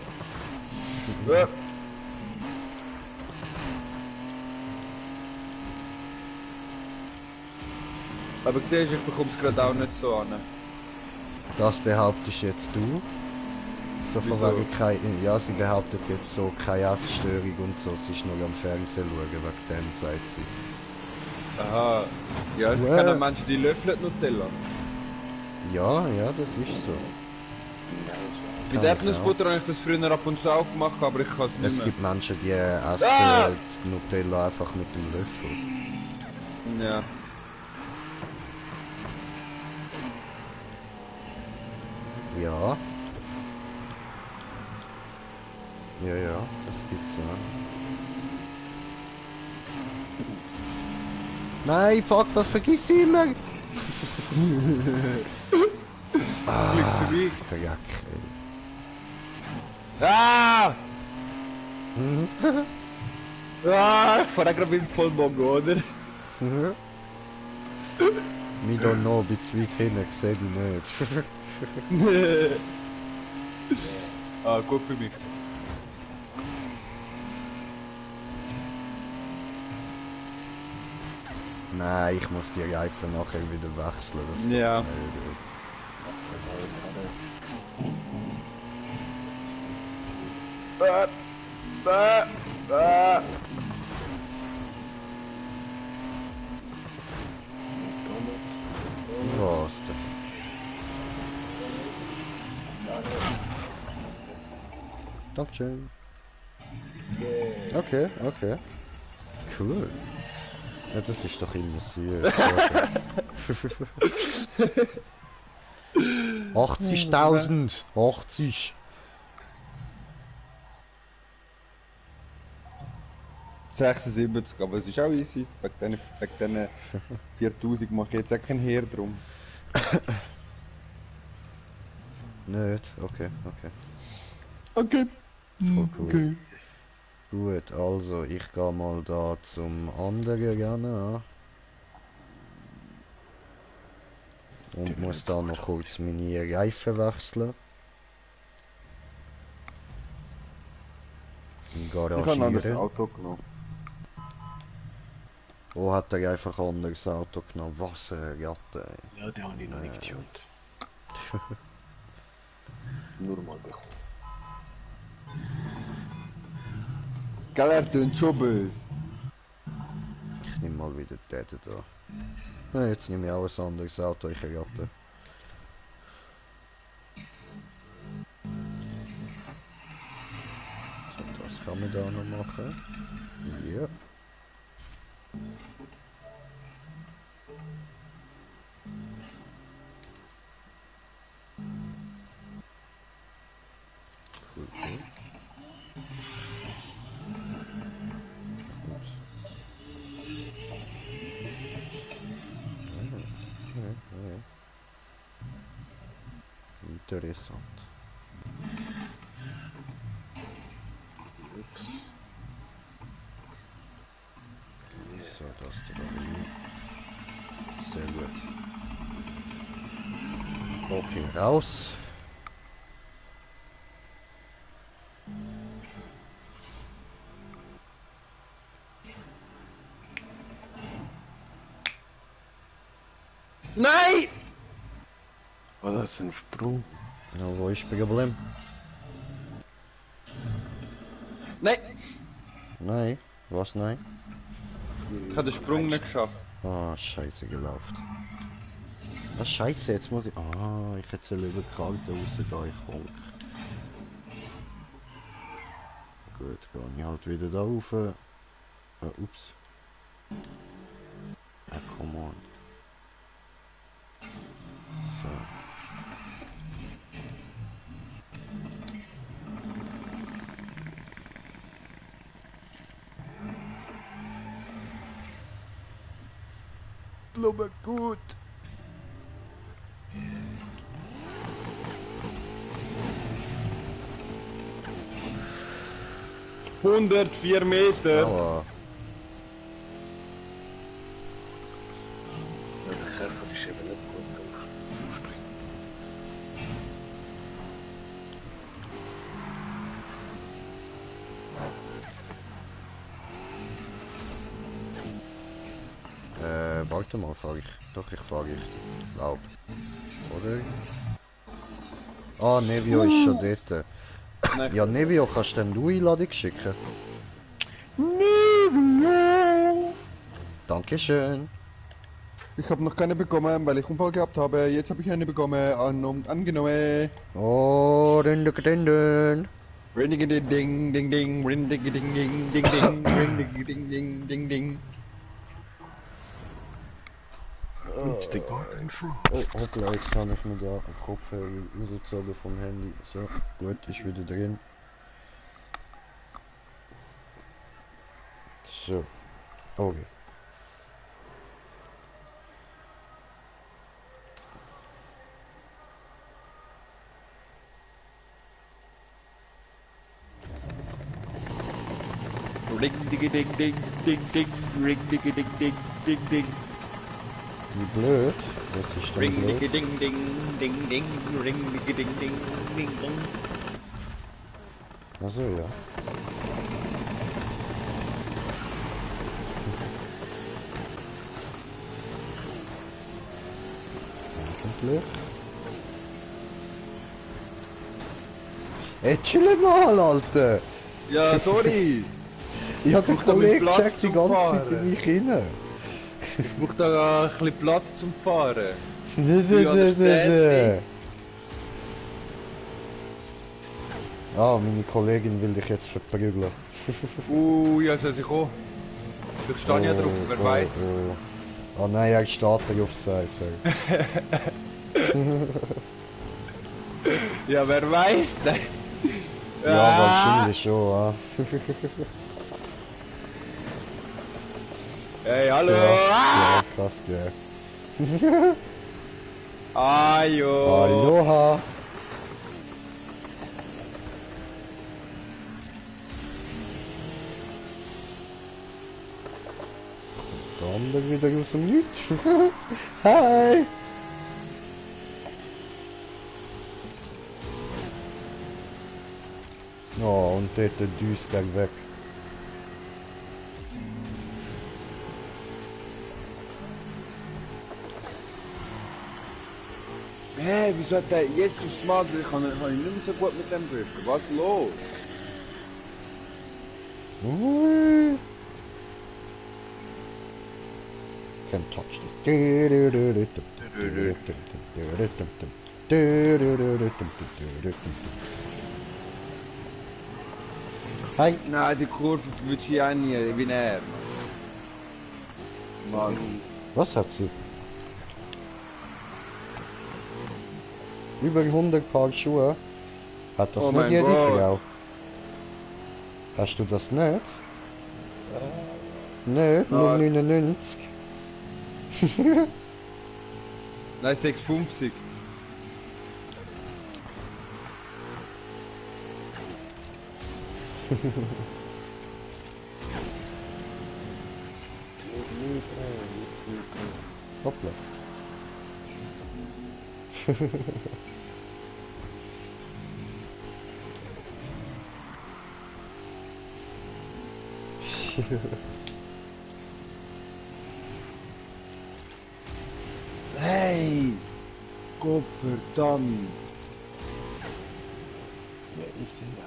[SPEAKER 2] Ja. Aber siehst du, ich bekomme es gerade auch nicht so an.
[SPEAKER 1] Das behauptest jetzt du? So von
[SPEAKER 2] Wieso?
[SPEAKER 1] wegen ja, sie behauptet jetzt so keine Essstörung und so, sie ist nur am Fernsehen schauen, wegen dem sagt sie.
[SPEAKER 2] Aha. Ja, es
[SPEAKER 1] Ja.
[SPEAKER 2] kennen Menschen, die löffeln Nutella.
[SPEAKER 1] Ja, das ist so.
[SPEAKER 2] Mit
[SPEAKER 1] Kann ich
[SPEAKER 2] Erdnussbutter habe ich das früher ab und zu auch gemacht, aber ich kann es
[SPEAKER 1] Es
[SPEAKER 2] nicht mehr.
[SPEAKER 1] gibt Menschen, die essen
[SPEAKER 2] Ah!
[SPEAKER 1] Nutella einfach mit dem Löffel.
[SPEAKER 2] Ja.
[SPEAKER 1] Ja. Ja, das gibt's ja. Nein, fuck, das vergiss ich immer!
[SPEAKER 2] Glück für mich.
[SPEAKER 1] Dreck,
[SPEAKER 2] Ah!
[SPEAKER 1] ey.
[SPEAKER 2] Ah! Ich fahre gerade mit dem Vollmongo, oder?
[SPEAKER 1] Me don't know, ein bisschen weit hinten, sehe ich nicht.
[SPEAKER 2] Ah, gut für mich.
[SPEAKER 1] Nein, ich muss die Reifen nachher wieder wechseln. Das geht
[SPEAKER 2] Ja.
[SPEAKER 1] nicht. Was denn? Dankeschön. Okay. Cool. Ja, das ist doch immer süß. 80.000! 80!
[SPEAKER 2] 76, aber es ist auch easy. Wegen diesen 4000 mache ich jetzt auch keinen Heer drum.
[SPEAKER 1] Nicht? Okay.
[SPEAKER 2] Okay.
[SPEAKER 1] Voll cool. Gut, also ich gehe mal da zum anderen Rennen. Und muss da noch kurz meine Reifen wechseln.
[SPEAKER 2] Ich habe ein anderes
[SPEAKER 1] Garagieren.
[SPEAKER 2] Auto genommen.
[SPEAKER 1] Oh, hat er einfach ein anderes Auto genommen. Was eine Ratte, ey.
[SPEAKER 4] Ja, die habe ich noch nicht getuned. Nur mal bekommen.
[SPEAKER 2] Gell, er tönt schon böse.
[SPEAKER 1] mal wieder der da. Ja, jetzt nehme ich auch ein anderes Auto, ich rate. So, das kann man da noch machen. Ja. Cool, cool. Ups. Ja. Interessant.
[SPEAKER 4] Ups.
[SPEAKER 1] So, das da rein. Sehr gut. Okay, raus.
[SPEAKER 2] Nein!
[SPEAKER 4] Oh, das ist ein Sprung.
[SPEAKER 1] Ja, wo ist das Problem?
[SPEAKER 2] Nein!
[SPEAKER 1] Nein. Was nein?
[SPEAKER 2] Ich habe den Sprung nicht geschafft.
[SPEAKER 1] Ah, scheiße gelaufen. Ah, scheiße, jetzt muss ich... Ah, ich hätte über die Karte rausgehen, ich honk. Gut, gehe ich halt wieder da rauf. Ups. Ah, come on. So. Blume gut.
[SPEAKER 2] 104 Meter!
[SPEAKER 1] Aua.
[SPEAKER 4] Ja, der Käfer ist eben nicht gut zum Springen.
[SPEAKER 1] Warte mal, fahre ich. Doch, ich fahre richtig. Glaub. Oder? Ah, Nevio ist schon dort.
[SPEAKER 2] Nein,
[SPEAKER 1] Ja, Nevio, kannst denn du Einladung schicken?
[SPEAKER 2] Nevio!
[SPEAKER 1] Dankeschön.
[SPEAKER 2] Ich habe noch keine bekommen, weil ich Unfall gehabt habe. Jetzt habe ich eine bekommen. Angenommen.
[SPEAKER 1] Oh, dün.
[SPEAKER 2] Ring ding ding ding ding ding ring ding ding ding ding ding ring ding ding ding ding ding.
[SPEAKER 4] It's the garden fruit.
[SPEAKER 1] Oh, hoppla, jetzt habe ich mir da einen Kopfhörer rausgezogen vom Handy. So, gut, ist wieder drin. So, okay.
[SPEAKER 2] Ring ding ding ding ding ding ring ding ding ding ding ding.
[SPEAKER 1] Wie blöd. Das ist dann
[SPEAKER 2] Ring ding
[SPEAKER 1] blöd.
[SPEAKER 2] ding ding ding ding ring ding ding ding ding ding.
[SPEAKER 1] Also ja. Eigentlich. Ey, chill mal, Alter!
[SPEAKER 2] Ja, sorry.
[SPEAKER 1] Ich hab den
[SPEAKER 2] brauch da meinen
[SPEAKER 1] Kollegen
[SPEAKER 2] Platz
[SPEAKER 1] gecheckt die
[SPEAKER 2] zum
[SPEAKER 1] ganze Zeit
[SPEAKER 2] Fahren.
[SPEAKER 1] in mich rein.
[SPEAKER 2] Ich brauche da ein bisschen Platz zum Fahren. You understand
[SPEAKER 1] Ah, meine Kollegin will dich jetzt verprügeln.
[SPEAKER 2] Ja, soll ich auch. Ich stehe ja drauf, wer weiß.
[SPEAKER 1] Oh nein, er steht auf Seite.
[SPEAKER 2] Ja, wer weiß, ne?
[SPEAKER 1] Ja, wahrscheinlich schon, ja.
[SPEAKER 2] Hey, hallo!
[SPEAKER 1] Ja, passt ja.
[SPEAKER 2] Ajo!
[SPEAKER 1] Aloha! Der andere wieder aus dem Nichts. Hi! Oh, und dort der Duisberg weg.
[SPEAKER 2] Hä, wieso hat der Jesus Mann, ich kann nicht mehr so gut mit dem Griffen. Was ist los?
[SPEAKER 1] Ui. Can't touch this. Hi.
[SPEAKER 2] Nein, die Kurve würde ich auch nie, wie er. Mann.
[SPEAKER 1] Was hat sie? Über 100 Paar Schuhe? Hat das
[SPEAKER 2] Oh
[SPEAKER 1] nicht
[SPEAKER 2] mein
[SPEAKER 1] jede
[SPEAKER 2] Gott.
[SPEAKER 1] Frau? Hast du das nicht? Nicht, nur
[SPEAKER 2] Nein.
[SPEAKER 1] 99.
[SPEAKER 2] Nein, 650.
[SPEAKER 1] Hoppla.
[SPEAKER 2] Hey! Gott verdammt!
[SPEAKER 4] Wer ist denn da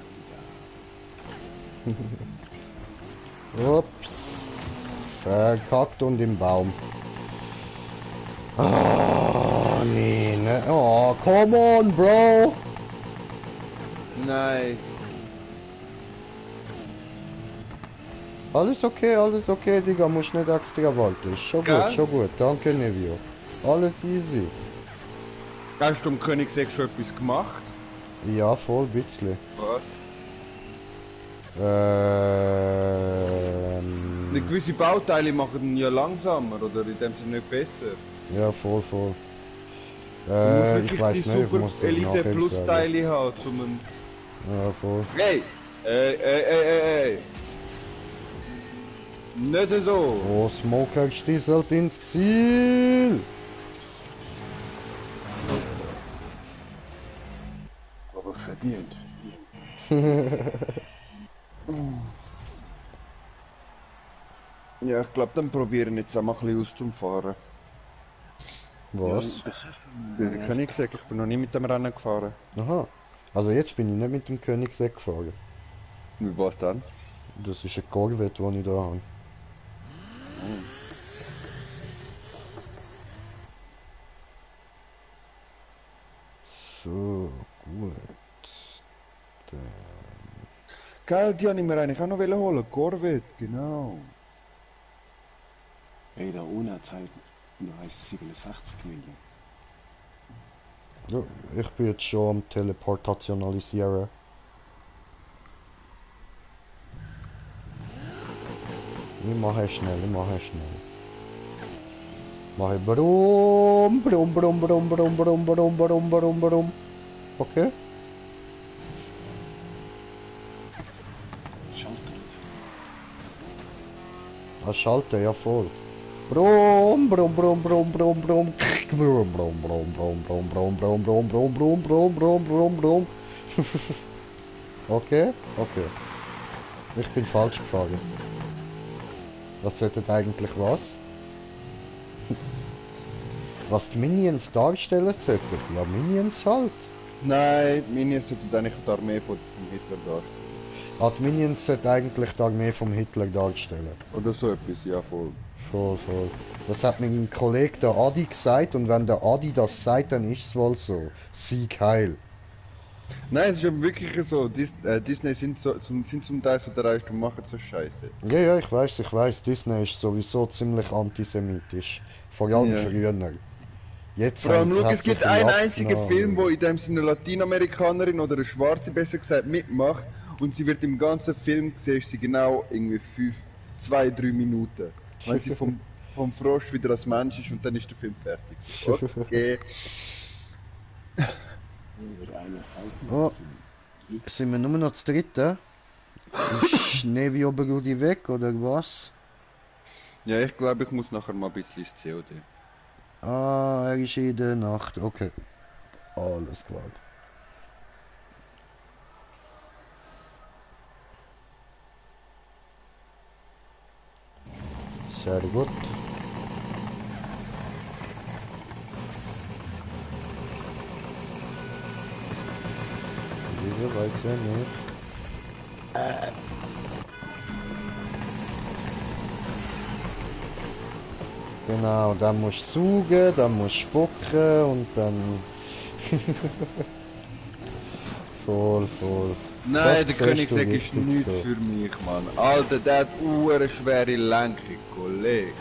[SPEAKER 4] wieder?
[SPEAKER 1] Ups. Verkackt und im Baum. Oh, nee, ne? Oh, come on, Bro!
[SPEAKER 2] Nein!
[SPEAKER 1] Alles okay, Digga, musst nicht extra warten. Ist schon
[SPEAKER 2] Gell?
[SPEAKER 1] gut, schon gut. Danke, Nevio. Alles easy.
[SPEAKER 2] Hast du am Königsegg schon etwas gemacht?
[SPEAKER 1] Ja, voll, bisschen.
[SPEAKER 2] Was?
[SPEAKER 1] Ähm...
[SPEAKER 2] Gewisse Bauteile machen ihn ja langsamer oder in dem Sinne nicht besser.
[SPEAKER 1] Ja, voll, voll.
[SPEAKER 2] Du musst
[SPEAKER 1] Ich
[SPEAKER 2] wirklich
[SPEAKER 1] weiß
[SPEAKER 2] die
[SPEAKER 1] nicht, ich
[SPEAKER 2] super
[SPEAKER 1] muss das
[SPEAKER 2] Elite
[SPEAKER 1] nachher
[SPEAKER 2] Plus
[SPEAKER 1] sagen.
[SPEAKER 2] Teile haben, um
[SPEAKER 1] Ja, voll.
[SPEAKER 2] Hey! Ey! Nicht so!
[SPEAKER 1] Oh, Smoker stieselt ins Ziel!
[SPEAKER 4] Aber verdient.
[SPEAKER 2] Ja, ich glaube, dann probieren jetzt auch mal ein bisschen auszufahren.
[SPEAKER 1] Was?
[SPEAKER 2] Ja, kann ich sagen, ich bin noch nie mit dem Rennen gefahren.
[SPEAKER 1] Aha. Also jetzt bin ich nicht mit dem Königsegg gefahren.
[SPEAKER 2] Wie war's dann?
[SPEAKER 1] Das ist ein Corvette, den ich da habe. So, gut.
[SPEAKER 2] Geil, die habe ich mir eigentlich auch noch holen. Corvette, genau.
[SPEAKER 4] Ey, da ohne Zeit nur heißt 67 Millionen.
[SPEAKER 1] Ja, ich bin jetzt schon am Teleportationalisieren. Ich mache schnell. Mache Brumm. Okay?
[SPEAKER 4] Schalter.
[SPEAKER 1] Schalten, ja voll. Brumm. Okay? Okay. Ich bin falsch gefahren. Was sollte eigentlich was? Was die Minions darstellen sollten? Ja, Minions halt.
[SPEAKER 2] Nein, Minions sollten eigentlich die Armee von Hitler darstellen.
[SPEAKER 1] Ah, die Minions sollten eigentlich die Armee vom Hitler darstellen.
[SPEAKER 2] Oder so etwas, ja voll.
[SPEAKER 1] Voll. Das hat mein Kollege der Adi gesagt und wenn der Adi das sagt, dann ist es wohl so. Sieg heil.
[SPEAKER 2] Nein, es ist eben wirklich so, Disney sind zum Teil so dreist und machen so Scheiße.
[SPEAKER 1] Ja, ich weiß, Disney ist sowieso ziemlich antisemitisch. Vor allem
[SPEAKER 2] Ja.
[SPEAKER 1] früher. Jetzt
[SPEAKER 2] Vor allem, schau,
[SPEAKER 1] hat
[SPEAKER 2] es gibt
[SPEAKER 1] sich ein
[SPEAKER 2] einen
[SPEAKER 1] bisschen
[SPEAKER 2] einzigen
[SPEAKER 1] abgenommen.
[SPEAKER 2] Film, wo in dem Sinne eine Lateinamerikanerin oder eine Schwarze besser gesagt mitmacht und sie wird im ganzen Film, siehst sie genau irgendwie 2-3 Minuten. Wenn sie vom Frosch wieder als Mensch ist und dann ist der Film fertig. So, okay.
[SPEAKER 4] Oder eine halten
[SPEAKER 1] Oh.
[SPEAKER 4] lassen.
[SPEAKER 1] Sind wir nur noch das dritte? Ist Nevio Brudi weg oder was?
[SPEAKER 2] Ja, ich glaube, ich muss nachher mal ein bisschen ins COD.
[SPEAKER 1] Ah, er ist in der Nacht. Okay. Alles klar. Sehr gut. Wieso weiß ja nicht. Genau, dann musst du saugen, dann musst du spucken und dann... voll.
[SPEAKER 2] Nein, der
[SPEAKER 1] Das siehst
[SPEAKER 2] Königsegg
[SPEAKER 1] du
[SPEAKER 2] ist
[SPEAKER 1] richtig
[SPEAKER 2] nichts
[SPEAKER 1] so.
[SPEAKER 2] für mich, Mann. Alter, der hat eine schwere Lenkung, Kollege.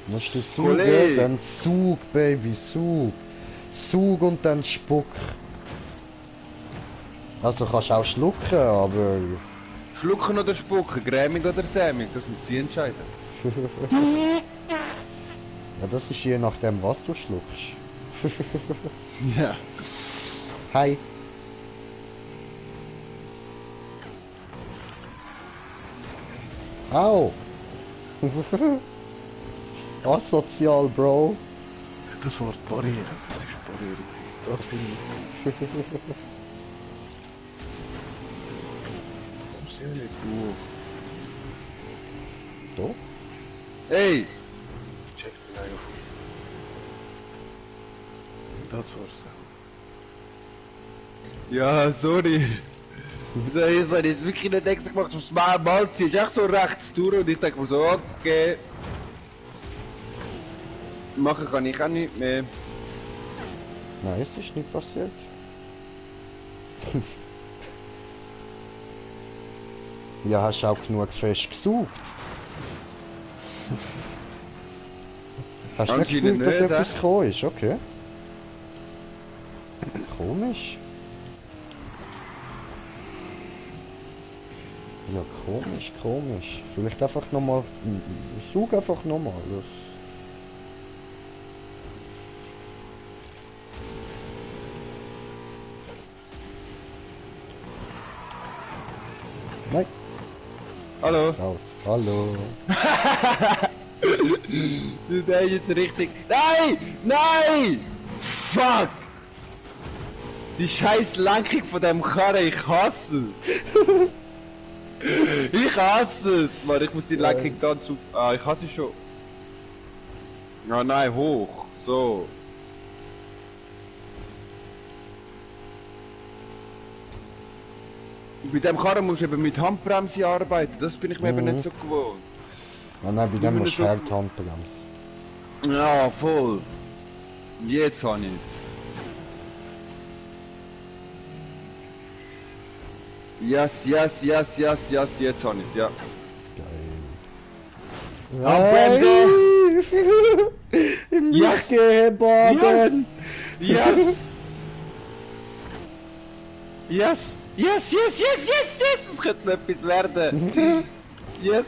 [SPEAKER 1] Musst du saugen,
[SPEAKER 2] Kollege.
[SPEAKER 1] dann Sug, Baby, Sug. Sug und dann spuck. Also kannst du auch schlucken, aber...
[SPEAKER 2] Schlucken oder spucken, grämig oder sämig, das muss sie entscheiden.
[SPEAKER 1] Ja, das ist je nachdem, was du schluckst.
[SPEAKER 2] Ja.
[SPEAKER 1] Hi. Au. Asozial, Bro.
[SPEAKER 4] Das war die Barriere. Das ist die Barriere. Das bin ich. Kommst du nicht durch?
[SPEAKER 1] Doch.
[SPEAKER 2] Ey,
[SPEAKER 4] Check den auf. Das war's.
[SPEAKER 2] ja, sorry. So, jetzt habe ich jetzt wirklich nicht extra gemacht, aufs Mal ziehst du echt so rechts durch und ich denke mir so, okay. Machen kann ich auch nicht mehr.
[SPEAKER 1] Nein, es ist nicht passiert. Ja, hast auch genug fest gesucht. Hast du nicht
[SPEAKER 2] Anscheinend
[SPEAKER 1] gespürt, dass
[SPEAKER 2] nicht,
[SPEAKER 1] etwas gekommen ist? Okay. Komisch. Ja, komisch. Vielleicht einfach nochmal... Such einfach nochmal. Nein,
[SPEAKER 2] Hallo?
[SPEAKER 1] Saut. Hallo.
[SPEAKER 2] Der ist jetzt richtig. Nein! Nein! Fuck! Die scheiß Lenkung von dem Karre, ich hasse es! Ich hasse es! Mann, ich muss die Lenkung da zu. Ah, ich hasse es schon. Ah nein, hoch. So. Bei dem Karren musst du eben mit Handbremse arbeiten, das bin ich mir eben nicht so gewohnt.
[SPEAKER 1] Ah nein, bei dem
[SPEAKER 2] bin
[SPEAKER 1] musst
[SPEAKER 2] so-
[SPEAKER 1] du hart Handbremse.
[SPEAKER 2] Ja, voll. Jetzt habe ich es. Yes, jetzt habe ich es, ja.
[SPEAKER 1] Geil.
[SPEAKER 2] Handbremse!
[SPEAKER 1] Im
[SPEAKER 2] Yes!
[SPEAKER 1] Lichtgebaden!
[SPEAKER 2] Yes! Yes! Es könnte noch etwas werden! Yes!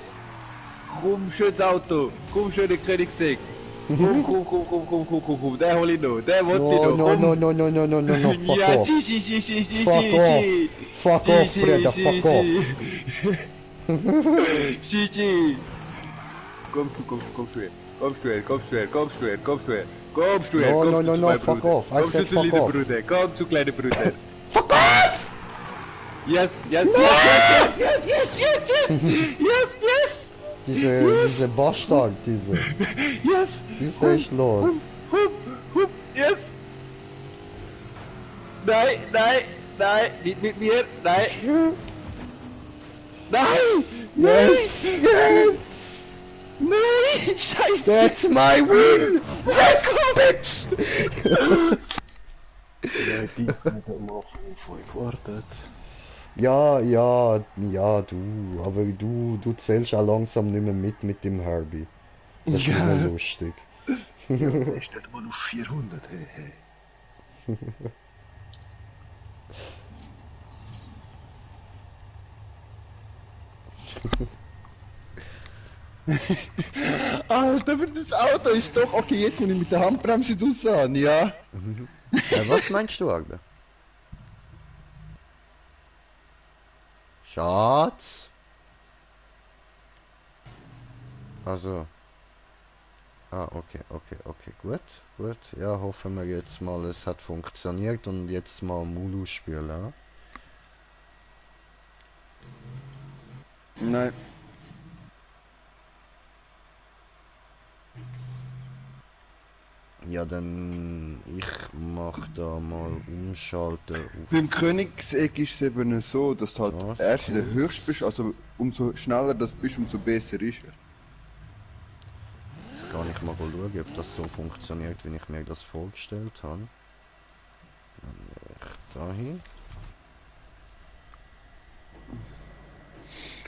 [SPEAKER 2] Komm, schönes Auto! Komm, schöne Königsegg! Komm, den hol ich noch! Den wollte ich
[SPEAKER 1] No,
[SPEAKER 2] noch!
[SPEAKER 1] no, fuck
[SPEAKER 2] Ja,
[SPEAKER 1] off. Fuck off. Fuck off, Breda, fuck off.
[SPEAKER 2] Gigi! Kommst du her!
[SPEAKER 1] No, fuck off. I
[SPEAKER 2] Kommst du
[SPEAKER 1] said
[SPEAKER 2] zu
[SPEAKER 1] fuck
[SPEAKER 2] kleinen
[SPEAKER 1] off.
[SPEAKER 2] Bruder! Komm zu kleinen Bruder!
[SPEAKER 1] Fuck off!
[SPEAKER 2] Yes!
[SPEAKER 1] Diese Bastard, diese.
[SPEAKER 2] Yes!
[SPEAKER 1] Die ist echt los.
[SPEAKER 2] Yes! Nein! Nicht mit mir! Nein!
[SPEAKER 1] Yes!
[SPEAKER 2] Nein! Scheiße!
[SPEAKER 1] That's my win! Yes, bitch!
[SPEAKER 4] Ja, die haben am Anfang auf euch gewartet.
[SPEAKER 1] Ja, du. Aber du zählst auch langsam nicht mehr mit dem Herbie. Das ist nicht mehr lustig.
[SPEAKER 4] Ja, der ist nicht mal auf 400. Hey.
[SPEAKER 2] Alter, aber das Auto ist doch... Okay, jetzt muss ich mit der Handbremse raus, ja?
[SPEAKER 1] Was meinst du, Agde? Schatz? Also. Ah, okay, gut. Ja, hoffen wir jetzt mal, es hat funktioniert und jetzt mal Mulu spielen, ja?
[SPEAKER 2] Nein.
[SPEAKER 1] Ja, dann ich mach da mal umschalten auf
[SPEAKER 2] Beim Königseck ist es eben so, dass du halt
[SPEAKER 1] Das
[SPEAKER 2] erst in der
[SPEAKER 1] gut.
[SPEAKER 2] Höchst bist, also umso schneller das bist, umso besser ist er.
[SPEAKER 1] Jetzt kann ich mal schauen, ob das so funktioniert, wie ich mir das vorgestellt habe. Dann dahin.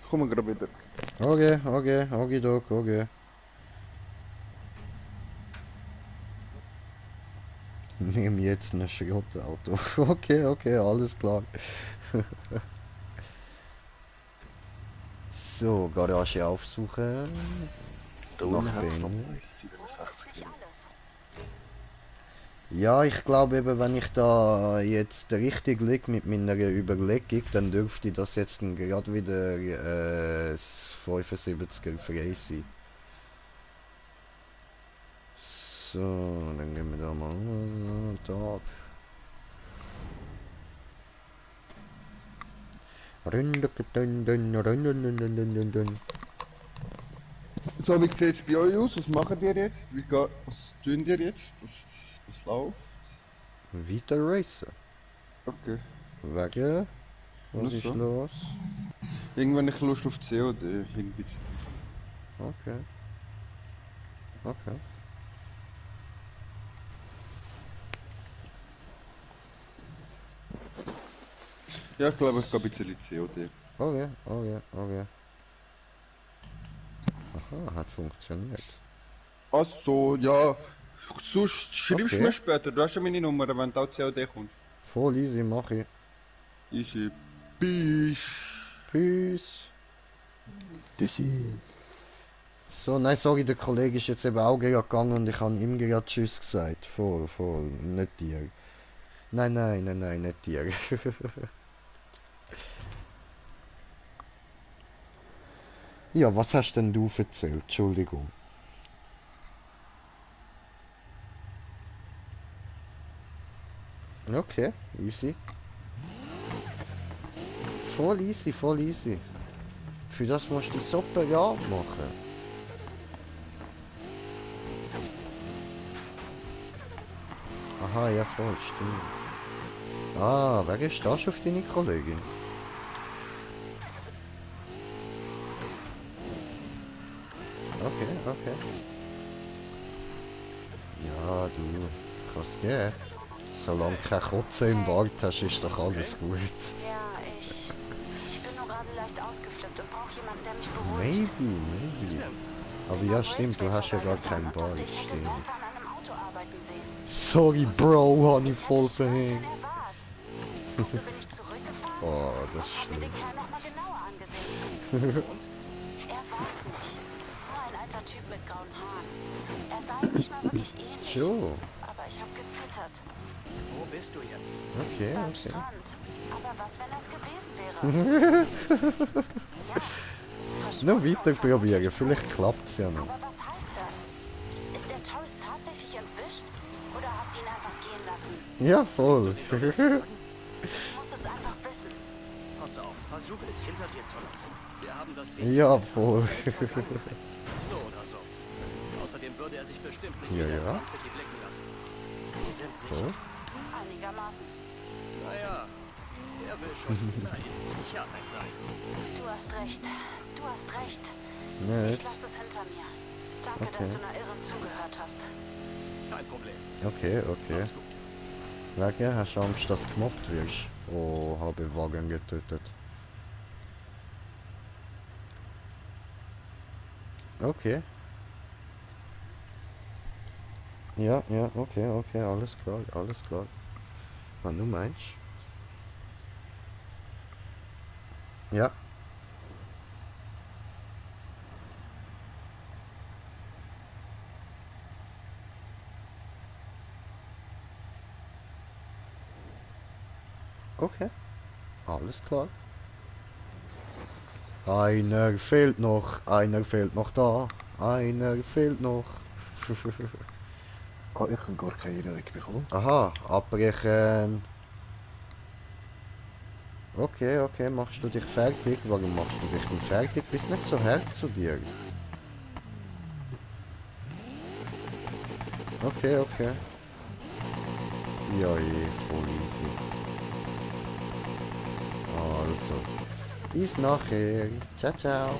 [SPEAKER 2] Kommen wir gerade wieder.
[SPEAKER 1] Okay, okay. Nehm jetzt ein Schrottauto. Okay, alles klar. So, Garage aufsuchen.
[SPEAKER 4] Da
[SPEAKER 1] Nach
[SPEAKER 4] unten hat es noch
[SPEAKER 1] Benny.
[SPEAKER 4] Preis, 67
[SPEAKER 3] Nicht
[SPEAKER 4] Euro.
[SPEAKER 3] alles.
[SPEAKER 1] Ja, ich glaube eben, wenn ich da jetzt richtig liege mit meiner Überlegung, dann dürfte das jetzt dann gerade wieder das 75er frei sein. So, dann gehen wir da mal da.
[SPEAKER 2] So, wie sieht es bei euch aus? Was macht ihr jetzt? Was tun ihr jetzt? Das läuft?
[SPEAKER 1] Weiter racen.
[SPEAKER 2] Okay.
[SPEAKER 1] Wegen? Was
[SPEAKER 2] Nur
[SPEAKER 1] ist
[SPEAKER 2] so.
[SPEAKER 1] los?
[SPEAKER 2] Irgendwann ich Lust auf COD. Irgendwie.
[SPEAKER 1] Okay. Okay.
[SPEAKER 2] Ja, ich glaube, ich gehe ein bisschen COD.
[SPEAKER 1] Okay. Aha, hat funktioniert.
[SPEAKER 2] Ach so, ja. Sonst schreibst du
[SPEAKER 1] Okay.
[SPEAKER 2] mir später. Du hast ja meine Nummer, wenn du auch COD kommst.
[SPEAKER 1] Voll easy, mach ich.
[SPEAKER 2] Easy. Peace.
[SPEAKER 1] Peace.
[SPEAKER 4] Das ist...
[SPEAKER 1] So, nein, sorry, der Kollege ist jetzt eben auch gerade gegangen und ich habe ihm gerade Tschüss gesagt. Voll, nicht dir. Nein, nicht dir. Ja, was hast denn du erzählt? Entschuldigung. Okay, easy. Voll easy. Für das musst du separat machen. Aha, ja voll, stimmt. Ah, wer ist das auf deine Kollegin? Okay. Ja, du, kann's gehen. Solange du keine Kotze im Bart hast, ist doch alles gut.
[SPEAKER 3] Ja, ich bin nur gerade leicht ausgeflippt und brauche jemanden, der mich beruhigt.
[SPEAKER 1] Maybe. Aber ja, stimmt, du hast ja gar keinen Bart,
[SPEAKER 3] Ich hätte
[SPEAKER 1] stimmt.
[SPEAKER 3] besser an einem Auto arbeiten sehen.
[SPEAKER 1] Sorry, Bro, hab ich voll
[SPEAKER 3] Hätte schwören
[SPEAKER 1] verhängt.
[SPEAKER 3] können, er war's. Also bin ich zurückgefahren
[SPEAKER 1] Oh, das ist
[SPEAKER 3] und hab mir den
[SPEAKER 1] schlimm.
[SPEAKER 3] Kerl nochmal genauer angesehen. Er war's nicht. Nur ein alter Typ mit grauen Haaren. Er sah ihm nicht mal wirklich ähnlich.
[SPEAKER 1] So,
[SPEAKER 3] Aber ich hab gezittert.
[SPEAKER 5] Wo bist du jetzt?
[SPEAKER 1] okay.
[SPEAKER 3] Beim Strand. Aber was, wenn das gewesen wäre? Ja.
[SPEAKER 1] Noch
[SPEAKER 3] Verschwunden
[SPEAKER 1] weiter
[SPEAKER 3] und
[SPEAKER 1] probieren,
[SPEAKER 3] vermutlich
[SPEAKER 1] vielleicht
[SPEAKER 3] tot.
[SPEAKER 1] klappt's ja noch.
[SPEAKER 3] Aber was heißt das? Ist der Tourist tatsächlich entwischt? Oder hat sie ihn einfach gehen lassen?
[SPEAKER 1] Ja, voll.
[SPEAKER 3] Ich muss es einfach wissen.
[SPEAKER 5] Pass auf, versuch es hinter dir zu lassen. Wir haben das Risiko
[SPEAKER 1] Ja,
[SPEAKER 5] der
[SPEAKER 1] voll.
[SPEAKER 5] Vergangenheit. So oder so. Außerdem würde er sich bestimmt nicht
[SPEAKER 1] Ja,
[SPEAKER 5] in der
[SPEAKER 1] ja.
[SPEAKER 5] Grand City blicken lassen. Wir sind sicher.
[SPEAKER 1] Voll.
[SPEAKER 3] Einigermaßen.
[SPEAKER 5] Naja, er will schon Sicherheit sein.
[SPEAKER 3] Du hast recht. Du hast recht. Ich
[SPEAKER 1] Nicht.
[SPEAKER 3] lasse es hinter mir. Danke,
[SPEAKER 1] Okay.
[SPEAKER 3] dass du einer Irren zugehört hast.
[SPEAKER 5] Kein Problem.
[SPEAKER 1] Okay.
[SPEAKER 5] Alles gut.
[SPEAKER 1] Wegen, hast du Angst, dass du gemobbt wirst? Oh, habe Wagen getötet. Okay. Ja, okay, alles klar. Wenn du meinst. Ja. Okay. Alles klar. Einer fehlt noch da. Einer fehlt noch.
[SPEAKER 4] Ah, ich habe gar keine Erinnerung bekommen.
[SPEAKER 1] Aha, abbrechen. Okay, machst du dich fertig? Warum machst du dich nicht fertig? Bist nicht so hart zu dir. Okay, okay. Ja, voll easy. Also. Bis nachher. Ciao, ciao.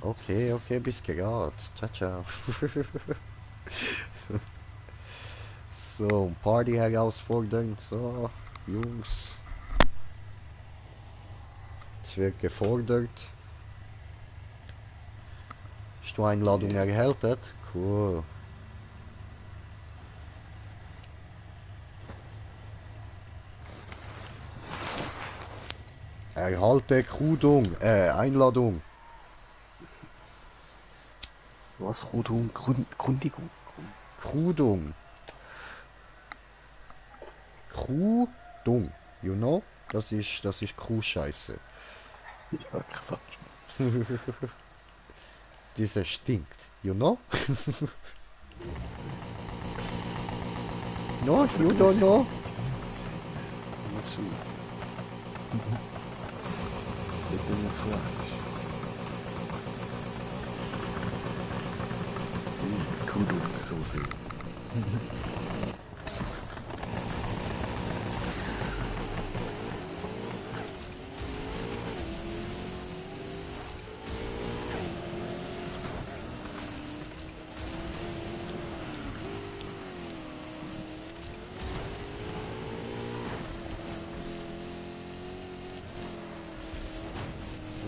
[SPEAKER 1] Okay, okay, bis grad. Ciao, ciao. So, Party herausfordernd. So, Jungs. Es wird gefordert. Hast du Einladung erhalten? Cool. Erhalte Einladung.
[SPEAKER 4] Was? Rodung? Grundigung?
[SPEAKER 1] Krudung. Krudung. You know? Das ist Kuhscheiße.
[SPEAKER 4] Ja, klar.
[SPEAKER 1] Diese stinkt. You know? No, you don't know?
[SPEAKER 4] Mal zu. Mit dem Fleisch. Kudung-Soße.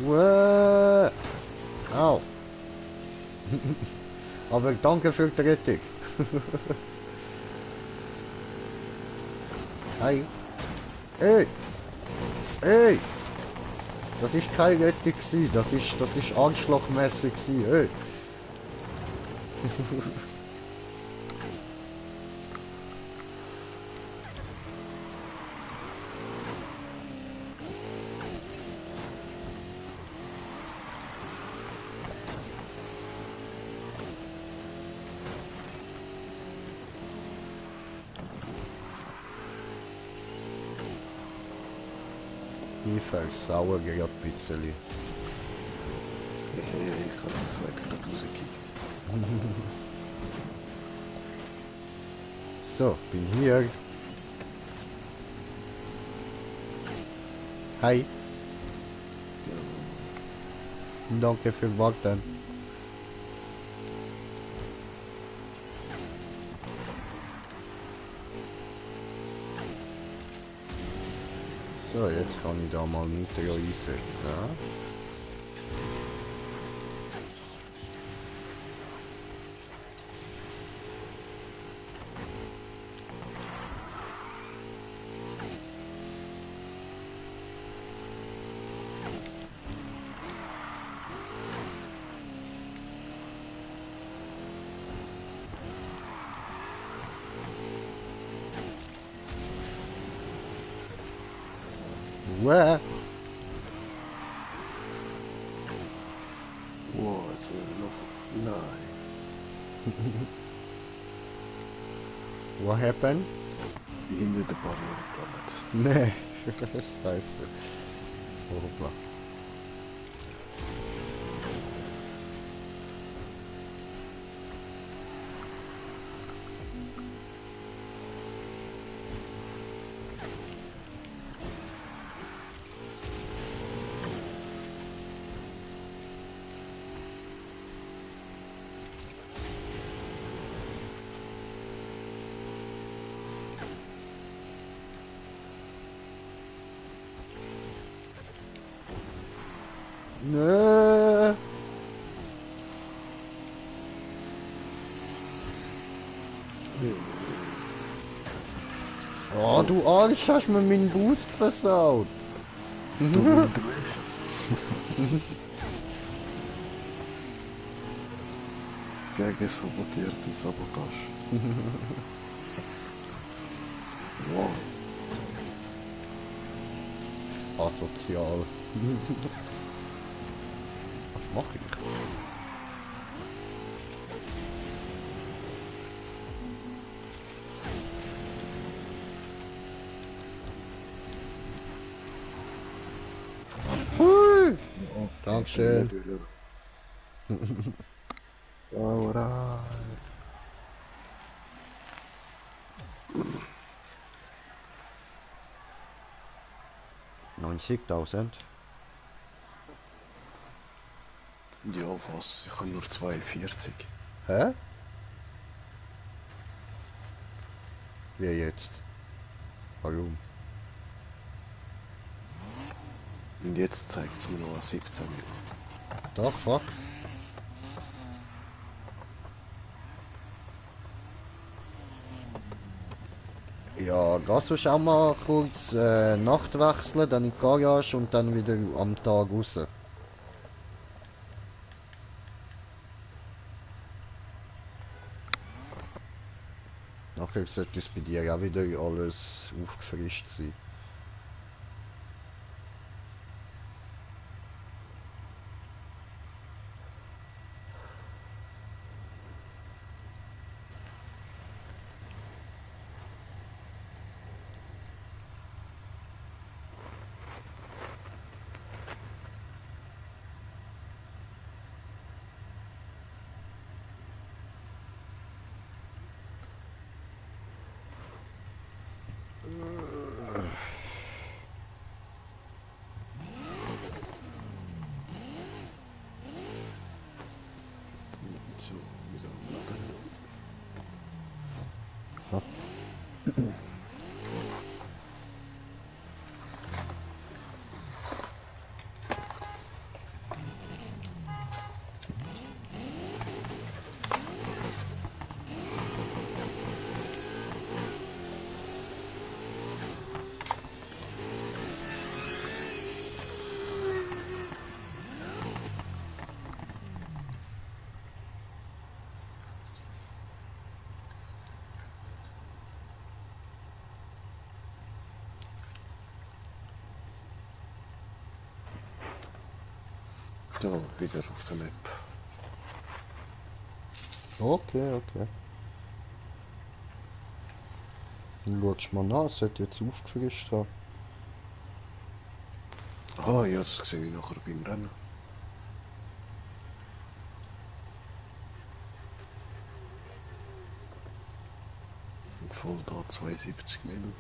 [SPEAKER 1] Uäh. Au. Aber danke für die Rettung. Hi. Ey. Ey. Das ist keine Rettung gewesen. Das ist anschlagmäßig gewesen. Ey. Ich versauere gerade ein bisschen.
[SPEAKER 4] Ich habe den Zweig gerade rausgekickt.
[SPEAKER 1] So, bin hier. Hi.
[SPEAKER 4] Ja,
[SPEAKER 1] Danke für Warten. So, jetzt kann ich da mal Nitro einsetzen. Uäh.
[SPEAKER 4] wow, jetzt wäre noch. Nein.
[SPEAKER 1] What happened?
[SPEAKER 4] Wie hinter der Barriere gelandet.
[SPEAKER 1] Nee, scheiße. Hoppla. Nö. Oh, du Arsch, hast mir meinen Boost versaut.
[SPEAKER 4] Du Drift. Gegen sabotierte Sabotage. Wow.
[SPEAKER 1] Asozial. Was mach ich? Hui. Dankeschön.
[SPEAKER 4] Alright.
[SPEAKER 1] 90.000.
[SPEAKER 4] Ja, was? Ich habe nur 42.
[SPEAKER 1] Hä? Wie jetzt? Warum?
[SPEAKER 4] Und jetzt zeigt es mir noch an 17 Mil.
[SPEAKER 1] Da, fuck. Ja, gehst du auch mal kurz Nacht wechseln, dann in die Garage und dann wieder am Tag raus. Nachher sollte es bei dir auch wieder alles aufgefrischt sein.
[SPEAKER 4] So, wieder umladen. Da, wieder auf der Map.
[SPEAKER 1] Okay, okay. Dann schaust du mal nach, es sollte jetzt aufgefrischt haben.
[SPEAKER 4] Ah ja, das sehe ich nachher beim Rennen. Voll da 72 Minuten.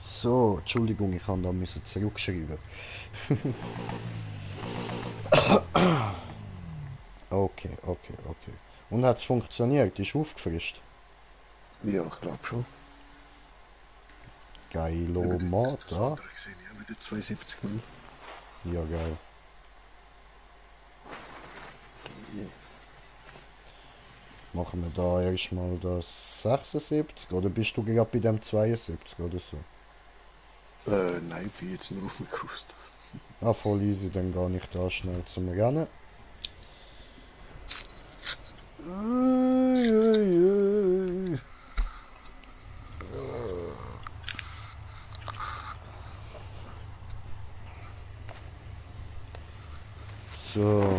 [SPEAKER 1] So, Entschuldigung, ich kann da müssen zurückschreiben. Okay, okay, okay. Und hat es funktioniert? Ist aufgefrischt?
[SPEAKER 4] Ja, ich glaube schon.
[SPEAKER 1] Geilo
[SPEAKER 4] Das
[SPEAKER 1] Mata.
[SPEAKER 4] andere gesehen, ja, wieder 72 Minuten.
[SPEAKER 1] Ja, geil.
[SPEAKER 4] Yeah.
[SPEAKER 1] Machen wir da erstmal das 76 oder bist du gerade bei dem 72 oder so?
[SPEAKER 4] Nein, ich bin jetzt nur auf dem Kurs.
[SPEAKER 1] Ah, voll easy, dann gar nicht da schnell zum Rennen. Ui, ui, ui. So.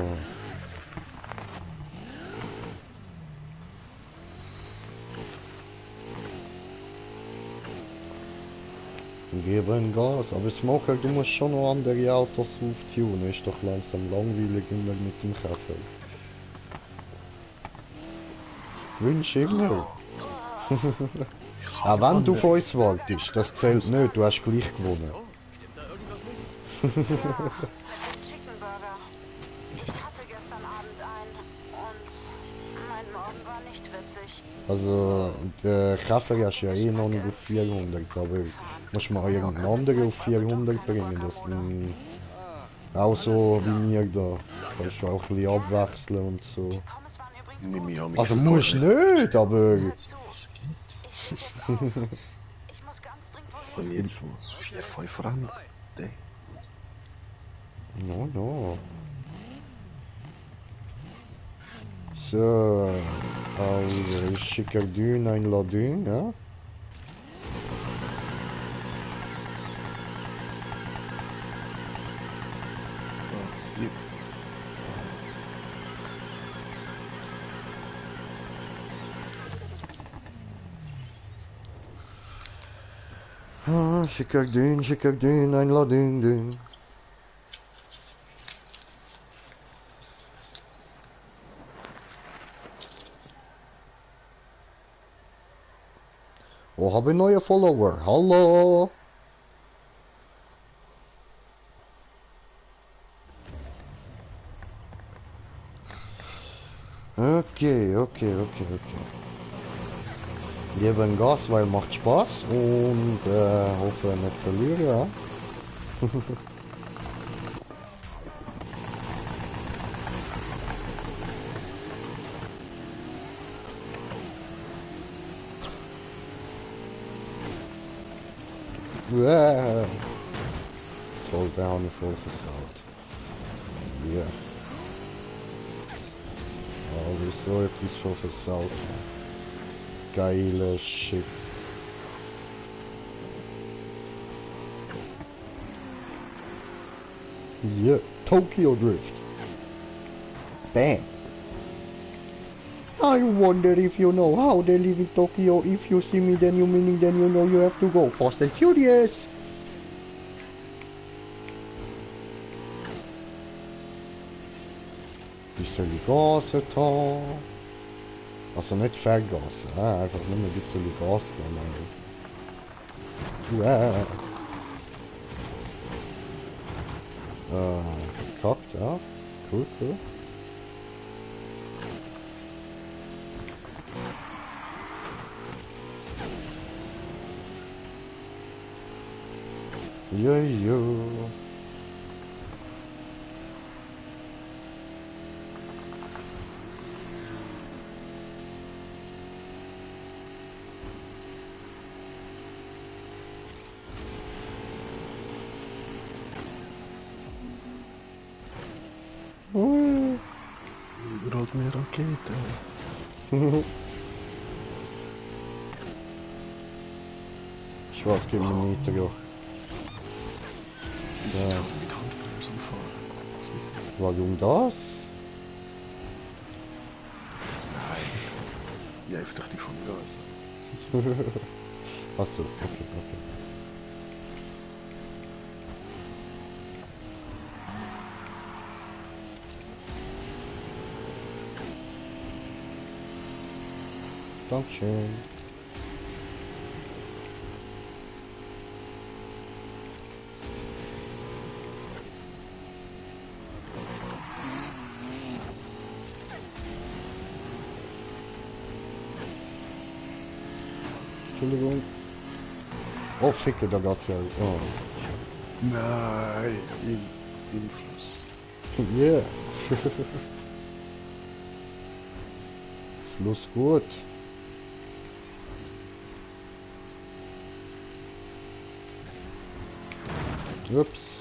[SPEAKER 1] Wir geben Gas, aber Smoker, du musst schon noch andere Autos auftunen, ist doch langsam langweilig immer mit dem Käfer. Wünsch immer. Auch wenn du von uns wolltest, das zählt nicht, du hast gleich gewonnen.
[SPEAKER 3] Mit dem Chicken Burger. Ich hatte gestern Abend einen und mein Morgen war nicht witzig.
[SPEAKER 1] Also, der Käfer ist ja eh noch nicht auf 400, aber muss man irgendeinen anderen auf 400 bringen, dass dann auch so wie mir da, kannst du auch ein bisschen abwechseln und so.
[SPEAKER 3] Die Pommes waren übrigens
[SPEAKER 4] Nimm mich an mich
[SPEAKER 1] Also
[SPEAKER 4] sogar
[SPEAKER 1] musst nicht, aber...
[SPEAKER 3] Hör zu,
[SPEAKER 4] Was gibt's?
[SPEAKER 3] ich leg jetzt auf. Ich muss ganz dringend wohin.
[SPEAKER 4] Und jetzt was? 4, 5 Rennen? Nee.
[SPEAKER 1] No, no. So, also ich schicke dir ein Ladin, ja?
[SPEAKER 4] Hier.
[SPEAKER 1] Ah, schicke dir ein Ladin. Oh, habe ich neue Follower. Hallo. Okay. Geben Gas, weil macht Spaß und hoffe nicht verlieren, ja. Voll down, voll versaut. Ja. Oh, wieso etwas voll versaut? Geile Shit. Yeah, Tokyo Drift. Bam. I wonder if you know how they live in Tokyo. If you see me, then you meaning, then you know you have to go Fast and Furious. Bisschen Gas da. Also nicht vergasen, einfach nur ein bisschen Gas geben. Takt, ja. Cool. Jo.
[SPEAKER 4] Überall mehr Raketen.
[SPEAKER 1] Schwarz gibt mir nicht, ja.
[SPEAKER 4] Die sind voll mit Handbremsen fahren.
[SPEAKER 1] Warum das?
[SPEAKER 4] Nein. Jäf dich die von Gas.
[SPEAKER 1] Achso, okay. Dankeschön. Entschuldigung. Oh, ficke, da geht's ja. Oh, Scheiße.
[SPEAKER 4] Nein, im Fluss.
[SPEAKER 1] Yeah. Fluss gut. Ups.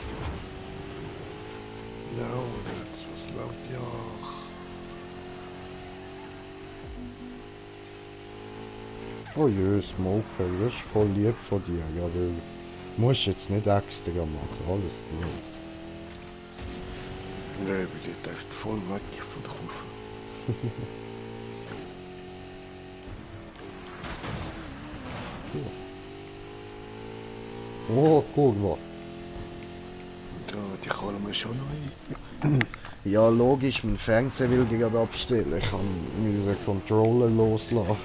[SPEAKER 4] Ja, und jetzt was laut, ja.
[SPEAKER 1] Oh je, Smoker, das ist voll lieb von dir, ja, weil musst jetzt nicht extra machen, alles gut.
[SPEAKER 4] Nee, aber die läuft voll weg von der Kurve.
[SPEAKER 1] Oh, Kurva.
[SPEAKER 4] Ja, die kann man schon noch ein.
[SPEAKER 1] Ja, logisch, mein Fernseher will gerade abstellen. Ich kann diese Controller loslassen.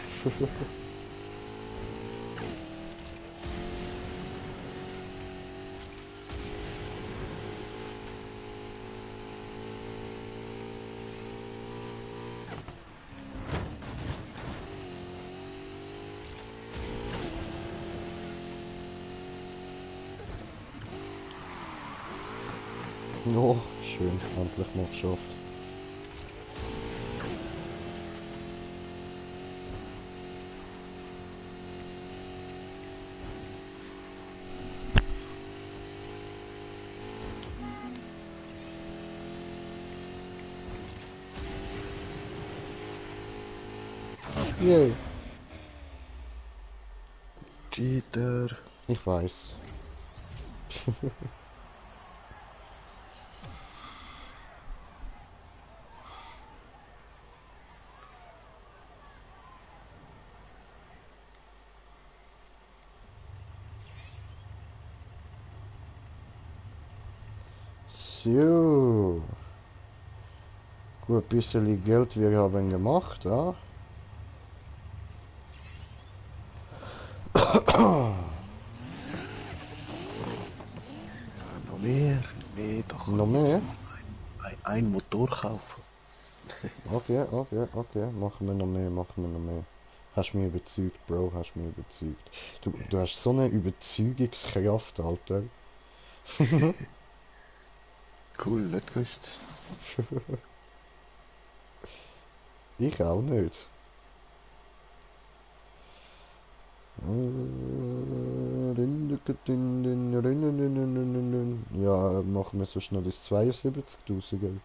[SPEAKER 1] Oh, schön, endlich mal geschafft. Yay.
[SPEAKER 4] Cheater.
[SPEAKER 1] Ich weiß. So. Gut, ein bisschen Geld wir haben gemacht, ja.
[SPEAKER 4] Noch mehr, da kann
[SPEAKER 1] Noch
[SPEAKER 4] ich jetzt
[SPEAKER 1] mehr?
[SPEAKER 4] noch ein Motor kaufen.
[SPEAKER 1] Okay, okay. Machen wir noch mehr, machen wir noch mehr. Hast mich überzeugt, Bro, hast mich überzeugt. Du hast so eine Überzeugungskraft, Alter.
[SPEAKER 4] Cool, nicht gewusst.
[SPEAKER 1] Ich auch nicht. Ja, machen wir so schnell das 72.000.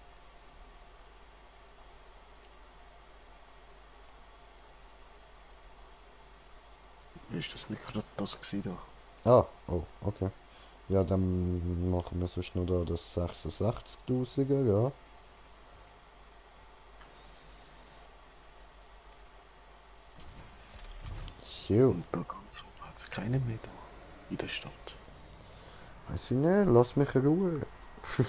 [SPEAKER 4] Ist das nicht gerade das gewesen da?
[SPEAKER 1] Ah, oh, okay. Ja, dann machen wir so schnell da das 66.000, ja. So,
[SPEAKER 4] Und da ganz oben hat es keine mehr da. In der Stadt.
[SPEAKER 1] weiß ich nicht, lass mich in Ruhe. Da.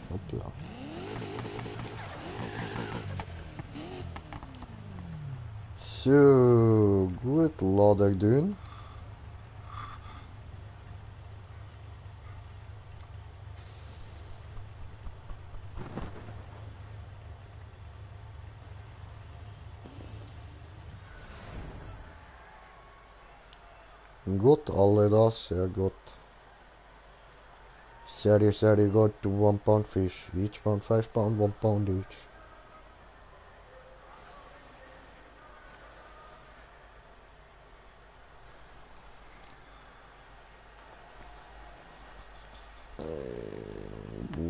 [SPEAKER 1] Hoppla. So, gut, laat ik doen. Goed, alle das, sehr gut. Very good. 1 pound fish. Each pound, 5 pound, 1 pound each.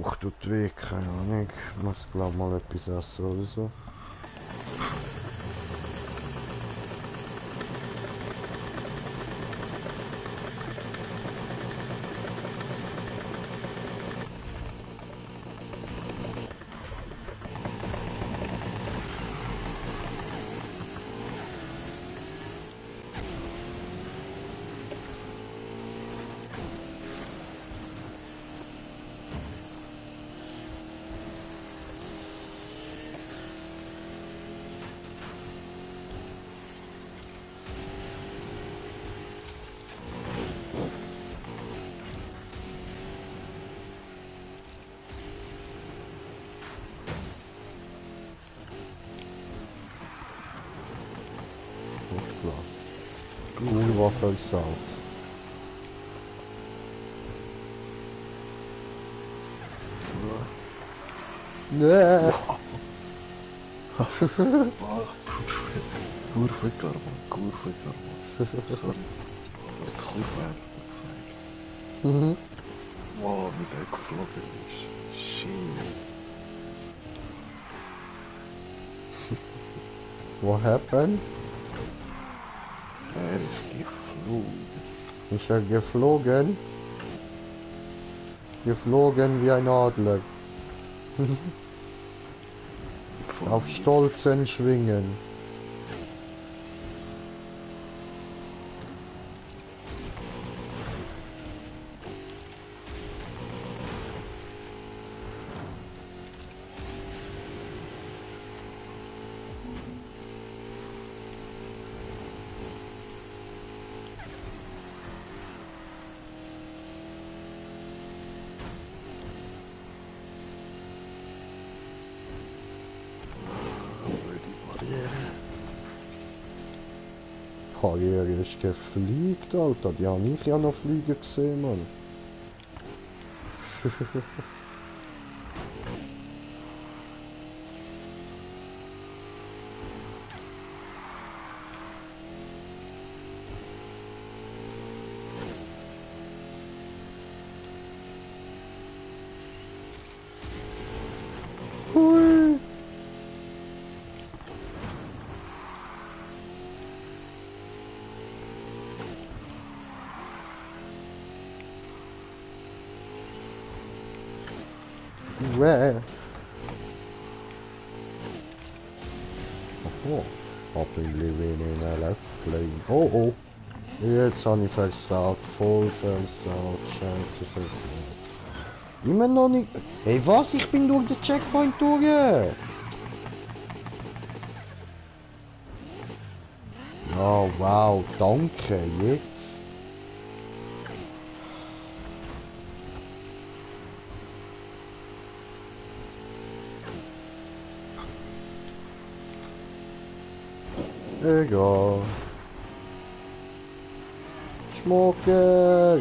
[SPEAKER 1] Bauch tut weh, keine Ahnung. Ich muss glaub mal etwas essen oder so. Ist klar. Gulwaffe ist Salt. Nee.
[SPEAKER 4] Kurve Karma. Sorry. Die Kurve einfach gezeigt. Wow, wie der geflogen ist. Shit.
[SPEAKER 1] What happened?
[SPEAKER 4] Er ist geflogen.
[SPEAKER 1] Ist er geflogen? Geflogen wie ein Adler. Auf stolzen Schwingen.
[SPEAKER 4] Die Barriere.
[SPEAKER 1] Barriere ist gefliegt, Alter. Die habe ich ja noch fliegen gesehen, Mann. Hui. Uäh. Oh, I've been living in a left lane. Oh oh. Jetzt habe ich versagt. Voll versagt. Scheiße versagt. Immer noch nicht. Hey was? Ich bin durch den Checkpoint durch. Oh wow, danke. Jetzt. Egal. Schmucker.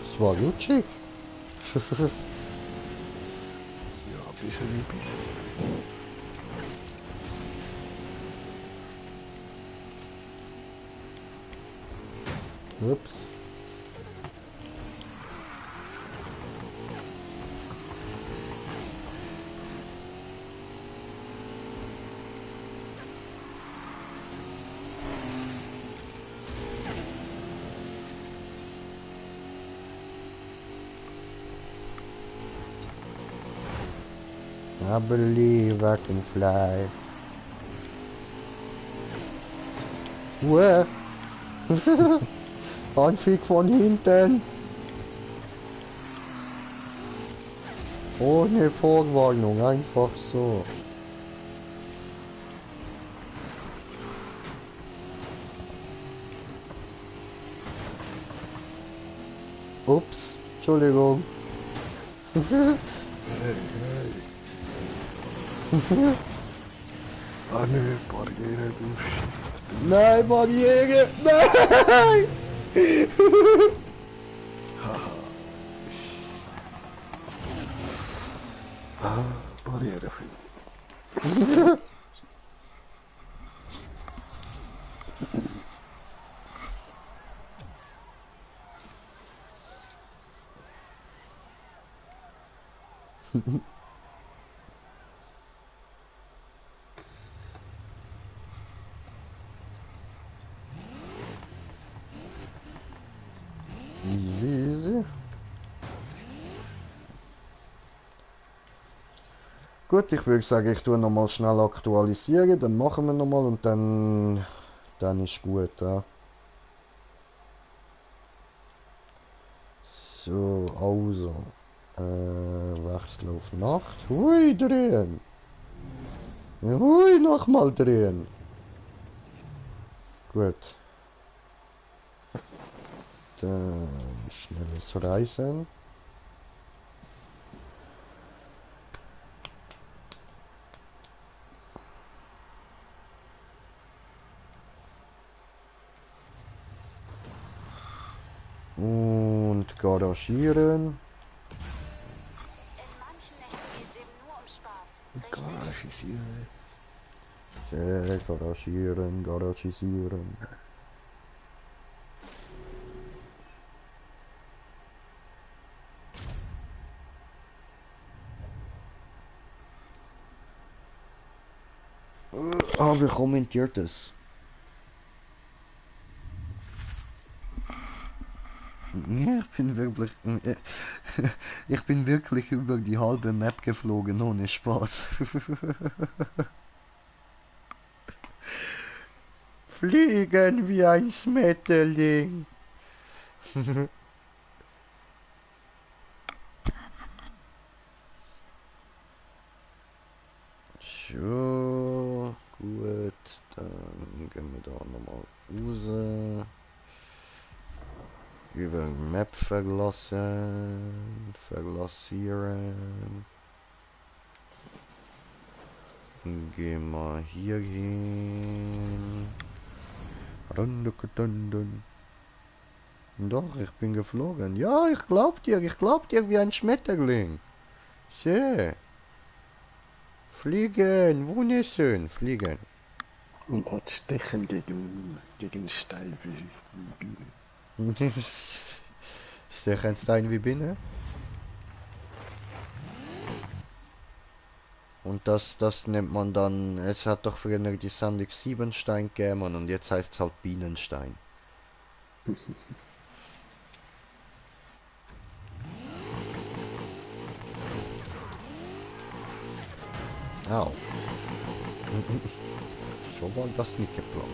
[SPEAKER 1] Das war lutschig.
[SPEAKER 4] Ja, bisschen wie bisschen.
[SPEAKER 1] Ups. I believe I can fly. Uäh. Anflug von hinten. Ohne Vorwarnung, einfach so. Ups, Entschuldigung.
[SPEAKER 4] Ah nö, Barriere, du.
[SPEAKER 1] Nein, Barriere! Nein!
[SPEAKER 4] Ah, Barriere.
[SPEAKER 1] Easy, easy. Gut, ich würde sagen, ich tue nochmal schnell aktualisieren, dann machen wir nochmal und dann ist gut, ja. So, also. Wechsel auf Nacht. Hui, drehen. Hui, nochmal drehen. Gut. Dann schnelles Reisen. Und garagieren.
[SPEAKER 3] In manchen Nächten geht's eben nur um Spaß. Richtig?
[SPEAKER 4] Garagisieren.
[SPEAKER 1] Garagieren, garagisieren. Wer kommentiert das? Ja, ich bin wirklich über die halbe Map geflogen, ohne Spaß. Fliegen wie ein Schmetterling. So, gut. Dann gehen wir da nochmal raus. Über Map verlassen. Verlassieren. Gehen wir hier hin. Doch, ich bin geflogen. Ja, ich glaub dir wie ein Schmetterling. Sehr. Fliegen, wunderschön, fliegen.
[SPEAKER 4] Und hat Stechen gegen Stein wie Biene.
[SPEAKER 1] Stechenstein wie Biene. Und das nennt man dann, es hat doch früher die Sandig Siebenstein gegeben und jetzt heißt es halt Bienenstein. Au. So war das nicht geplant.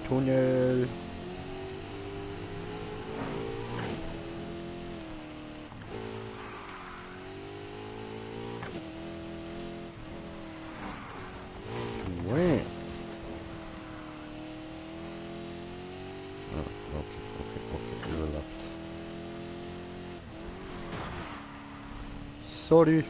[SPEAKER 1] Tunnel. Wait. Ah, okay, überlappt. Sorry.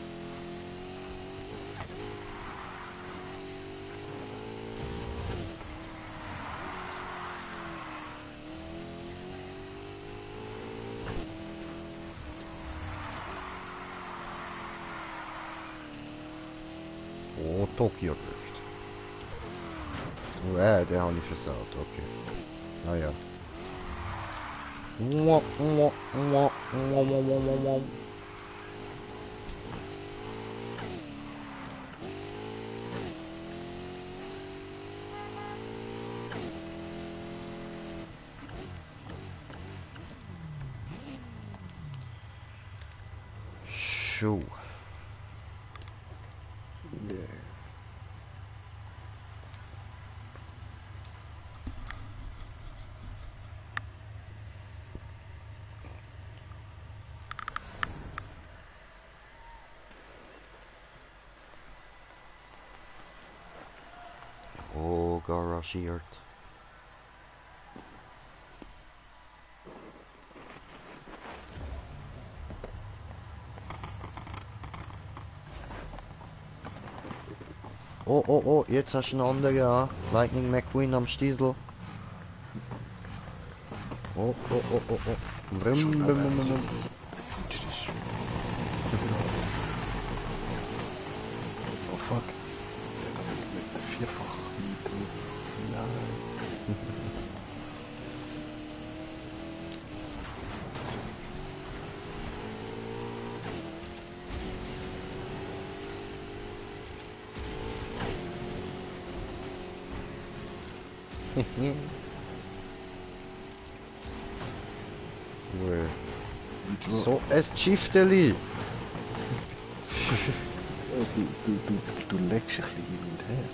[SPEAKER 1] Oh, Tokio Drift. Oh, der habe ich versaut, okay. Naja. So.
[SPEAKER 4] Yeah.
[SPEAKER 1] Oh, garagiert. Oh, jetzt hast du einen anderen, ja. Lightning McQueen am Stiesel. Oh. Vrum, bum, bum, bum.
[SPEAKER 4] Futsch ist. Oh fuck. Der hat mit der vierfachen Nitro. Nein. Nitro.
[SPEAKER 1] So, es Schifteli.
[SPEAKER 4] Du legst ein bisschen hin und her.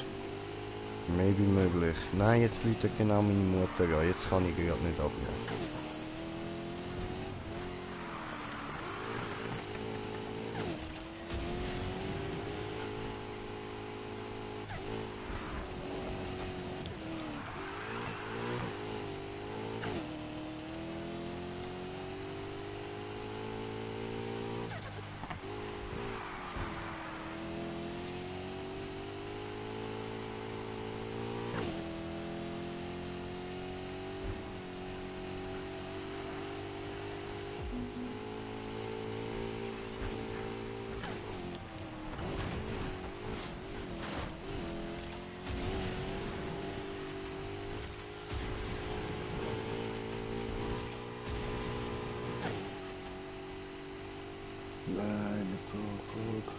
[SPEAKER 1] Maybe möglich. Nein, jetzt läutet genau meine Mutter an. Jetzt kann ich gerade nicht abnehmen.
[SPEAKER 4] Nein, nicht so gut.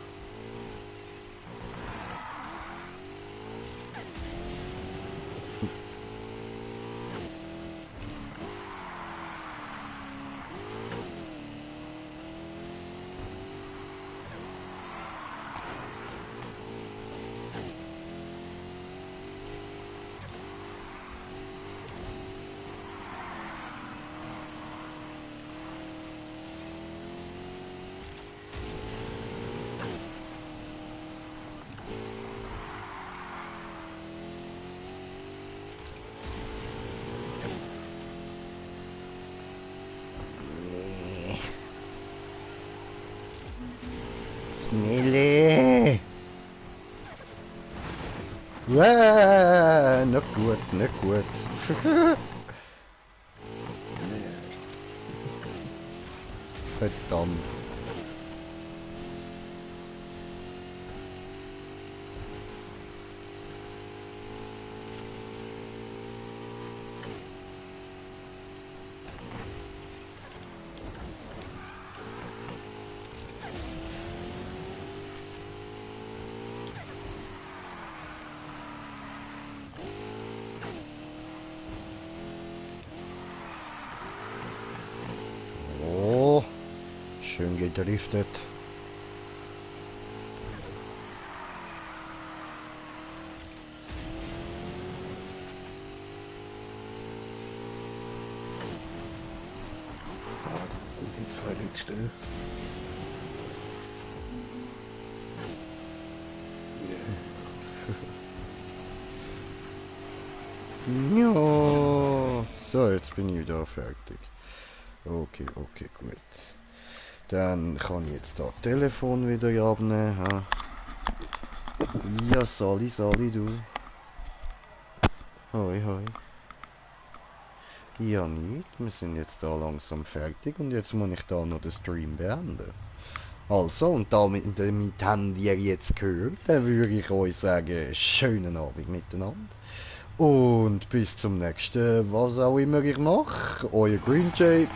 [SPEAKER 1] Schnelle! Nicht gut, nicht gut. Verdammt. Oh, schön gedriftet.
[SPEAKER 4] Das sind die zwei letzten.
[SPEAKER 1] Ja. So, jetzt bin ich wieder fertig. Okay, okay, gut. Dann kann ich jetzt das Telefon wieder abnehmen. Ha? Ja, Sali, du. Hoi, hoi. Ja, nicht. Wir sind jetzt da langsam fertig und jetzt muss ich da noch den Stream beenden. Also, und damit habt ihr jetzt gehört, dann würde ich euch sagen, schönen Abend miteinander. Und bis zum nächsten, was auch immer ich mache. Euer Green Jay.